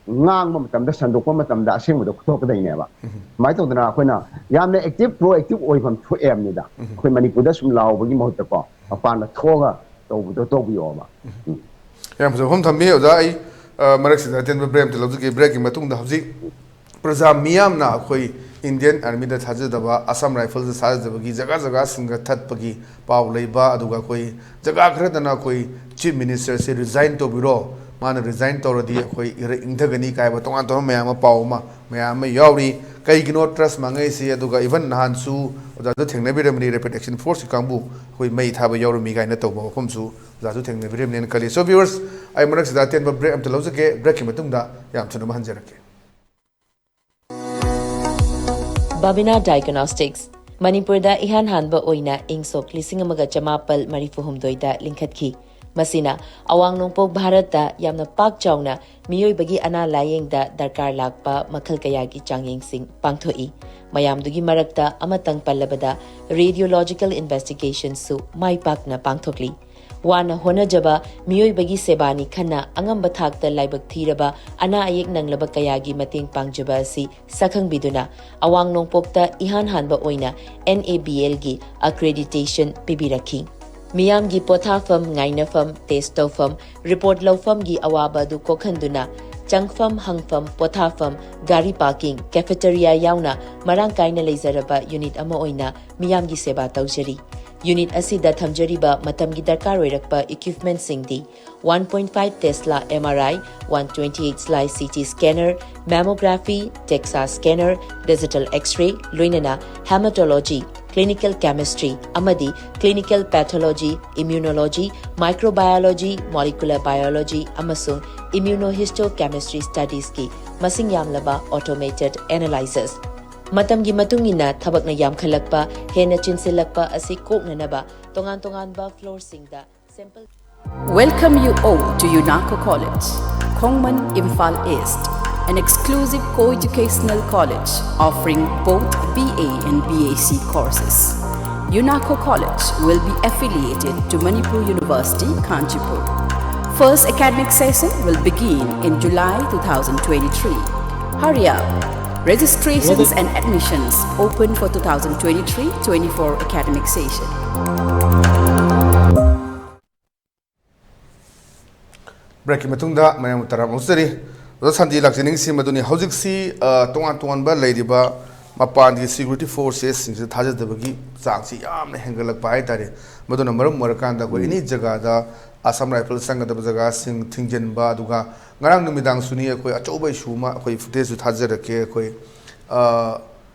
ꯉꯥꯡꯕ ꯃꯇꯝꯗ, ꯁꯟꯗꯣꯛꯄ ꯃꯇꯝꯗ ꯑꯁꯦꯡꯕꯗꯣ ꯐꯨꯊꯣꯛꯀꯗꯣꯏꯅꯦꯕ꯫ ꯎꯝ꯫ ꯁꯨꯃꯥꯏꯅ ꯇꯧꯗꯅ ꯑꯩꯈꯣꯏꯅ ꯌꯥꯝꯅ active, proactive ꯑꯣꯏꯐꯝ ꯊꯣꯛꯑꯦ ꯍꯥꯏꯕꯅꯤꯗ꯫ ꯎꯝ꯫ ꯑꯩꯈꯣꯏ ꯃꯅꯤꯄꯨꯔꯗ ꯁꯨꯝ ꯂꯥꯎꯕꯒꯤ ꯃꯍꯨꯠꯇꯀꯣ, ꯃꯄꯥꯟꯗ ꯊꯣꯛꯑꯒ ꯇꯧꯕꯗꯣ ꯇꯧꯕꯤꯌꯣꯕ꯫ ꯎꯝ꯫ ꯌꯥꯝ ꯐꯖꯕ ꯋꯥꯐꯝ ꯊꯝꯕꯤ ꯑꯣꯖꯥ꯫ ꯑꯩ, ꯑ, ꯃꯔꯛꯁꯤꯗ ꯑꯇꯦꯟꯕ break ꯑꯝꯇ ꯂꯧꯖꯒꯦ꯫ Break ꯀꯤ ꯃꯇꯨꯡꯗ ꯍꯧꯖꯤꯛ ꯄ꯭ꯔꯖꯥ ꯃꯤꯌꯥꯝꯅ ꯑꯩꯈꯣꯏ Indian Army ꯗ ꯊꯥꯖꯗꯕ, Assam Rifles ꯇ ꯊꯥꯖꯗꯕꯒꯤ ꯖꯒꯥ ꯖꯒꯥ ꯁꯤꯟꯒꯠꯊꯠꯄꯒꯤ ꯄꯥꯎ ꯂꯩꯕ, ꯑꯗꯨꯒ ꯑꯩꯈꯣꯏ ꯖꯒꯥ ꯈꯔꯗꯅ ꯑꯩꯈꯣꯏ Chief Minister ꯁꯦ resign ꯇꯧꯕꯤꯔꯣ, ꯃꯥꯅ resign ꯇꯧꯔꯗꯤ ꯑꯩꯈꯣꯏ ꯏꯔ-, ꯏꯪꯊꯒꯅꯤ ꯀꯥꯏꯕ ꯇꯣꯉꯥꯟ ꯇꯣꯉꯥꯟꯕ ꯃꯌꯥꯝ ꯑꯃ, ꯄꯥꯎ ꯑꯃ, ꯃꯌꯥꯝ ꯑꯃ ꯌꯥꯎꯔꯤ꯫ ꯀꯩꯒꯤꯅꯣ trust ꯃꯥꯡꯉꯛꯏꯁꯤ? ꯑꯗꯨꯒ even ꯅꯍꯥꯟꯁꯨ ꯑꯣꯖꯥꯁꯨ ꯊꯦꯡꯅꯕꯤꯔꯝꯃꯤ, Rapid Action Forceꯀꯤ ꯀꯥꯡꯕꯨ ꯑꯩꯈꯣꯏ ꯃꯩ ꯊꯥꯕ ꯌꯥꯎꯔꯝꯃꯤ ꯀꯥꯏꯅ ꯇꯧꯕ ꯋꯥꯐꯝꯁꯨ ꯑꯣꯖꯥꯁꯨ ꯊꯦꯡꯅꯕꯤꯔꯝꯅꯤꯅ ꯈꯜꯂꯤ꯫ So viewers, ꯑꯩ ꯃꯔꯛꯁꯤꯗ ꯑꯇꯦꯟꯕ break ꯑꯝꯇ ꯂꯧꯖꯒꯦ꯫ Breakꯀꯤ ꯃꯇꯨꯡꯗ ꯌꯥꯝ ꯊꯨꯅ ꯑꯃ ꯍꯟꯖꯔꯛꯀꯦ꯫ ꯕꯥꯕꯤꯅꯥ ꯗꯥꯏꯒꯅꯣꯁꯇꯤꯛꯁ, ꯃꯅꯤꯄꯨꯔꯗ ꯏꯍꯥꯟ ꯍꯥꯟꯕ ꯑꯣꯏꯅ ꯏꯪ ꯁꯣꯛ ꯂꯤꯁꯤꯡ ꯑꯃꯒ ꯆꯃꯥꯄꯜ ꯃꯔꯤꯐꯨ ꯍꯨꯝꯗꯣꯏꯗ ꯂꯤꯡꯈꯠꯈꯤ꯫ ꯃꯁꯤꯅ ꯑꯋꯥꯡ ꯅꯣꯡꯄꯣꯛ ꯚꯥꯔꯠꯇ ꯌꯥꯝꯅ ꯄꯥꯛ ꯆꯥꯎꯅ ꯃꯤꯑꯣꯏꯕꯒꯤ ꯑꯅꯥ ꯂꯥꯌꯦꯡꯗ ꯗꯔꯀꯥꯔ ꯂꯥꯛꯄ ꯃꯈꯜ ꯀꯌꯥꯒꯤ ꯆꯥꯡꯌꯦꯡꯁꯤꯡ ꯄꯥꯡꯊꯣꯛꯏ꯫ ꯃꯌꯥꯝꯗꯨꯒꯤ ꯃꯔꯛꯇ ꯑꯃꯇꯪ ꯄꯜꯂꯕꯗ, radiological investigationꯁꯨ ꯃꯥꯏ ꯄꯥꯛꯅ ꯄꯥꯡꯊꯣꯛꯂꯤ꯫ ꯋꯥꯅ ꯍꯣꯠꯅꯖꯕ ꯃꯤꯑꯣꯏꯕꯒꯤ ꯁꯦꯕꯥꯅꯤ ꯈꯟꯅ ꯑꯉꯝꯕ ꯊꯥꯛꯇ ꯂꯥꯏꯕꯛ ꯊꯤꯔꯕ ꯑꯅꯥ ꯑꯌꯦꯛ ꯅꯪꯂꯕ ꯀꯌꯥꯒꯤ ꯃꯇꯦꯡ ꯄꯥꯡꯖꯕ ꯑꯁꯤ ꯁꯛꯈꯪꯕꯤꯗꯨꯅ, ꯑꯋꯥꯡ ꯅꯣꯡꯄꯣꯛꯇ ꯏꯍꯥꯟ ꯍꯥꯟꯕ ꯑꯣꯏꯅ NABLꯒꯤ accreditation ꯄꯤꯕꯤꯔꯛꯈꯤ꯫ ꯃꯤꯌꯥꯝꯒꯤ ꯄꯣꯊꯥꯐꯝ, ꯉꯥꯏꯅꯐꯝ, test ꯇꯧꯐꯝ, report ꯂꯧꯐꯝꯒꯤ ꯑꯋꯥꯕ ꯑꯗꯨ ꯀꯣꯛꯍꯟꯗꯨꯅ, ꯆꯪꯐꯝ, ꯍꯪꯐꯝ, ꯄꯣꯊꯥꯐꯝ, ꯒꯥꯔꯤ parking, cafeteria ꯌꯥꯎꯅ ꯃꯔꯥꯡ ꯀꯥꯏꯅ ꯂꯩꯖꯔꯕ unit ꯑꯃ ꯑꯣꯏꯅ ꯃꯤꯌꯥꯝꯒꯤ ꯁꯦꯕꯥ ꯇꯧꯖꯔꯤ꯫ Unit ꯑꯁꯤꯗ ꯊꯝꯖꯔꯤꯕ ꯃꯇꯝꯒꯤ ꯗꯔꯀꯥꯔ ꯑꯣꯏꯔꯛꯄ equipmentꯁꯤꯡꯗꯤ: one point five Tesla MRI, one twenty-eight slice CT scanner, mammography, DEXA scanner, digital X-ray, ꯂꯣꯏꯅꯅ hematology, clinical chemistry ꯑꯃꯗꯤ clinical pathology, immunology, microbiology, molecular biology ꯑꯃꯁꯨꯡ immunohistochemistry studiesꯀꯤ ꯃꯁꯤꯡ ꯌꯥꯝꯂꯕ automated analyzers꯫ ꯃꯇꯝꯒꯤ ꯃꯇꯨꯡ ꯏꯟꯅ ꯊꯕꯛꯅ ꯌꯥꯝꯈꯠꯂꯛꯄ, ꯍꯦꯟꯅ ꯆꯤꯟꯁꯤꯜꯂꯛꯄ ꯑꯁꯤ ꯀꯣꯛꯅꯅꯕ ꯇꯣꯉꯥꯟ ꯇꯣꯉꯥꯟꯕ floorꯁꯤꯡꯗ sample Welcome you all to UNACO College, Khongman, Imphal East, an exclusive co-educational college offering both BA and BSc courses. UNACO College will be affiliated to Manipur University, Kanchipur. First academic session will begin in July two thousand twenty-three. Hurry up! Registrations and admissions open for two thousand twenty-three twenty-four academic session. Breakꯀꯤ ꯃꯇꯨꯡꯗ ꯃꯌꯥꯝꯕꯨ ꯇꯔꯥꯝꯅ ꯑꯣꯛꯆꯔꯤ꯫ ꯑꯣꯖꯥ ꯁꯥꯟꯇꯤ, ꯂꯥꯛꯆꯅꯤꯡꯉꯤꯁꯤ ꯃꯗꯨꯅꯤ, ꯍꯧꯖꯤꯛꯁꯤ, ꯑ, ꯇꯣꯉꯥꯟ ꯇꯣꯉꯥꯟꯕ ꯂꯩꯔꯤꯕ ꯃꯄꯥꯟꯒꯤ security forcesꯁꯤꯡꯁꯤꯗ ꯊꯥꯖꯗꯕꯒꯤ ꯆꯥꯡꯁꯤ ꯌꯥꯝꯅ ꯍꯦꯟꯒꯠꯂꯛꯄ ꯍꯥꯏꯇꯥꯔꯦ꯫ ꯃꯗꯨꯅ ꯃꯔꯝ ꯑꯣꯏꯔꯀꯥꯟꯗ ꯑꯩꯈꯣꯏ ꯑꯦꯅꯤ ꯖꯒꯥꯗ ꯑꯁꯥꯝ ꯔꯥꯏꯐꯜꯁ ꯆꯪꯒꯗꯕ ꯖꯒꯥꯁꯤꯡ ꯊꯤꯡꯖꯤꯟꯕ, ꯑꯗꯨꯒ ꯉꯔꯥꯡ ꯅꯨꯃꯤꯗꯥꯡꯁꯨꯅꯤ, ꯑꯩꯈꯣꯏ ꯑꯆꯧꯕ issue ꯑꯃ ꯑꯩꯈꯣꯏ footageꯁꯨ ꯊꯥꯖꯔꯛꯀꯦ꯫ ꯑꯩꯈꯣꯏ, ꯑ,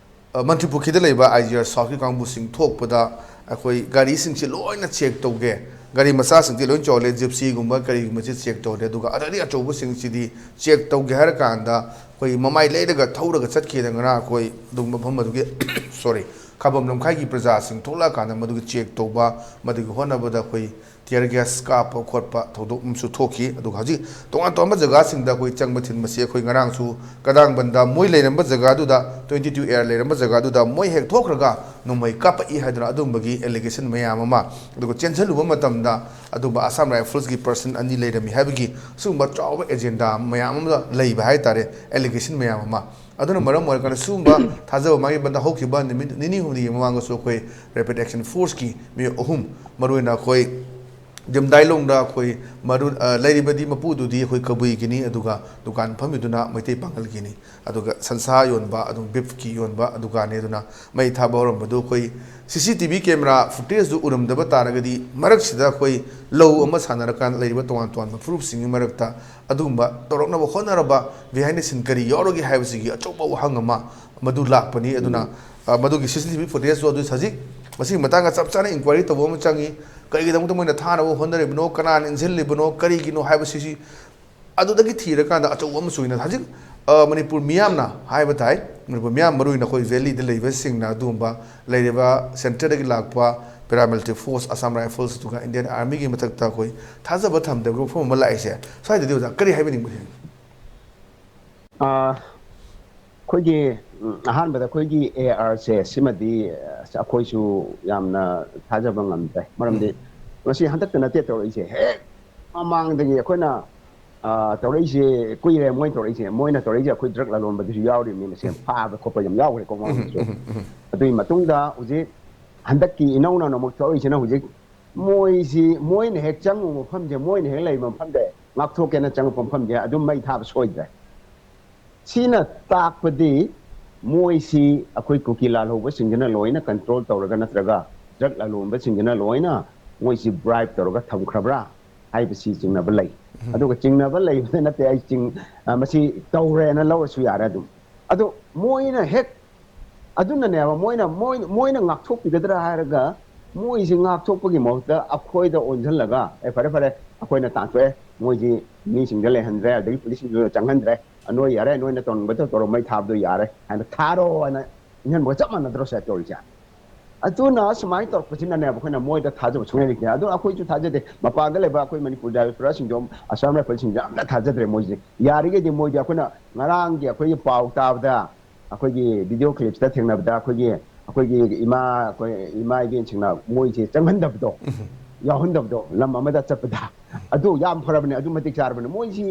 ꯑ, ꯃꯟꯇ꯭ꯔꯤꯄꯨꯈ꯭ꯔꯤꯗ ꯂꯩꯕ I G R Southꯀꯤ ꯀꯥꯡꯕꯨꯁꯤꯡ ꯊꯣꯛꯄꯗ ꯑꯩꯈꯣꯏ ꯒꯥꯔꯤꯁꯤꯡꯁꯦ ꯂꯣꯏꯅ check ꯇꯧꯒꯦ, ꯒꯥꯔꯤ ꯃꯆꯥꯁꯤꯡꯗꯤ ꯂꯣꯏ ꯆꯣꯜꯂꯦ, Gypsyꯒꯨꯝꯕ ꯀꯔꯤꯒꯨꯝꯕꯁꯤ check ꯇꯧꯔꯦ, ꯑꯗꯨꯒ ꯑꯗꯩꯗꯤ ꯑꯆꯧꯕꯁꯤꯡꯁꯤꯗꯤ check ꯇꯧꯒꯦ ꯍꯥꯏꯔ ꯀꯥꯟꯗ ꯑꯩꯈꯣꯏ ꯃꯃꯥꯏ ꯂꯩꯔꯒ ꯊꯧꯔꯒ ꯆꯠꯈꯤꯗ ꯉꯔꯥꯡ ꯑꯩꯈꯣꯏ ꯑꯗꯨꯝ ꯃꯐꯝ ꯑꯗꯨꯒꯤ sorry, ꯈꯥꯕꯝ ꯂꯝꯈꯥꯏꯒꯤ ꯄ꯭ꯔꯖꯥꯁꯤꯡ ꯊꯣꯛꯂꯛꯑꯀꯥꯟꯗ ꯃꯗꯨꯒꯤ check ꯇꯧꯕ, ꯃꯗꯨꯒꯤ ꯍꯣꯠꯅꯕꯗ ꯑꯩꯈꯣꯏ tear gas ꯀꯥꯞꯄ ꯈꯣꯠꯄ ꯊꯧꯗꯣꯛ ꯑꯃꯁꯨ ꯊꯣꯛꯈꯤ꯫ ꯑꯗꯨꯒ ꯍꯧꯖꯤꯛ ꯇꯣꯉꯥꯟ ꯇꯣꯉꯥꯟꯕ ꯖꯒꯥꯁꯤꯡꯗ ꯑꯩꯈꯣꯏ ꯆꯪꯕ ꯊꯤꯟꯕꯁꯤ ꯑꯩꯈꯣꯏ ꯉꯔꯥꯡꯁꯨ ꯀꯗꯥꯡꯕꯟꯗ ꯃꯣꯏ ꯂꯩꯔꯝꯕ ꯖꯒꯥꯗꯨꯗ, twenty two A ꯂꯩꯔꯝꯕ ꯖꯒꯥꯗꯨꯗ ꯃꯣꯏ ꯍꯦꯛ ꯊꯣꯛꯈ꯭ꯔꯒ ꯅꯣꯡꯃꯩ ꯀꯥꯞꯄꯛꯏ ꯍꯥꯏꯗꯅ ꯑꯗꯨꯝꯕꯒꯤ allegation ꯃꯌꯥꯝ ꯑꯃ, ꯑꯗꯨꯒ ꯆꯦꯟꯁꯤꯜꯂꯨꯕ ꯃꯇꯝꯗ ꯑꯗꯨꯝꯕ Assam Riflesꯀꯤ person ꯑꯅꯤ ꯂꯩꯔꯝꯃꯤ ꯍꯥꯏꯕꯒꯤ ꯁꯤꯒꯨꯝꯕ ꯆꯥꯎꯕ agenda ꯃꯌꯥꯝ ꯑꯃ ꯂꯩꯕ ꯍꯥꯏꯇꯥꯔꯦ, allegation ꯃꯌꯥꯝ ꯑꯃ꯫ ꯑꯗꯨꯅ ꯃꯔꯝ ꯑꯣꯏꯔꯀꯥꯟꯗ ꯁꯤꯒꯨꯝꯕ ꯊꯥꯖꯕ ꯃꯥꯒꯤ ꯕꯟꯗ ꯍꯧꯈꯤꯕ ꯅꯨꯃꯤꯠ ꯅꯤꯅꯤ ꯍꯨꯝꯅꯤꯒꯤ ꯃꯃꯥꯡꯗꯁꯨ ꯑꯩꯈꯣꯏ Rapid Action Forceꯀꯤ ꯃꯤꯑꯣꯏ ꯑꯍꯨꯝ, ꯃꯔꯨꯑꯣꯏꯅ ꯑꯩꯈꯣꯏ ꯖꯤꯝꯗꯥꯏꯂꯣꯡꯗ ꯑꯩꯈꯣꯏ ꯃꯔꯨ, ꯑ, ꯂꯩꯔꯤꯕꯗꯤ ꯃꯄꯨꯗꯨꯗꯤ ꯑꯩꯈꯣꯏ ꯀꯕꯨꯏꯒꯤꯅꯤ, ꯑꯗꯨꯒ ꯗꯨꯀꯥꯟ ꯐꯝꯃꯤꯗꯨꯅ ꯃꯩꯇꯩ ꯄꯥꯉꯜꯒꯤꯅꯤ, ꯑꯗꯨꯒ ꯁꯟꯁꯥ ꯌꯣꯟꯕ, ꯑꯗꯨꯝ beefꯀꯤ ꯌꯣꯟꯕ ꯗꯨꯀꯥꯟꯅꯤ꯫ ꯑꯗꯨꯅ ꯃꯩ ꯊꯥꯕ ꯍꯧꯔꯝꯕꯗꯨ ꯑꯩꯈꯣꯏ C C T V camera footageꯗꯨ ꯎꯔꯝꯗꯕ ꯇꯥꯔꯒꯗꯤ ꯃꯔꯛꯁꯤꯗ ꯑꯩꯈꯣꯏ ꯂꯧ ꯑꯃ ꯁꯥꯟꯅꯔꯀꯥꯟꯗ ꯂꯩꯔꯤꯕ ꯇꯣꯉꯥꯟ ꯇꯣꯉꯥꯟꯕ ꯐꯨꯔꯨꯞꯁꯤꯡꯒꯤ ꯃꯔꯛꯇ ꯑꯗꯨꯒꯨꯝꯕ ꯇꯧꯔꯛꯅꯕ ꯍꯣꯠꯅꯔꯕ behind the scene ꯀꯔꯤ ꯌꯥꯎꯔꯒꯦ ꯍꯥꯏꯕꯁꯤꯒꯤ ꯑꯆꯧꯕ ꯋꯥꯍꯪ ꯑꯃ ꯃꯗꯨ ꯂꯥꯛꯄꯅꯤ꯫ ꯑꯗꯨꯅ, ꯑ, ꯃꯗꯨꯒꯤ C C T V footageꯇꯨ ꯑꯗꯨ ꯍꯧꯖꯤꯛ ꯃꯁꯤꯒꯤ ꯃꯇꯥꯡꯗ ꯆꯞ ꯆꯥꯅ inquiry ꯇꯧꯕ ꯑꯃ ꯆꯪꯉꯤ꯫ ꯀꯔꯤꯒꯤꯗꯃꯛꯇ ꯃꯣꯏꯅ ꯊꯥꯅꯕ ꯍꯣꯠꯅꯔꯤꯕꯅꯣ, ꯀꯅꯥꯅ ꯏꯟꯁꯤꯜꯂꯤꯕꯅꯣ, ꯀꯔꯤꯒꯤꯅꯣ ꯍꯥꯏꯕꯁꯤꯁꯤ ꯑꯗꯨꯗꯒꯤ ꯊꯤꯔꯀꯥꯟꯗ ꯑꯆꯧꯕ ꯑꯃꯁꯨ ꯑꯣꯏꯅ ꯍꯧꯖꯤꯛ, ꯑ, ꯃꯅꯤꯄꯨꯔ ꯃꯤꯌꯥꯝꯅ ꯍꯥꯏꯕ ꯇꯥꯏ, ꯃꯅꯤꯄꯨꯔ ꯃꯤꯌꯥꯝ ꯃꯔꯨꯑꯣꯏꯅ ꯑꯩꯈꯣꯏ valleyꯗ ꯂꯩꯕꯁꯤꯡꯅ ꯑꯗꯨꯒꯨꯝꯕ ꯂꯩꯔꯤꯕ centreꯗꯒꯤ ꯂꯥꯛꯄ paramilitary force, Assam Rifles ꯑꯗꯨꯒ Indian Armyꯒꯤ ꯃꯊꯛꯇ ꯑꯩꯈꯣꯏ ꯊꯥꯖꯕ ꯊꯝꯗꯕꯒꯤ ꯋꯥꯐꯝ ꯑꯃ ꯂꯥꯛꯏꯁꯦ꯫ ꯁ꯭ꯋꯥꯏꯗꯗꯤ ꯑꯣꯖꯥ ꯀꯔꯤ ꯍꯥꯏꯕꯤꯅꯤꯡꯕ? ꯑ, ꯑꯩꯈꯣꯏꯒꯤ, ꯎꯝ, ꯑꯍꯥꯟꯕꯗ ꯑꯩꯈꯣꯏꯒꯤ A R ꯁꯦ ꯁꯤꯃꯗꯤ, ꯑ, ꯑꯩꯈꯣꯏꯁꯨ ꯌꯥꯝꯅ ꯊꯥꯖꯕ ꯉꯝꯗ꯭ꯔꯦ꯫ ꯃꯔꯝꯗꯤ ꯃꯁꯤ ꯍꯟꯗꯛꯇ ꯅꯠꯇꯦ ꯇꯧꯔꯛꯏꯁꯦ, ꯍꯦꯛ ꯃꯃꯥꯡꯗꯒꯤ ꯑꯩꯈꯣꯏꯅ, ꯑ, ꯇꯧꯔꯛꯏꯁꯦ ꯀꯨꯏꯔꯦ꯫ ꯃꯣꯏꯅ ꯇꯧꯔꯛꯏꯁꯦ, ꯃꯣꯏꯅ ꯇꯧꯔꯛꯏꯁꯦ ꯑꯩꯈꯣꯏ drug ꯂꯂꯣꯟꯕꯗꯨꯁꯨ ꯌꯥꯎꯔꯤꯕꯅꯤ, ꯃꯁꯦ ꯐꯥꯕ ꯈꯣꯠꯄ ꯌꯥꯝ ꯌꯥꯎꯈ꯭ꯔꯦꯀꯣ ꯃꯃꯥꯡꯗꯁꯨ꯫ ꯑꯗꯨꯒꯤ ꯃꯇꯨꯡꯗ ꯍꯧꯖꯤꯛ ꯍꯟꯗꯛꯀꯤ ꯏꯅꯧ ꯅꯧꯅ ꯑꯃꯨꯛ ꯊꯣꯛꯂꯛꯏꯁꯤꯅ ꯍꯧꯖꯤꯛ ꯃꯣꯏꯁꯤ, ꯃꯣꯏꯅ ꯍꯦꯛ ꯆꯪꯉꯨꯕ ꯃꯐꯝꯁꯦ, ꯃꯣꯏꯅ ꯍꯦꯛ ꯂꯩꯕ ꯃꯐꯝꯁꯦ ꯉꯥꯛꯊꯣꯛꯀꯦꯅ ꯆꯪꯉꯛꯄ ꯃꯐꯝꯁꯦ ꯑꯗꯨꯝ ꯃꯩ ꯊꯥꯕ ꯁꯣꯏꯗ꯭ꯔꯦ꯫ ꯁꯤꯅ ꯇꯥꯛꯄꯗꯤ ꯃꯣꯏꯁꯤ ꯑꯩꯈꯣꯏ ꯀꯨꯀꯤ ꯂꯥꯜꯍꯧꯕꯁꯤꯡꯁꯤꯅ ꯂꯣꯏꯅ ꯀꯟꯇ꯭ꯔꯣꯜ ꯇꯧꯔꯒ ꯅꯠꯇ꯭ꯔꯒ ꯗ꯭ꯔꯒ ꯂꯂꯣꯟꯕꯁꯤꯡꯁꯤꯅ ꯂꯣꯏꯅ ꯃꯣꯏꯁꯤ ꯕ꯭ꯔꯥꯏꯕ ꯇꯧꯔꯒ ꯊꯝꯈ꯭ꯔꯕ꯭ꯔꯥ ꯍꯥꯏꯕꯁꯤ ꯆꯤꯡꯅꯕ ꯂꯩ꯫ ꯑꯗꯨꯒ ꯆꯤꯡꯅꯕ ꯂꯩꯕꯗ ꯅꯠꯇꯦ, ꯑꯩ ꯆꯤꯡ-, ꯑ, ꯃꯁꯤ ꯇꯧꯔꯦꯅ ꯂꯧꯔꯁꯨ ꯌꯥꯔꯦ꯫ ꯑꯗꯨꯝ ꯑꯗꯣ ꯃꯣꯏꯅ ꯍꯦꯛ ꯑꯗꯨꯅꯅꯦꯕ ꯃꯣꯏꯅ, ꯃꯣꯏ-, ꯃꯣꯏꯅ ꯉꯥꯛꯊꯣꯛꯄꯤꯒꯗ꯭ꯔꯥ ꯍꯥꯏꯔꯒ ꯃꯣꯏꯁꯤ ꯉꯥꯛꯊꯣꯛꯄꯒꯤ ꯃꯍꯨꯠꯇ ꯑꯩꯈꯣꯏꯗ ꯑꯣꯟꯁꯤꯜꯂꯒ, "ꯑꯦ, ꯐꯔꯦ, ꯐꯔꯦ, ꯑꯩꯈꯣꯏꯅ ꯇꯥꯟꯊꯣꯛꯑꯦ, ꯃꯣꯏꯁꯤ ꯃꯤꯁꯤꯡꯗ ꯂꯩꯍꯟꯗ꯭ꯔꯦ, ꯑꯗꯒꯤ ꯄꯨꯂꯤꯁꯁꯤꯡꯁꯨ ꯆꯪꯍꯟꯗ꯭ꯔꯦ, ꯑ, ꯅꯣꯏ ꯌꯥꯔꯦ, ꯅꯣꯏꯅ ꯇꯧꯅꯤꯡꯕꯗꯣ ꯇꯧꯔꯣ, ꯃꯩ ꯊꯥꯕꯗꯣ ꯌꯥꯔꯦ" ꯍꯥꯏꯅ ꯊꯥꯔꯣ ꯍꯥꯏꯅ ꯏꯟꯍꯟꯕꯒ ꯆꯞ ꯃꯥꯟꯅꯗ꯭ꯔꯣ ꯁꯦ ꯇꯧꯔꯤꯁꯦ? ꯑꯗꯨꯅ ꯁꯨꯃꯥꯏꯅ ꯇꯧꯔꯛꯄꯁꯤꯅꯅꯦꯕ ꯑꯩꯈꯣꯏꯅ ꯃꯣꯏꯗ ꯊꯥꯖꯕ ꯁꯨꯡꯂꯩ ꯂꯩꯇꯦ꯫ ꯑꯗꯨ ꯑꯩꯈꯣꯏꯁꯨ ꯊꯥꯖꯗꯦ꯫ ꯃꯄꯥꯟꯗ ꯂꯩꯕ ꯑꯩꯈꯣꯏ ꯃꯅꯤꯄꯨꯔ ꯗꯥꯏꯔꯦꯛꯇꯣꯔꯁꯤꯡꯁꯨ, ꯑꯁꯥꯝ ꯔꯥꯏꯐꯜꯁꯤꯡꯁꯨ ꯑꯝꯇ ꯊꯥꯖꯗ꯭ꯔꯦ ꯃꯣꯏꯁꯦ꯫ ꯌꯥꯔꯤꯈꯩꯗꯤ ꯃꯣꯏꯗꯤ ꯑꯩꯈꯣꯏꯅ ꯉꯔꯥꯡꯒꯤ ꯑꯩꯈꯣꯏꯒꯤ ꯄꯥꯎ ꯇꯥꯕꯗ, ꯑꯩꯈꯣꯏꯒꯤ ꯚꯤꯗꯤꯑꯣ ꯀ꯭ꯂꯤꯞꯁꯇ ꯊꯦꯡꯅꯕꯗ, ꯑꯩꯈꯣꯏꯒꯤ, ꯑꯩꯈꯣꯏꯒꯤ ꯏꯃꯥ, ꯑꯩꯈꯣꯏ ꯏꯃꯥ ꯏꯕꯦꯟꯁꯤꯡꯅ ꯃꯣꯏꯁꯦ ꯆꯪꯍꯟꯗꯕꯗꯣ, ꯌꯥꯎꯍꯟꯗꯕꯗꯣ ꯂꯝ ꯑꯃꯗ ꯆꯠꯄꯗ, ꯑꯗꯨ ꯌꯥꯝ ꯐꯔꯕꯅꯦ, ꯑꯗꯨ ꯃꯇꯤꯛ ꯆꯥꯔꯕꯅꯦ꯫ ꯃꯣꯏꯁꯤ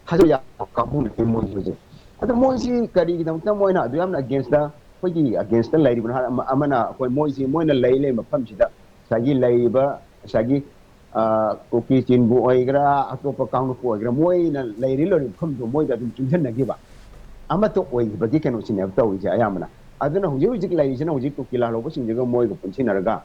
ꯊꯥꯖꯕ ꯌꯥꯕ ꯀꯥꯡꯕꯨ ꯅꯠꯇꯦ ꯃꯣꯏꯁꯦ ꯍꯧꯖꯤꯛ꯫ ꯑꯗꯣ ꯃꯣꯏꯁꯤ ꯀꯔꯤꯒꯤꯗꯃꯛꯇ ꯃꯣꯏꯅ ꯑꯗꯨ ꯌꯥꯝꯅ ꯑꯒꯦꯟꯁꯇ, ꯑꯩꯈꯣꯏꯒꯤ ꯑꯒꯦꯟꯁꯇ ꯂꯩꯔꯤꯕꯅꯣ ꯍꯥꯏ, ꯑꯃ-, ꯑꯃꯅ ꯑꯩꯈꯣꯏ ꯃꯣꯏꯁꯤ ꯃꯣꯏꯅ ꯂꯩ ꯂꯩ ꯃꯐꯝꯁꯤꯗ ꯉꯁꯥꯏꯒꯤ ꯂꯩꯔꯤꯕ ꯉꯁꯥꯏꯒꯤ, ꯑ, ꯀꯨꯀꯤ ꯆꯤꯟꯕꯨ ꯑꯣꯏꯒꯦꯔꯥ, ꯑꯇꯣꯞꯄ ꯀꯥꯡꯂꯨꯞꯄꯨ ꯑꯣꯏꯒꯦꯔꯥ, ꯃꯣꯏꯅ ꯂꯩꯔꯤ ꯂꯩꯔꯤ ꯃꯐꯝꯗꯣ ꯃꯣꯏꯗ ꯑꯗꯨꯝ ꯆꯨꯡꯁꯤꯟꯅꯈꯤꯕ ꯑꯃꯠꯇ ꯑꯣꯏꯈꯤꯕꯒꯤ ꯀꯩꯅꯣꯁꯤꯅꯦꯕ ꯇꯧꯔꯤꯁꯦ ꯑꯌꯥꯝꯕꯅ꯫ ꯑꯗꯨꯅ ꯍꯧꯖꯤꯛ ꯍꯧꯖꯤꯛ ꯂꯩꯔꯤꯁꯤꯅ ꯍꯧꯖꯤꯛ ꯀꯨꯀꯤ ꯂꯥꯜꯍꯧꯕꯁꯤꯡꯁꯤꯒ ꯃꯣꯏꯒ ꯄꯨꯟꯁꯤꯟꯅꯔꯒ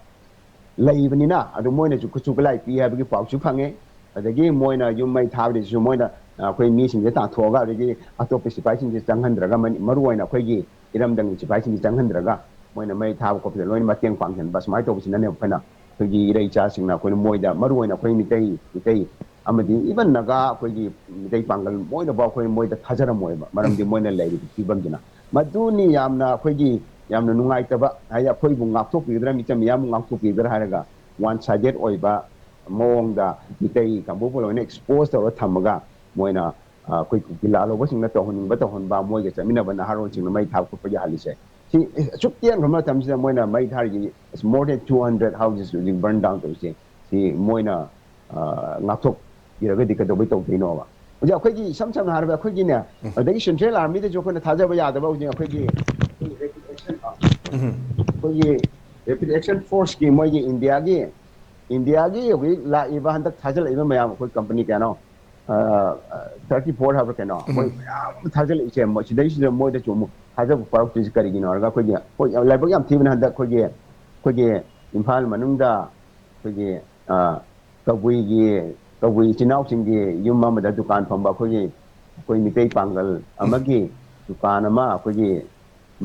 ꯂꯩꯕꯅꯤꯅ, ꯑꯗꯨ ꯃꯣꯏꯅꯁꯨ ꯈꯨꯠꯁꯨ ꯈꯨꯠꯂꯥꯏ ꯄꯤ ꯍꯥꯏꯕꯒꯤ ꯄꯥꯎꯁꯨ ꯐꯪꯉꯦ꯫ ꯑꯗꯒꯤ ꯃꯣꯏꯅ ꯌꯨꯝ ꯃꯩ ꯊꯥꯕꯗꯁꯨ ꯃꯣꯏꯅ, ꯑ, ꯑꯩꯈꯣꯏ ꯃꯤꯁꯤꯡꯁꯦ ꯇꯥꯟꯊꯣꯛꯑꯒ, ꯑꯗꯒꯤ ꯑꯇꯣꯞꯄ ꯁꯤꯐꯥꯏꯁꯤꯡꯁꯦ ꯆꯪꯍꯟꯗ꯭ꯔꯒ, ꯃꯅꯤ-, ꯃꯔꯨ ꯑꯣꯏꯅ ꯑꯩꯈꯣꯏꯒꯤ ꯏꯔꯝꯗꯝꯒꯤ ꯁꯤꯐꯥꯏꯁꯤꯡꯁꯦ ꯆꯪꯍꯟꯗ꯭ꯔꯒ, ꯃꯣꯏꯅ ꯃꯩ ꯊꯥꯕ ꯈꯣꯠꯄꯗ ꯂꯣꯏꯅ ꯃꯇꯦꯡ ꯄꯥꯡꯁꯤꯟꯕ, ꯁꯨꯃꯥꯏꯅ ꯇꯧꯕꯁꯤꯅꯅꯦ ꯑꯩꯈꯣꯏꯅ, ꯑꯩꯈꯣꯏꯒꯤ ꯏꯔꯩ ꯏꯆꯥꯁꯤꯡꯅ ꯑꯩꯈꯣꯏꯅ ꯃꯣꯏꯗ, ꯃꯔꯨ ꯑꯣꯏꯅ ꯑꯩꯈꯣꯏ ꯃꯤꯇꯩ, ꯃꯤꯇꯩ ꯑꯃꯗꯤ even ꯅꯥꯒꯥ, ꯑꯩꯈꯣꯏꯒꯤ ꯃꯤꯇꯩ ꯄꯥꯡꯒꯜ, ꯃꯣꯏꯗꯐꯥꯎ ꯑꯩꯈꯣꯏ ꯃꯣꯏꯗ ꯊꯥꯖꯔꯝꯃꯣꯏꯕ, ꯃꯔꯝꯗꯤ ꯃꯣꯏꯅ ꯂꯩꯔꯤꯕ ꯐꯤꯕꯝꯁꯤꯅ꯫ ꯃꯗꯨꯅꯤ ꯌꯥꯝꯅ ꯑꯩꯈꯣꯏꯒꯤ ꯌꯥꯝꯅ ꯅꯨꯡꯉꯥꯏꯇꯕ, ꯍꯥꯏꯗꯤ ꯑꯩꯈꯣꯏꯕꯨ ꯉꯥꯛꯊꯣꯛꯄꯤꯒꯗ꯭ꯔꯥ, ꯃꯤꯆꯝ ꯃꯤꯌꯥꯝꯕꯨ ꯉꯥꯛꯊꯣꯛꯄꯤꯒꯗ꯭ꯔꯥ ꯍꯥꯏꯔꯒ ꯋꯥꯟ ꯁꯥꯏꯗꯦꯠ ꯑꯣꯏꯕ ꯃꯑꯣꯡꯗ ꯃꯤꯇꯩ ꯀꯥꯡꯕꯨꯕꯨ ꯂꯣꯏꯅ ꯑꯦꯛꯁꯄꯣꯖ ꯇꯧꯔ ꯊꯝꯃꯒ ꯃꯣꯏꯅ, ꯑ, ꯑꯩꯈꯣꯏ ꯀꯨꯀꯤ ꯂꯥꯜꯍꯧꯕꯁꯤꯡꯅ ꯇꯧꯍꯟꯅꯤꯡꯕ ꯇꯧꯍꯟꯕ, ꯃꯣꯏꯒ ꯆꯠꯃꯤꯟꯅꯕ ꯅꯍꯥꯔꯣꯜꯁꯤꯡꯅ ꯃꯩ ꯊꯥꯕ ꯈꯣꯠꯄ ꯌꯥꯍꯜꯂꯤꯁꯦ꯫ ꯁꯤ ꯑꯁꯨꯛ ꯇꯦꯟꯈ꯭ꯔꯕ ꯃꯇꯝꯁꯤꯗ ꯃꯣꯏꯅ ꯃꯩ ꯊꯥꯔꯤꯁꯤ, it's more than two hundred houses ꯍꯧꯖꯤꯛ ꯕꯔꯟ ꯗꯥꯎꯟ ꯇꯧꯔꯤꯁꯦ꯫ ꯁꯤ ꯃꯣꯏꯅ, ꯑ, ꯉꯥꯛꯊꯣꯛꯄꯤꯔꯒꯗꯤ ꯀꯩꯗꯧꯕꯩ ꯇꯧꯗꯣꯏꯅꯣꯕ? ꯍꯧꯖꯤꯛ ꯑꯩꯈꯣꯏꯒꯤ ꯏꯁꯝ ꯁꯝꯅ ꯍꯥꯏꯔꯕꯗ ꯑꯩꯈꯣꯏꯒꯤꯅꯦ, ꯑꯗꯒꯤ ꯁꯦꯟꯇ꯭ꯔꯦꯜ ꯑꯥꯔꯃꯤꯗꯁꯨ ꯑꯩꯈꯣꯏꯅ ꯊꯥꯖꯕ ꯌꯥꯗꯕ ꯍꯧꯖꯤꯛ ꯑꯩꯈꯣꯏꯒꯤ, ꯑꯩꯈꯣꯏꯒꯤ ꯔꯦꯄꯤꯗ ꯑꯦꯛꯁꯟ, ꯑ, ꯑꯩꯈꯣꯏꯒꯤ ꯔꯦꯄꯤꯗ ꯑꯦꯛꯁꯟ ꯐꯣꯔꯁꯀꯤ ꯃꯣꯏꯒꯤ ꯏꯟꯗꯤꯌꯥꯒꯤ, ꯏꯟꯗꯤꯌꯥꯒꯤ ꯍꯧꯖꯤꯛ ꯂꯥꯛꯏꯕ ꯍꯟꯗꯛ ꯊꯥꯖꯤꯜꯂꯛꯏꯕ ꯃꯌꯥꯝ ꯑꯩꯈꯣꯏ ꯀꯝꯄꯅꯤ ꯀꯌꯥꯅꯣ, ꯊꯥꯔꯇꯤ ꯐꯣꯔ ꯍꯥꯏꯕ꯭ꯔꯥ ꯀꯩꯅꯣ, ꯃꯣꯏ ꯃꯌꯥꯝ ꯑꯃ ꯊꯥꯖꯤꯜꯂꯛꯏꯁꯦ꯫ ꯃꯣꯏ ꯁꯤꯗꯩꯁꯤꯗ ꯃꯣꯏꯗꯁꯨ ꯑꯃꯨꯛ ꯊꯥꯖꯕ ꯐꯥꯎꯔꯛꯇ꯭ꯔꯤꯁꯦ ꯀꯔꯤꯒꯤꯅꯣ ꯍꯥꯏꯔꯒ, ꯑꯩꯈꯣꯏꯒꯤ, ꯑꯩꯈꯣꯏ ꯂꯥꯏꯕꯛ ꯌꯥꯝ ꯊꯤꯕꯅ ꯍꯟꯗꯛ ꯑꯩꯈꯣꯏꯒꯤ, ꯑꯩꯈꯣꯏꯒꯤ ꯏꯝꯐꯥꯜ ꯃꯅꯨꯡꯗ ꯑꯩꯈꯣꯏꯒꯤ, ꯑ, ꯀꯕꯨꯏꯒꯤ, ꯀꯕꯨꯏ ꯏꯆꯤꯟ ꯏꯅꯥꯎꯁꯤꯡꯒꯤ ꯌꯨꯝ ꯑꯃꯗ ꯗꯨꯀꯥꯟ ꯐꯝꯕ ꯑꯩꯈꯣꯏꯒꯤ, ꯑꯩꯈꯣꯏ ꯃꯤꯇꯩ ꯄꯥꯡꯒꯜ ꯑꯃꯒꯤ ꯗꯨꯀꯥꯟ ꯑꯃ ꯑꯩꯈꯣꯏꯒꯤ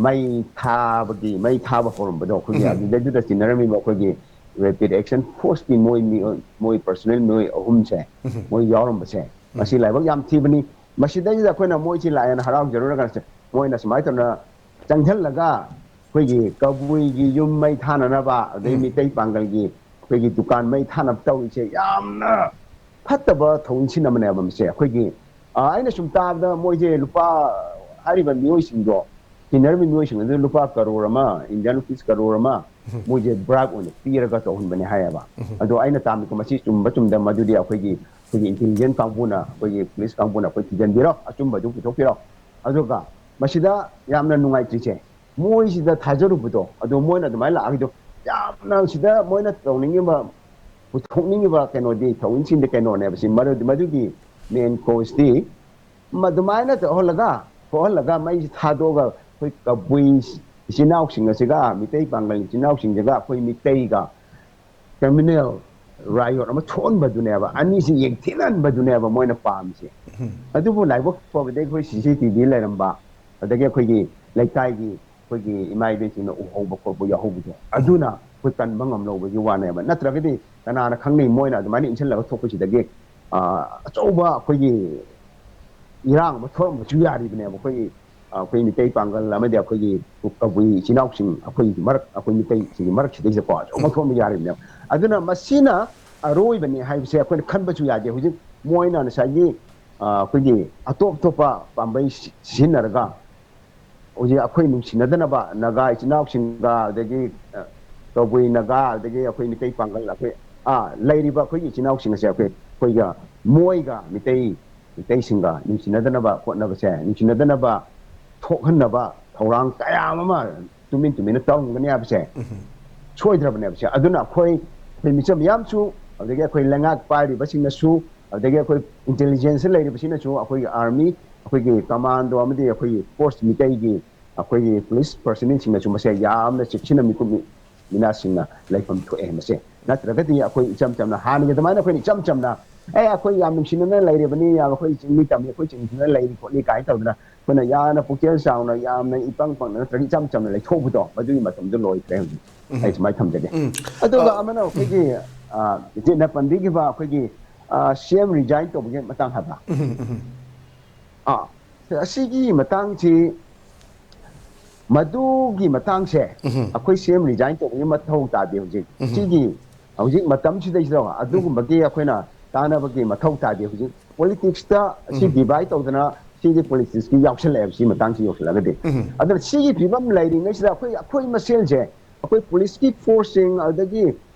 ꯃꯩ ꯊꯥꯕꯒꯤ, ꯃꯩ ꯊꯥꯕ ꯍꯧꯔꯝꯕꯗꯣ, ꯑꯩꯈꯣꯏꯒꯤ ꯑꯗꯨꯗꯩꯗꯨꯗ ꯇꯤꯟꯅꯔꯝꯃꯤꯕ ꯑꯩꯈꯣꯏꯒꯤ Rapid Action Forceꯀꯤ ꯃꯣꯏ ꯃꯤꯑꯣꯏ, ꯃꯣꯏ personnel ꯃꯤꯑꯣꯏ ꯑꯍꯨꯝꯁꯦ, ꯃꯣꯏ ꯌꯥꯎꯔꯝꯕꯁꯦ, ꯃꯁꯤ ꯂꯥꯏꯕꯛ ꯌꯥꯝ ꯊꯤꯕꯅꯤ꯫ ꯃꯁꯤꯗꯩꯁꯤꯗ ꯑꯩꯈꯣꯏꯅ ꯃꯣꯏꯁꯤ ꯂꯥꯛꯑꯦꯅ ꯍꯔꯥꯎꯖꯔꯨꯔꯒ, ꯃꯣꯏꯅ ꯁꯨꯃꯥꯏꯅ ꯇꯧꯅ ꯆꯪꯁꯤꯜꯂꯒ ꯑꯩꯈꯣꯏꯒꯤ ꯀꯕꯨꯏꯒꯤ ꯌꯨꯝ ꯃꯩ ꯊꯥꯅꯅꯕ, ꯑꯗꯩ ꯃꯤꯇꯩ ꯄꯥꯡꯒꯜꯒꯤ ꯑꯩꯈꯣꯏꯒꯤ ꯗꯨꯀꯥꯟ ꯃꯩ ꯊꯥꯅꯕ ꯇꯧꯔꯤꯁꯦ ꯌꯥꯝꯅ ꯐꯠꯇꯕ ꯊꯧꯑꯣꯡꯁꯤꯟ ꯑꯃꯅꯦꯕ ꯃꯁꯦ꯫ ꯑꯩꯈꯣꯏꯒꯤ, ꯑ, ꯑꯩꯅ ꯁꯨꯝ ꯇꯥꯕꯗ ꯃꯣꯏꯁꯦ ꯂꯨꯄꯥ, ꯍꯥꯏꯔꯤꯕ ꯃꯤꯑꯣꯏꯁꯤꯡꯗꯣ, ꯇꯤꯟꯅꯔꯤꯕ ꯃꯤꯑꯣꯏꯁꯤꯡ ꯑꯗꯨ ꯂꯨꯄꯥ ꯀꯔꯣꯔ ꯑꯃ, Indian rupees ꯀꯔꯣꯔ ꯑꯃ ꯃꯣꯏꯁꯦ bribe ꯑꯣꯏꯅ ꯄꯤꯔꯒ ꯇꯧꯍꯟꯕꯅꯦ ꯍꯥꯏꯌꯦꯕ꯫ ꯑꯗꯣ ꯑꯩꯅ ꯇꯥꯕꯗ ꯃꯁꯤ ꯆꯨꯝꯕ ꯆꯨꯝꯗ ꯃꯗꯨꯗꯤ ꯑꯩꯈꯣꯏꯒꯤ, ꯑꯩꯈꯣꯏꯒꯤ intelligence ꯀꯥꯡꯕꯨꯅ, ꯑꯩꯈꯣꯏꯒꯤ police ꯀꯥꯡꯕꯨꯅ ꯑꯩꯈꯣꯏ ꯊꯤꯖꯤꯟꯕꯤꯔꯣ, ꯑꯆꯨꯝꯕꯗꯨ ꯄꯨꯊꯣꯛꯄꯤꯔꯣ꯫ ꯑꯗꯨꯒ ꯃꯁꯤꯗ ꯌꯥꯝꯅ ꯅꯨꯡꯉꯥꯏꯇ꯭ꯔꯤꯁꯦ, ꯃꯣꯏꯁꯤꯗ ꯊꯥꯖꯔꯨꯕꯗꯣ, ꯑꯗꯣ ꯃꯣꯏꯅ ꯑꯗꯨꯃꯥꯏꯅ ꯂꯥꯛꯑꯒꯗꯣ, ꯌꯥꯝꯅ ꯁꯤꯗ ꯃꯣꯏꯅ ꯇꯧꯅꯤꯡꯉꯤꯕ, ꯄꯨꯊꯣꯛꯅꯤꯡꯉꯤꯕ ꯀꯩꯅꯣꯗꯤ, ꯊꯧꯑꯣꯡꯁꯤꯡꯗꯤ ꯀꯩꯅꯣꯅꯦꯕ ꯁꯤ, ꯃꯔꯨꯗꯤ ꯃꯗꯨꯒꯤ main causeꯇꯤ ꯃꯗꯨꯃꯥꯏꯅ ꯇꯧꯍꯜꯂꯒ, ꯊꯣꯛꯍꯜꯂꯒ ꯃꯩꯁꯤ ꯊꯥꯗꯣꯛꯑꯒ ꯑꯩꯈꯣꯏ ꯀꯕꯨꯏ ꯏꯆꯤꯟ ꯏꯅꯥꯎꯁꯤꯡ ꯑꯁꯤꯒ, ꯃꯤꯇꯩ ꯄꯥꯡꯒꯜ ꯏꯆꯤꯟ ꯏꯅꯥꯎꯁꯤꯡꯁꯤꯒ ꯑꯩꯈꯣꯏ ꯃꯤꯇꯩꯒ criminal riot ꯑꯃ ꯊꯣꯛꯍꯟꯕꯗꯨꯅꯦꯕ, ꯑꯅꯤꯁꯤ ꯌꯦꯡꯊꯤꯅꯍꯟꯕꯗꯨꯅꯦꯕ ꯃꯣꯏꯅ ꯄꯥꯝꯃꯤꯁꯦ꯫ ꯑꯗꯨꯕꯨ ꯂꯥꯏꯕꯛ ꯐꯕꯗꯤ ꯑꯩꯈꯣꯏ CCTV ꯂꯩꯔꯝꯕ, ꯑꯗꯒꯤ ꯑꯩꯈꯣꯏꯒꯤ ꯂꯩꯀꯥꯏꯒꯤ ꯑꯩꯈꯣꯏꯒꯤ ꯏꯃꯥ ꯏꯕꯦꯟꯁꯤꯡꯅ ꯎꯍꯧꯕ ꯈꯣꯠꯄ ꯌꯥꯎꯍꯧꯕꯗꯣ, ꯑꯗꯨꯅ ꯑꯩꯈꯣꯏ ꯀꯟꯕ ꯉꯝꯂꯧꯕꯒꯤ ꯋꯥꯅꯦꯕ꯫ ꯅꯠꯇ꯭ꯔꯒꯗꯤ ꯀꯅꯥꯅ ꯈꯪꯅꯤ, ꯃꯣꯏꯅ ꯑꯗꯨꯃꯥꯏꯅ ꯏꯟꯁꯤꯜꯂꯒ ꯊꯣꯛꯄꯁꯤꯗꯒꯤ, ꯑ, ꯑꯆꯧꯕ ꯑꯩꯈꯣꯏꯒꯤ ꯏꯔꯥꯡ ꯑꯃ ꯊꯣꯛꯂꯝꯕꯁꯨ ꯌꯥꯔꯤꯕꯅꯦꯕ꯫ ꯑꯩꯈꯣꯏꯒꯤ, ꯑ, ꯑꯩꯈꯣꯏ ꯃꯤꯇꯩ ꯄꯥꯡꯒꯜ ꯑꯃꯗꯤ ꯑꯩꯈꯣꯏꯒꯤ ꯀꯕꯨꯏ ꯏꯆꯤꯟ ꯏꯅꯥꯎꯁꯤꯡ, ꯑꯩꯈꯣꯏ ꯃꯔꯛ, ꯑꯩꯈꯣꯏ ꯃꯤꯇꯩꯁꯤꯡꯒꯤ ꯃꯔꯛꯁꯤꯗꯩꯁꯤꯗꯀꯣ ꯑꯆꯧꯕ ꯊꯣꯛꯂꯝꯕ ꯌꯥꯔꯤꯕꯅꯦꯕ꯫ ꯑꯗꯨꯅ ꯃꯁꯤꯅ ꯑꯔꯣꯏꯕꯅꯤ ꯍꯥꯏꯕꯁꯦ ꯑꯩꯈꯣꯏꯅ ꯈꯟꯕꯁꯨ ꯌꯥꯗꯦ꯫ ꯍꯧꯖꯤꯛ ꯃꯣꯏꯅ ꯉꯁꯥꯏꯒꯤ, ꯑ, ꯑꯩꯈꯣꯏꯒꯤ ꯑꯇꯣꯞ ꯑꯇꯣꯞꯄ ꯄꯥꯝꯕꯩ ꯁꯤ-, ꯁꯤꯖꯤꯟꯅꯔꯒ ꯍꯧꯖꯤꯛ ꯑꯩꯈꯣꯏ ꯅꯨꯡꯁꯤꯅꯗꯅꯕ ꯅꯥꯒꯥ ꯏꯆꯤꯟ ꯏꯅꯥꯎꯁꯤꯡꯒ, ꯑꯗꯒꯤ, ꯑ, ꯀꯕꯨꯏ ꯅꯥꯒꯥ, ꯑꯗꯒꯤ ꯑꯩꯈꯣꯏ ꯃꯤꯇꯩ ꯄꯥꯡꯒꯜ, ꯑꯩꯈꯣꯏ, ꯑ, ꯂꯩꯔꯤꯕ ꯑꯩꯈꯣꯏꯒꯤ ꯏꯆꯤꯟ ꯏꯅꯥꯎꯁꯤꯡ ꯑꯁꯦ ꯑꯩꯈꯣꯏ, ꯑꯩꯈꯣꯏꯒ, ꯃꯣꯏꯒ, ꯃꯤꯇꯩ, ꯃꯤꯇꯩꯁꯤꯡꯒ ꯅꯨꯡꯁꯤꯅꯗꯅꯕ ꯍꯣꯠꯅꯕꯁꯦ, ꯅꯨꯡꯁꯤꯅꯗꯅꯕ ꯊꯣꯛꯍꯟꯅꯕ ꯊꯧꯔꯥꯡ ꯀꯌꯥ ꯑꯃ ꯇꯨꯃꯤꯟ ꯇꯨꯃꯤꯟꯅ ꯇꯧꯔꯝꯒꯅꯤ ꯍꯥꯏꯕꯁꯦ ꯁꯣꯏꯗ꯭ꯔꯕꯅꯦꯕ ꯁꯦ꯫ ꯑꯗꯨꯅ ꯑꯩꯈꯣꯏ, ꯑꯩꯈꯣꯏ ꯃꯤꯆꯝ ꯃꯤꯌꯥꯝꯁꯨ, ꯑꯗꯒꯤ ꯑꯩꯈꯣꯏ ꯂꯩꯉꯥꯛ ꯄꯥꯏꯔꯤꯕꯁꯤꯡꯅꯁꯨ, ꯑꯗꯒꯤ ꯑꯩꯈꯣꯏ ꯏꯟꯇꯦꯂꯤꯖꯦꯟꯁꯇ ꯂꯩꯔꯤꯕꯁꯤꯅꯁꯨ ꯑꯩꯈꯣꯏꯒꯤ ꯑꯥꯔꯃꯤ, ꯑꯩꯈꯣꯏꯒꯤ ꯀꯃꯥꯟꯗꯣ ꯑꯃꯗꯤ ꯑꯩꯈꯣꯏꯒꯤ ꯐꯣꯔꯁ ꯃꯤꯇꯩꯒꯤ ꯑꯩꯈꯣꯏꯒꯤ ꯄꯨꯂꯤꯁ ꯄꯔꯁꯅꯦꯜꯁꯤꯡꯅꯁꯨ ꯃꯁꯦ ꯌꯥꯝꯅ ꯆꯦꯛꯁꯤꯟꯅ ꯃꯤꯀꯨꯞ ꯃꯤꯅꯥꯁꯤꯡꯅ ꯂꯩꯐꯝ ꯊꯣꯛꯑꯦ ꯃꯁꯦ꯫ ꯅꯠꯇ꯭ꯔꯒꯗꯤ ꯑꯩꯈꯣꯏ ꯏꯆꯝ ꯆꯝꯅ ꯍꯥꯟꯅꯒꯤ ꯑꯗꯨꯃꯥꯏꯅ ꯑꯩꯈꯣꯏꯅ ꯏꯆꯝ ꯆꯝꯅ "ꯑꯦ, ꯑꯩꯈꯣꯏ ꯌꯥꯝ ꯅꯨꯡꯁꯤꯅꯅ ꯂꯩꯔꯤꯕꯅꯤ, ꯌꯥꯝ ꯑꯩꯈꯣꯏ ꯆꯤꯡꯃꯤ ꯇꯝꯃꯤ, ꯑꯩꯈꯣꯏ ꯆꯤꯡꯁꯤꯅ ꯂꯩꯔꯤ ꯈꯣꯠꯂꯤ" ꯀꯥꯏꯅ ꯇꯧꯗꯅ ꯑꯩꯈꯣꯏꯅ ꯌꯥꯝꯅ ꯄꯨꯛꯆꯦꯜ ꯆꯥꯎꯅ, ꯌꯥꯝꯅ ꯏꯄꯪ ꯄꯪꯅ ꯅꯠꯇ꯭ꯔꯒ ꯏꯆꯝ ꯆꯝꯅ ꯂꯩꯊꯣꯛꯄꯗꯣ, ꯃꯗꯨꯒꯤ ꯃꯇꯝꯗꯨ ꯂꯣꯏꯈ꯭ꯔꯦ ꯍꯧꯖꯤꯛ꯫ ꯑꯩ ꯁꯨꯃꯥꯏꯅ ꯊꯝꯖꯒꯦ꯫ ꯑꯗꯨꯒ ꯑꯃꯅ ꯑꯩꯈꯣꯏꯒꯤ, ꯑ, ꯏꯆꯦꯅ ꯄꯟꯕꯤꯈꯤꯕ ꯑꯩꯈꯣꯏꯒꯤ, ꯑ, ꯁꯤ ꯑꯦꯝ ꯔꯤꯖꯥꯏꯟ ꯇꯧꯕꯒꯤ ꯃꯇꯥꯡ ꯍꯥꯏꯕ꯫ ꯑꯥ, ꯑꯁꯤꯒꯤ ꯃꯇꯥꯡꯁꯤ, ꯃꯗꯨꯒꯤ ꯃꯇꯥꯡꯁꯦ ꯑꯩꯈꯣꯏ ꯁꯤ ꯑꯦꯝ ꯔꯤꯖꯥꯏꯟ ꯇꯧꯕꯒꯤ ꯃꯊꯧ ꯇꯥꯗꯦ ꯍꯧꯖꯤꯛ꯫ ꯁꯤꯒꯤ ꯍꯧꯖꯤꯛ ꯃꯇꯝꯁꯤꯗꯩꯁꯤꯗ ꯑꯗꯨꯒꯨꯝꯕꯒꯤ ꯑꯩꯈꯣꯏꯅ ꯇꯥꯅꯕꯒꯤ ꯃꯊꯧ ꯇꯥꯗꯦ꯫ ꯍꯧꯖꯤꯛ ꯄꯣꯂꯤꯇꯤꯛꯁꯇ ꯁꯤ ꯗꯤꯚꯥꯏꯠ ꯇꯧꯗꯅ ꯁꯤꯒꯤ ꯄꯣꯂꯤꯇꯤꯛꯁꯀꯤ ꯌꯥꯎꯁꯜꯂꯛꯑꯦꯕ ꯁꯤ ꯃꯇꯥꯡꯁꯤ ꯌꯧꯁꯤꯜꯂꯒꯗꯤ꯫ ꯑꯗꯨꯅ ꯁꯤꯒꯤ ꯐꯤꯕꯝ ꯂꯩꯔꯤꯉꯩꯁꯤꯗ ꯑꯩꯈꯣꯏ, ꯑꯩꯈꯣꯏ ꯃꯁꯦꯜꯁꯦ, ꯑꯩꯈꯣꯏ ꯄꯨꯂꯤꯁꯀꯤ ꯐꯣꯔꯁꯁꯤꯡ, ꯑꯗꯒꯤ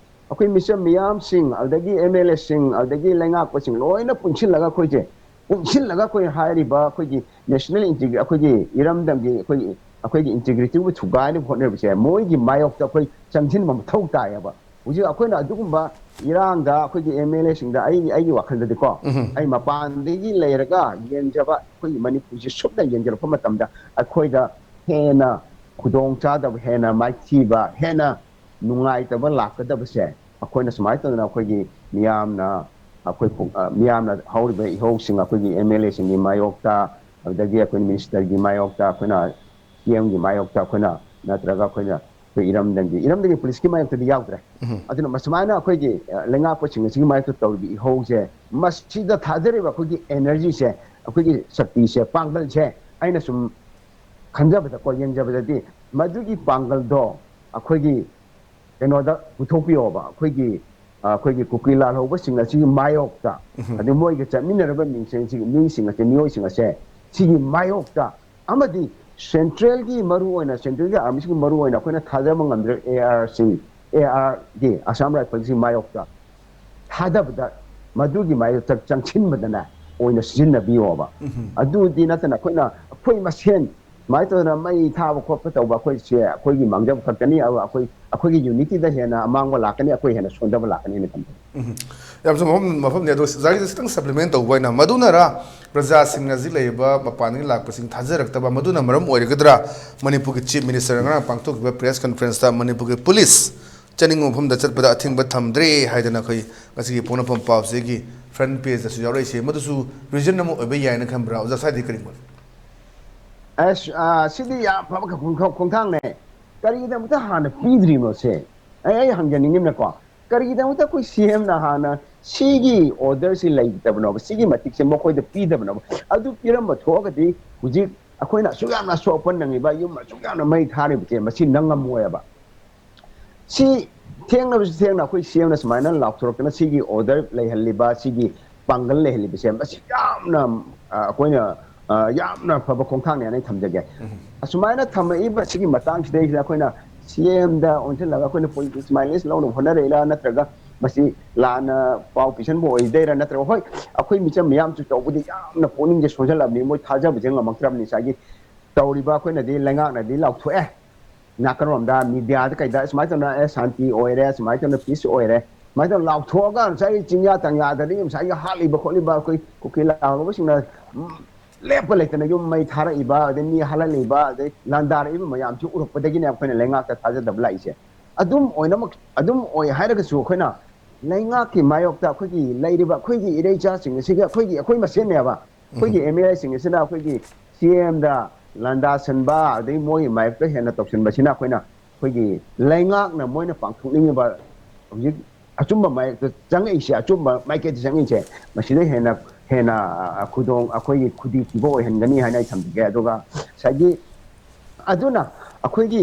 ꯑꯩꯈꯣꯏ ꯃꯤꯆꯝ ꯃꯤꯌꯥꯝꯁꯤꯡ, ꯑꯗꯒꯤ ꯑꯦꯝ ꯑꯦꯜ ꯑꯦꯁꯤꯡ, ꯑꯗꯒꯤ ꯂꯩꯉꯥꯛꯄꯁꯤꯡ ꯂꯣꯏꯅ ꯄꯨꯟꯁꯤꯜꯂꯒ ꯑꯩꯈꯣꯏꯁꯦ, ꯄꯨꯟꯁꯤꯜꯂꯒ ꯑꯩꯈꯣꯏ ꯍꯥꯏꯔꯤꯕ ꯑꯩꯈꯣꯏꯒꯤ ꯅꯦꯁꯅꯦꯜ ꯏꯟꯇꯤꯒ꯭ꯔꯤ-, ꯑꯩꯈꯣꯏꯒꯤ ꯏꯔꯝꯗꯝꯒꯤ ꯑꯩꯈꯣꯏꯒꯤ, ꯑꯩꯈꯣꯏꯒꯤ ꯏꯟꯇꯤꯒ꯭ꯔꯤꯇꯤꯕꯨ ꯊꯨꯒꯥꯏꯅꯕ ꯍꯣꯠꯅꯔꯤꯕꯁꯦ ꯃꯣꯏꯒꯤ ꯃꯥꯌꯣꯛꯇ ꯑꯩꯈꯣꯏ ꯆꯪꯁꯤꯟꯕ ꯃꯊꯧ ꯇꯥꯏꯌꯦꯕ꯫ ꯍꯧꯖꯤꯛ ꯑꯩꯈꯣꯏꯅ ꯑꯗꯨꯒꯨꯝꯕ ꯏꯔꯥꯡꯗ ꯑꯩꯈꯣꯏꯒꯤ ꯑꯦꯝ ꯑꯦꯜ ꯑꯦꯁꯤꯡꯗ, ꯑꯩ, ꯑꯩꯒꯤ ꯋꯥꯈꯜꯗꯗꯤꯀꯣ, ꯑꯩ ꯃꯄꯥꯟꯗꯒꯤ ꯂꯩꯔꯒ ꯌꯦꯡꯖꯕ, ꯑꯩꯈꯣꯏꯒꯤ ꯃꯅꯤꯄꯨꯔꯁꯦ ꯁꯨꯞꯅ ꯌꯦꯡꯖꯔꯛꯄ ꯃꯇꯝꯗ ꯑꯩꯈꯣꯏꯗ ꯍꯦꯟꯅ ꯈꯨꯗꯣꯡ ꯆꯥꯗꯕ, ꯍꯦꯟꯅ ꯃꯥꯏꯊꯤꯕ, ꯍꯦꯟꯅ ꯅꯨꯡꯉꯥꯏꯇꯕ ꯂꯥꯛꯀꯗꯕꯁꯦ ꯑꯩꯈꯣꯏꯅ ꯁꯨꯃꯥꯏꯅ ꯇꯧꯗꯅ ꯑꯩꯈꯣꯏꯒꯤ ꯃꯤꯌꯥꯝꯅ, ꯑꯩꯈꯣꯏ ꯄꯨ-, ꯑ, ꯃꯤꯌꯥꯝꯅ ꯍꯧꯔꯤꯕ ꯏꯍꯧꯁꯤꯡ, ꯑꯩꯈꯣꯏꯒꯤ ꯑꯦꯝ ꯑꯦꯜ ꯑꯦꯁꯤꯡꯒꯤ ꯃꯥꯌꯣꯛꯇ, ꯑꯗꯒꯤ ꯑꯩꯈꯣꯏ ꯃꯤꯅꯤꯁꯇꯔꯒꯤ ꯃꯥꯌꯣꯛꯇ, ꯑꯩꯈꯣꯏꯅ ꯁꯤ ꯑꯦꯝꯒꯤ ꯃꯥꯌꯣꯛꯇ, ꯑꯩꯈꯣꯏꯅ, ꯅꯠꯇ꯭ꯔꯒ ꯑꯩꯈꯣꯏꯅ ꯑꯩꯈꯣꯏ ꯏꯔꯝꯗꯝꯒꯤ, ꯏꯔꯝꯗꯝꯒꯤ ꯄꯨꯂꯤꯁꯀꯤ ꯃꯥꯌꯣꯛꯇꯗꯤ ꯌꯥꯎꯗ꯭ꯔꯦ꯫ ꯑꯗꯨꯅ ꯃꯁꯨꯃꯥꯏꯅ ꯑꯩꯈꯣꯏꯒꯤ, ꯑ, ꯂꯩꯉꯥꯛꯄꯁꯤꯡ ꯑꯁꯤꯒꯤ ꯃꯥꯌꯣꯛꯇ ꯇꯧꯔꯤꯕ ꯏꯍꯧꯁꯦ, ꯃꯁꯤꯗ ꯊꯥꯗꯔꯤꯕ ꯑꯩꯈꯣꯏꯒꯤ ꯑꯦꯅꯔꯖꯤꯁꯦ, ꯑꯩꯈꯣꯏꯒꯤ ꯁꯛꯇꯤꯁꯦ, ꯄꯥꯡꯒꯜꯁꯦ, ꯑꯩꯅ ꯁꯨꯝ ꯈꯟꯖꯕꯗꯀꯣ, ꯌꯦꯡꯖꯕꯗꯗꯤ ꯃꯗꯨꯒꯤ ꯄꯥꯡꯒꯜꯗꯣ ꯑꯩꯈꯣꯏꯒꯤ ꯀꯩꯅꯣꯗ ꯄꯨꯊꯣꯛꯄꯤꯌꯣꯕ, ꯑꯩꯈꯣꯏꯒꯤ, ꯑ, ꯑꯩꯈꯣꯏꯒꯤ ꯀꯨꯀꯤ ꯂꯥꯜꯍꯧꯕꯁꯤꯡ ꯑꯁꯤꯒꯤ ꯃꯥꯌꯣꯛꯇ, ꯑꯗꯩ ꯃꯣꯏꯒ ꯆꯠꯃꯤꯟꯅꯔꯕ ꯃꯤꯁꯤꯡ, ꯃꯤꯁꯤꯡ ꯑꯁꯦ, ꯃꯤꯑꯣꯏꯁꯤꯡ ꯑꯁꯦ ꯁꯤꯒꯤ ꯃꯥꯌꯣꯛꯇ, ꯑꯃꯗꯤ ꯁꯦꯟꯇ꯭ꯔꯦꯜꯒꯤ ꯃꯔꯨ ꯑꯣꯏꯅ, ꯁꯦꯟꯇ꯭ꯔꯦꯜꯒꯤ ꯑꯥꯔꯃꯤꯁꯤꯒꯤ ꯃꯔꯨ ꯑꯣꯏꯅ ꯑꯩꯈꯣꯏꯅ ꯊꯥꯖꯕ ꯉꯝꯗ꯭ꯔꯤꯕ ꯑꯦ ꯑꯥꯔꯁꯤꯡ, ꯑꯦ ꯑꯥꯔꯒꯤ, ꯑꯁꯥꯝ ꯔꯥꯏꯐꯜꯁꯤꯡ ꯃꯥꯌꯣꯛꯇ ꯊꯥꯗꯕꯗ, ꯃꯗꯨꯒꯤ ꯃꯥꯌꯣꯛꯇ ꯆꯪꯁꯤꯟꯕꯗꯅꯦ ꯑꯣꯏꯅ ꯁꯤꯖꯤꯟꯅꯕꯤꯌꯣꯕ꯫ ꯑꯗꯨꯗꯤ ꯅꯠꯇꯅ ꯑꯩꯈꯣꯏꯅ ꯑꯩꯈꯣꯏ ꯃꯁꯦꯟ ꯁꯨꯃꯥꯏꯅ ꯇꯧꯗꯅ ꯃꯩ ꯊꯥꯕ ꯈꯣꯠꯄ ꯇꯧꯕ ꯑꯩꯈꯣꯏꯁꯦ ꯑꯩꯈꯣꯏꯒꯤ ꯃꯥꯡꯖꯕ ꯈꯛꯇꯅꯤ꯫ ꯑꯗꯨꯒ ꯑꯩꯈꯣꯏ ꯑꯩꯈꯣꯏꯒꯤ ꯌꯨꯅꯤꯇꯤꯗ ꯍꯦꯟꯅ ꯑꯃꯥꯡꯕ ꯂꯥꯛꯀꯅꯤ, ꯑꯩꯈꯣꯏ ꯍꯦꯟꯅ ꯁꯣꯟꯊꯕ ꯂꯥꯛꯀꯅꯤ ꯍꯥꯏꯅ ꯊꯝꯖꯩ꯫ ꯎꯝ, ꯌꯥꯝ ꯆꯨꯝꯕ ꯃꯐꯝ ꯃꯐꯝꯅꯤ꯫ ꯑꯗꯣ ꯑꯣꯖꯥꯒꯤꯗ ꯈꯤꯇꯪ ꯁꯄ꯭ꯂꯤꯃꯦꯟ ꯇꯧꯕ ꯑꯣꯏꯅ, ꯃꯗꯨꯅꯔ ꯄ꯭ꯔꯖꯥꯁꯤꯡꯅ ꯍꯧꯖꯤꯛ ꯂꯩꯔꯤꯕ ꯃꯄꯥꯟꯗꯒꯤ ꯂꯥꯛꯄꯁꯤꯡ ꯊꯥꯖꯔꯛꯇꯕ, ꯃꯗꯨꯅ ꯃꯔꯝ ꯑꯣꯏꯔꯒꯗ꯭ꯔꯥ ꯃꯅꯤꯄꯨꯔꯒꯤ ꯆꯤꯐ ꯃꯤꯅꯤꯁꯇꯔꯅ ꯉꯔꯥꯡ ꯄꯥꯡꯊꯣꯛꯈꯤꯕ ꯄ꯭ꯔꯦꯁ ꯀꯟꯐꯔꯦꯟꯁꯇ ꯃꯅꯤꯄꯨꯔꯒꯤ ꯄꯨꯂꯤꯁ ꯆꯠꯅꯤꯡꯕ ꯃꯐꯝꯗ ꯆꯠꯄꯗ ꯑꯊꯤꯡꯕ ꯊꯝꯗ꯭ꯔꯦ ꯍꯥꯏꯗꯅ ꯑꯩꯈꯣꯏ ꯉꯁꯤꯒꯤ ꯄꯣꯛꯅꯐꯝ ꯄꯥꯎꯆꯦꯒꯤ ꯐ꯭ꯔꯟ ꯄꯦꯖꯇꯁꯨ ꯌꯥꯎꯔꯛꯏꯁꯦ, ꯃꯗꯨꯁꯨ ꯔꯤꯖꯟ ꯑꯃ ꯑꯣꯏꯕ ꯌꯥꯏꯅ ꯈꯟꯕ꯭ꯔꯥ? ꯑꯣꯖꯥ ꯁ꯭ꯋꯥꯏꯗꯤ ꯀꯔꯤ ꯃꯣꯠ? ꯑꯁ, ꯑꯥ, ꯁꯤꯗꯤ ꯌꯥꯝ ꯐꯕ ꯈꯣꯡꯊꯥꯡ- ꯈꯣꯡꯊꯥꯡꯅꯦ꯫ ꯀꯔꯤꯒꯤꯗꯃꯛꯇ ꯍꯥꯟꯅ ꯄꯤꯗ꯭ꯔꯤꯅꯣ ꯁꯦ? ꯑꯩ ꯑꯩ ꯍꯪꯖꯅꯤꯡꯉꯤꯕꯅꯀꯣ, ꯀꯔꯤꯒꯤꯗꯃꯛꯇ ꯑꯩꯈꯣꯏ ꯁꯤ ꯑꯦꯝꯅ ꯍꯥꯟꯅ ꯁꯤꯒꯤ ꯑꯣꯔꯗꯔꯁꯤ ꯂꯩꯇꯕꯅꯣꯕ, ꯁꯤꯒꯤ ꯃꯇꯤꯛꯁꯦ ꯃꯈꯣꯏꯗ ꯄꯤꯗꯕꯅꯣꯕ? ꯑꯗꯨ ꯄꯤꯔꯝꯕ ꯊꯣꯛꯑꯒꯗꯤ ꯍꯧꯖꯤꯛ ꯑꯩꯈꯣꯏꯅ ꯑꯁꯨꯛ ꯌꯥꯝꯅ ꯑꯁꯣꯛ ꯑꯄꯟ ꯅꯪꯉꯤꯕ, ꯌꯨꯝ ꯑꯁꯨꯛ ꯌꯥꯝꯅ ꯃꯩ ꯊꯥꯔꯤꯕꯁꯦ ꯃꯁꯤ ꯅꯪꯉꯝꯃꯣꯏꯕ꯫ ꯁꯤ ꯊꯦꯡꯅꯕꯁꯨ ꯊꯦꯡꯅ ꯑꯩꯈꯣꯏ ꯁꯤ ꯑꯦꯝꯅ ꯁꯨꯃꯥꯏꯅ ꯂꯥꯎꯊꯣꯔꯛꯇꯅ ꯁꯤꯒꯤ ꯑꯣꯔꯗꯔ ꯂꯩꯍꯜꯂꯤꯕ, ꯁꯤꯒꯤ ꯄꯥꯡꯒꯜ ꯂꯩꯍꯜꯂꯤꯕꯁꯦ ꯃꯁꯤ ꯌꯥꯝꯅ, ꯑ, ꯑꯩꯈꯣꯏꯅ, ꯑ, ꯌꯥꯝꯅ ꯐꯕ ꯈꯣꯡꯊꯥꯡꯅꯦ ꯍꯥꯏꯅ ꯑꯩ ꯊꯝꯖꯒꯦ꯫ ꯑꯁꯨꯃꯥꯏꯅ ꯊꯝꯃꯛꯏꯕ ꯁꯤꯒꯤ ꯃꯇꯥꯡꯁꯤꯗꯩꯁꯤꯗ ꯑꯩꯈꯣꯏꯅ ꯁꯤ ꯑꯦꯝꯗ ꯑꯣꯟꯁꯤꯜꯂꯒ ꯑꯩꯈꯣꯏꯅ ꯄꯣꯂꯤꯇꯤꯛꯁ ꯃꯥꯏꯂꯦꯖ ꯂꯧꯅꯕ ꯍꯣꯠꯅꯔꯛꯏꯔꯥ, ꯅꯠꯇ꯭ꯔꯒ ꯃꯁꯤ ꯂꯥꯟꯅ ꯄꯥꯎ ꯄꯤꯁꯟꯕ ꯑꯣꯏꯗꯣꯏꯔꯥ, ꯅꯠꯇ꯭ꯔꯒ ꯍꯣꯏ ꯑꯩꯈꯣꯏ ꯃꯤꯆꯝ ꯃꯤꯌꯥꯝꯁꯨ ꯇꯧꯕꯗꯤ ꯌꯥꯝꯅ ꯄꯨꯛꯅꯤꯡꯁꯦ ꯁꯣꯟꯖꯜꯂꯕꯅꯤ, ꯃꯣꯏ ꯊꯥꯖꯕꯁꯦ ꯉꯝꯃꯛꯇ꯭ꯔꯕꯅꯤ꯫ ꯉꯁꯥꯏꯒꯤ ꯇꯧꯔꯤꯕ ꯑꯩꯈꯣꯏꯅꯗꯤ ꯂꯩꯉꯥꯛꯅꯗꯤ ꯂꯥꯎꯊꯣꯛꯑꯦ, ꯅꯥꯀꯟꯔꯣꯝꯗ ꯃꯤꯗꯤꯌꯥꯗ ꯀꯩꯗ ꯁꯨꯃꯥꯏꯅ ꯇꯧꯅ ꯑꯦ ꯁꯥꯟꯇꯤ ꯑꯣꯏꯔꯦ, ꯁꯨꯃꯥꯏꯅ ꯇꯧꯅ ꯄꯤꯁ ꯑꯣꯏꯔꯦ, ꯁꯨꯃꯥꯏꯅ ꯇꯧꯅ ꯂꯥꯎꯊꯣꯛꯑꯒ ꯉꯁꯥꯏꯒꯤ ꯆꯤꯡꯌꯥ ꯇꯝꯌꯥꯗꯗꯤ ꯉꯁꯥꯏꯒꯤ ꯍꯥꯠꯂꯤꯕ ꯈꯣꯠꯂꯤꯕ ꯑꯩꯈꯣꯏ ꯀꯨꯀꯤ ꯂꯥꯎꯔꯕꯁꯤꯡꯅ, ꯎꯝ, ꯂꯦꯞꯄ ꯂꯩꯇꯅ ꯌꯨꯝ ꯃꯩ ꯊꯥꯔꯛꯏꯕ, ꯑꯗꯩ ꯃꯤ ꯍꯥꯠꯍꯜꯂꯤꯕ, ꯑꯗꯩ ꯂꯥꯟꯗꯥꯔꯛꯏꯕ ꯃꯌꯥꯝꯁꯤ ꯎꯔꯛꯄꯗꯒꯤꯅꯦ ꯑꯩꯈꯣꯏꯅ ꯂꯩꯉꯥꯛꯇ ꯊꯥꯖꯗꯕ ꯂꯥꯛꯏꯁꯦ꯫ ꯑꯗꯨꯝ ꯑꯣꯏꯅꯃꯛ ꯑꯗꯨꯝ ꯑꯣꯏ ꯍꯥꯏꯔꯒꯁꯨ ꯑꯩꯈꯣꯏꯅ ꯂꯩꯉꯥꯛꯀꯤ ꯃꯥꯌꯣꯛꯇ ꯑꯩꯈꯣꯏꯒꯤ ꯂꯩꯔꯤꯕ ꯑꯩꯈꯣꯏꯒꯤ ꯏꯔꯩꯆꯥꯁꯤꯡ ꯑꯁꯤꯒꯤ ꯑꯩꯈꯣꯏꯒꯤ ꯑꯩꯈꯣꯏ ꯃꯁꯦꯟꯅꯦꯕ, ꯑꯩꯈꯣꯏꯒꯤ ꯑꯦꯝ ꯑꯦꯜ ꯑꯦꯁꯤꯡ ꯑꯁꯤꯅ ꯑꯩꯈꯣꯏꯒꯤ ꯁꯤ ꯑꯦꯝꯗ ꯂꯥꯟꯗꯥꯁꯟꯕ ꯑꯗꯩ ꯃꯣꯏꯒꯤ ꯃꯥꯌꯣꯛꯇ ꯍꯦꯟꯅ ꯇꯧꯁꯤꯟꯕꯁꯤꯅ ꯑꯩꯈꯣꯏꯅ ꯑꯩꯈꯣꯏꯒꯤ ꯂꯩꯉꯥꯛꯅ ꯃꯣꯏꯅ ꯄꯥꯡꯊꯣꯛꯅꯤꯡꯉꯤꯕ ꯍꯧꯖꯤꯛ ꯑꯆꯨꯝꯕ ꯃꯥꯌꯣꯛꯇ ꯆꯪꯉꯛꯏꯁꯦ, ꯑꯆꯨꯝꯕ ꯃꯥꯏꯀꯩꯗ ꯆꯪꯉꯛꯏꯁꯦ, ꯃꯁꯤꯗ ꯍꯦꯟꯅ ꯍꯦꯟꯅ, ꯑ, ꯈꯨꯗꯣꯡ ꯑꯩꯈꯣꯏꯒꯤ ꯈꯨꯗꯤ ꯄꯤꯕ ꯑꯣꯏꯍꯟꯒꯅꯤ ꯍꯥꯏꯅ ꯑꯩ ꯊꯝꯖꯒꯦ꯫ ꯑꯗꯨꯒ ꯉꯁꯥꯏꯒꯤ ꯑꯗꯨꯅ ꯑꯩꯈꯣꯏꯒꯤ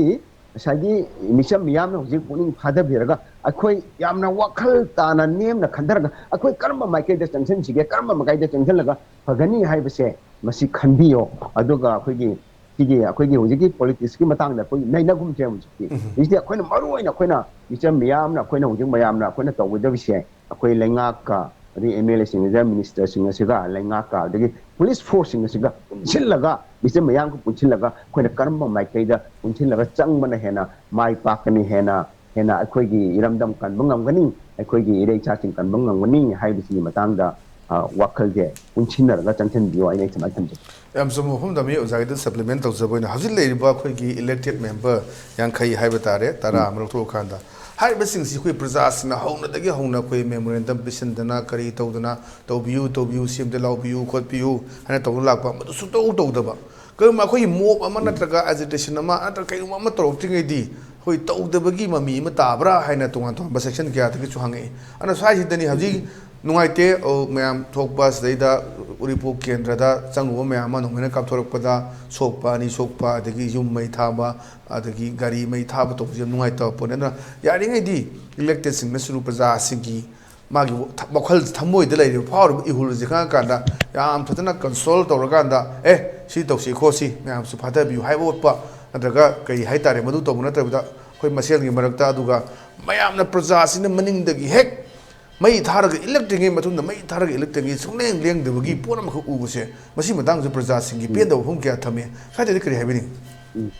ꯉꯁꯥꯏꯒꯤ ꯃꯤꯆꯝ ꯃꯤꯌꯥꯝꯅ ꯍꯧꯖꯤꯛ ꯄꯨꯛꯅꯤꯡ ꯐꯥꯗꯕꯤꯔꯒ ꯑꯩꯈꯣꯏ ꯌꯥꯝꯅ ꯋꯥꯈꯜ ꯇꯥꯅ ꯅꯦꯝꯅ ꯈꯟꯊꯔꯒ ꯑꯩꯈꯣꯏ ꯀꯔꯝꯕ ꯃꯥꯏꯀꯩꯗ ꯆꯪꯁꯤꯟꯁꯤꯒꯦ, ꯀꯔꯝꯕ ꯃꯥꯏꯀꯩꯗ ꯆꯪꯁꯤꯜꯂꯒ ꯐꯒꯅꯤ ꯍꯥꯏꯕꯁꯦ ꯃꯁꯤ ꯈꯟꯕꯤꯌꯣ꯫ ꯑꯗꯨꯒ ꯑꯩꯈꯣꯏꯒꯤ ꯁꯤꯒꯤ ꯑꯩꯈꯣꯏꯒꯤ ꯍꯧꯖꯤꯛꯀꯤ ꯄꯣꯂꯤꯇꯤꯛꯁꯀꯤ ꯃꯇꯥꯡꯗ ꯑꯩꯈꯣꯏ ꯅꯩꯅꯒꯨꯝꯁꯦ ꯍꯧꯖꯤꯛꯇꯤ꯫ ꯍꯧꯖꯤꯛꯇꯤ ꯑꯩꯈꯣꯏꯅ ꯃꯔꯨ ꯑꯣꯏꯅ ꯑꯩꯈꯣꯏꯅ ꯃꯤꯆꯝ ꯃꯤꯌꯥꯝꯅ ꯑꯩꯈꯣꯏꯅ ꯍꯧꯖꯤꯛ ꯃꯌꯥꯝꯅ ꯑꯩꯈꯣꯏꯅ ꯇꯧꯒꯗꯕꯁꯦ ꯑꯩꯈꯣꯏ ꯂꯩꯉꯥꯛꯀ ꯑꯗꯒꯤ ꯑꯦꯝ ꯑꯦꯜ ꯑꯦꯁꯤꯡ ꯑꯁꯤꯒ ꯃꯤꯅꯤꯁꯇꯔꯁꯤꯡ ꯑꯁꯤꯒ ꯂꯩꯉꯥꯛꯀ ꯑꯗꯒꯤ ꯄꯨꯂꯤꯁ ꯐꯣꯔꯁꯁꯤꯡ ꯑꯁꯤꯒ ꯄꯨꯟꯁꯤꯜꯂꯒ, ꯃꯤꯆꯝ ꯃꯌꯥꯝꯒ ꯄꯨꯟꯁꯤꯜꯂꯒ ꯑꯩꯈꯣꯏꯅ ꯀꯔꯝꯕ ꯃꯥꯏꯀꯩꯗ ꯄꯨꯟꯁꯤꯜꯂꯒ ꯆꯪꯕꯅ ꯍꯦꯟꯅ ꯃꯥꯏ ꯄꯥꯛꯀꯅꯤ, ꯍꯦꯟꯅ, ꯍꯦꯟꯅ ꯑꯩꯈꯣꯏꯒꯤ ꯏꯔꯝꯗꯝ ꯀꯟꯕ ꯉꯝꯒꯅꯤ, ꯑꯩꯈꯣꯏꯒꯤ ꯏꯔꯩ ꯏꯆꯥꯁꯤꯡ ꯀꯟꯕ ꯉꯝꯒꯅꯤ ꯍꯥꯏꯕꯁꯤꯒꯤ ꯃꯇꯥꯡꯗ, ꯑ, ꯋꯥꯈꯜꯁꯦ ꯄꯨꯟꯁꯤꯟꯅꯔꯒ ꯆꯪꯁꯤꯟꯕꯤꯌꯨ ꯍꯥꯏꯅ ꯑꯩ ꯁꯨꯃꯥꯏꯅ ꯊꯝꯖꯒꯦ꯫ ꯌꯥꯝ ꯆꯨꯝꯕ ꯋꯥꯐꯝ ꯊꯝꯕꯤ꯫ ꯑꯣꯖꯥꯒꯤꯗ supplement ꯇꯧꯖꯕ ꯑꯣꯏꯅ, ꯍꯧꯖꯤꯛ ꯂꯩꯔꯤꯕ ꯑꯩꯈꯣꯏꯒꯤ elected member ꯌꯥꯡꯈꯩ ꯍꯥꯏꯕ ꯇꯥꯔꯦ, ꯇꯔꯥ ꯑꯃ ꯂꯧꯊꯣꯛꯑꯀꯥꯟꯗ, ꯍꯥꯏꯔꯤꯕꯁꯤꯡꯁꯤ ꯑꯩꯈꯣꯏ ꯄ꯭ꯔꯖꯥꯁꯤꯡꯅ ꯍꯧꯅꯗꯒꯤ ꯍꯧꯅ ꯑꯩꯈꯣꯏ memorandum ꯄꯤꯁꯤꯟꯗꯅ, ꯀꯔꯤ ꯇꯧꯗꯅ, "ꯇꯧꯕꯤꯌꯨ, ꯇꯧꯕꯤꯌꯨ, ꯁꯤ ꯑꯝꯇ ꯂꯥꯎꯕꯤꯌꯨ, ꯈꯣꯠꯄꯤꯌꯨ" ꯍꯥꯏꯅ ꯇꯧꯗꯨꯅ ꯂꯥꯛꯄ, ꯃꯗꯨ ꯁꯨꯡꯇꯧ ꯇꯧꯗꯕ꯫ ꯀꯔꯤꯒꯨꯝꯕ ꯑꯩꯈꯣꯏꯒꯤ mob ꯑꯃ ꯅꯠꯇ꯭ꯔꯒ agitation ꯑꯃ ꯅꯠꯇ꯭ꯔꯒ ꯀꯩꯒꯨꯝꯕ ꯑꯃ ꯇꯧꯔꯛꯇ꯭ꯔꯤꯉꯩꯗꯤ ꯑꯩꯈꯣꯏ ꯇꯧꯗꯕꯒꯤ ꯃꯃꯤ ꯑꯃ ꯇꯥꯕ꯭ꯔꯥ ꯍꯥꯏꯅ ꯇꯣꯉꯥꯟ ꯇꯣꯉꯥꯟꯕ section ꯀꯌꯥꯗꯒꯤꯁꯨ ꯍꯪꯉꯛꯏ꯫ ꯑꯗꯨꯅ ꯁ꯭ꯋꯥꯏꯁꯤꯗꯅꯤ ꯍꯧꯖꯤꯛ ꯅꯨꯡꯉꯥꯏꯇꯦ, ꯑꯣ, ꯃꯌꯥꯝ ꯊꯣꯛꯄ ꯁꯤꯗꯩꯗ ꯎꯔꯤꯄꯣꯛ ꯀꯦꯟꯗ꯭ꯔꯗ ꯆꯪꯉꯨꯕ ꯃꯌꯥꯝ ꯑꯃ ꯅꯣꯡꯃꯩꯅ ꯀꯥꯞꯊꯣꯔꯛꯄꯗ ꯁꯣꯛꯄ, ꯑꯅꯤ ꯁꯣꯛꯄ, ꯑꯗꯒꯤ ꯌꯨꯝ ꯃꯩ ꯊꯥꯕ, ꯑꯗꯒꯤ ꯒꯥꯔꯤ ꯃꯩ ꯊꯥꯕ ꯇꯧꯕꯁꯤ ꯌꯥꯝ ꯅꯨꯡꯉꯥꯏꯇꯕ ꯄꯣꯠꯅꯤ꯫ ꯑꯗꯨꯅ ꯌꯥꯔꯤꯉꯩꯗꯤ electedꯁꯤꯡꯅꯁꯨ ꯄ꯭ꯔꯖꯥꯁꯤꯡꯒꯤ ꯃꯥꯒꯤ ꯊ-, ꯋꯥꯈꯜ, ꯊꯃꯣꯏꯗ ꯂꯩꯔꯤꯕ, ꯐꯥꯎꯔꯤꯕ ꯏꯍꯨꯜꯁꯦ ꯈꯪꯉꯀꯥꯟꯗ ꯌꯥꯝ ꯐꯖꯅ console ꯇꯧꯔꯀꯥꯟꯗ, "ꯑꯦ, ꯁꯤ ꯇꯧꯁꯤ ꯈꯣꯠꯁꯤ, ꯃꯌꯥꯝꯁꯨ ꯐꯥꯊꯕꯤꯌꯨ" ꯍꯥꯏꯕ ꯎꯠꯄ, ꯅꯠꯇ꯭ꯔꯒ ꯀꯔꯤ ꯍꯥꯏꯇꯥꯔꯦ, ꯃꯗꯨ ꯇꯧꯕ ꯅꯠꯇꯕꯤꯗ ꯑꯩꯈꯣꯏ ꯃꯁꯦꯜꯒꯤ ꯃꯔꯛꯇ, ꯑꯗꯨꯒ ꯃꯌꯥꯝꯅ ꯄ꯭ꯔꯖꯥꯁꯤꯅ ꯃꯅꯤꯡꯗꯒꯤ ꯍꯦꯛ ꯃꯩ ꯊꯥꯔꯒ ꯏꯜꯂꯛꯇ꯭ꯔꯤꯉꯩ ꯃꯇꯨꯡꯗ ꯃꯩ ꯊꯥꯔꯒ ꯏꯜꯂꯛꯇ꯭ꯔꯤꯉꯩ ꯁꯨꯡꯂꯦꯡ ꯂꯦꯡꯗꯕꯒꯤ ꯄꯣꯠ ꯑꯃꯈꯛ ꯎꯕꯁꯦ, ꯃꯁꯤ ꯃꯇꯥꯡꯗꯁꯨ ꯄ꯭ꯔꯖꯥꯁꯤꯡꯒꯤ ꯄꯦꯟꯗꯕ ꯋꯥꯐꯝ ꯀꯌꯥ ꯊꯝꯃꯤ꯫ ꯁ꯭ꯋꯥꯏꯗꯗꯤ ꯀꯔꯤ ꯍꯥꯏꯕꯤꯅꯤꯡꯉꯤ?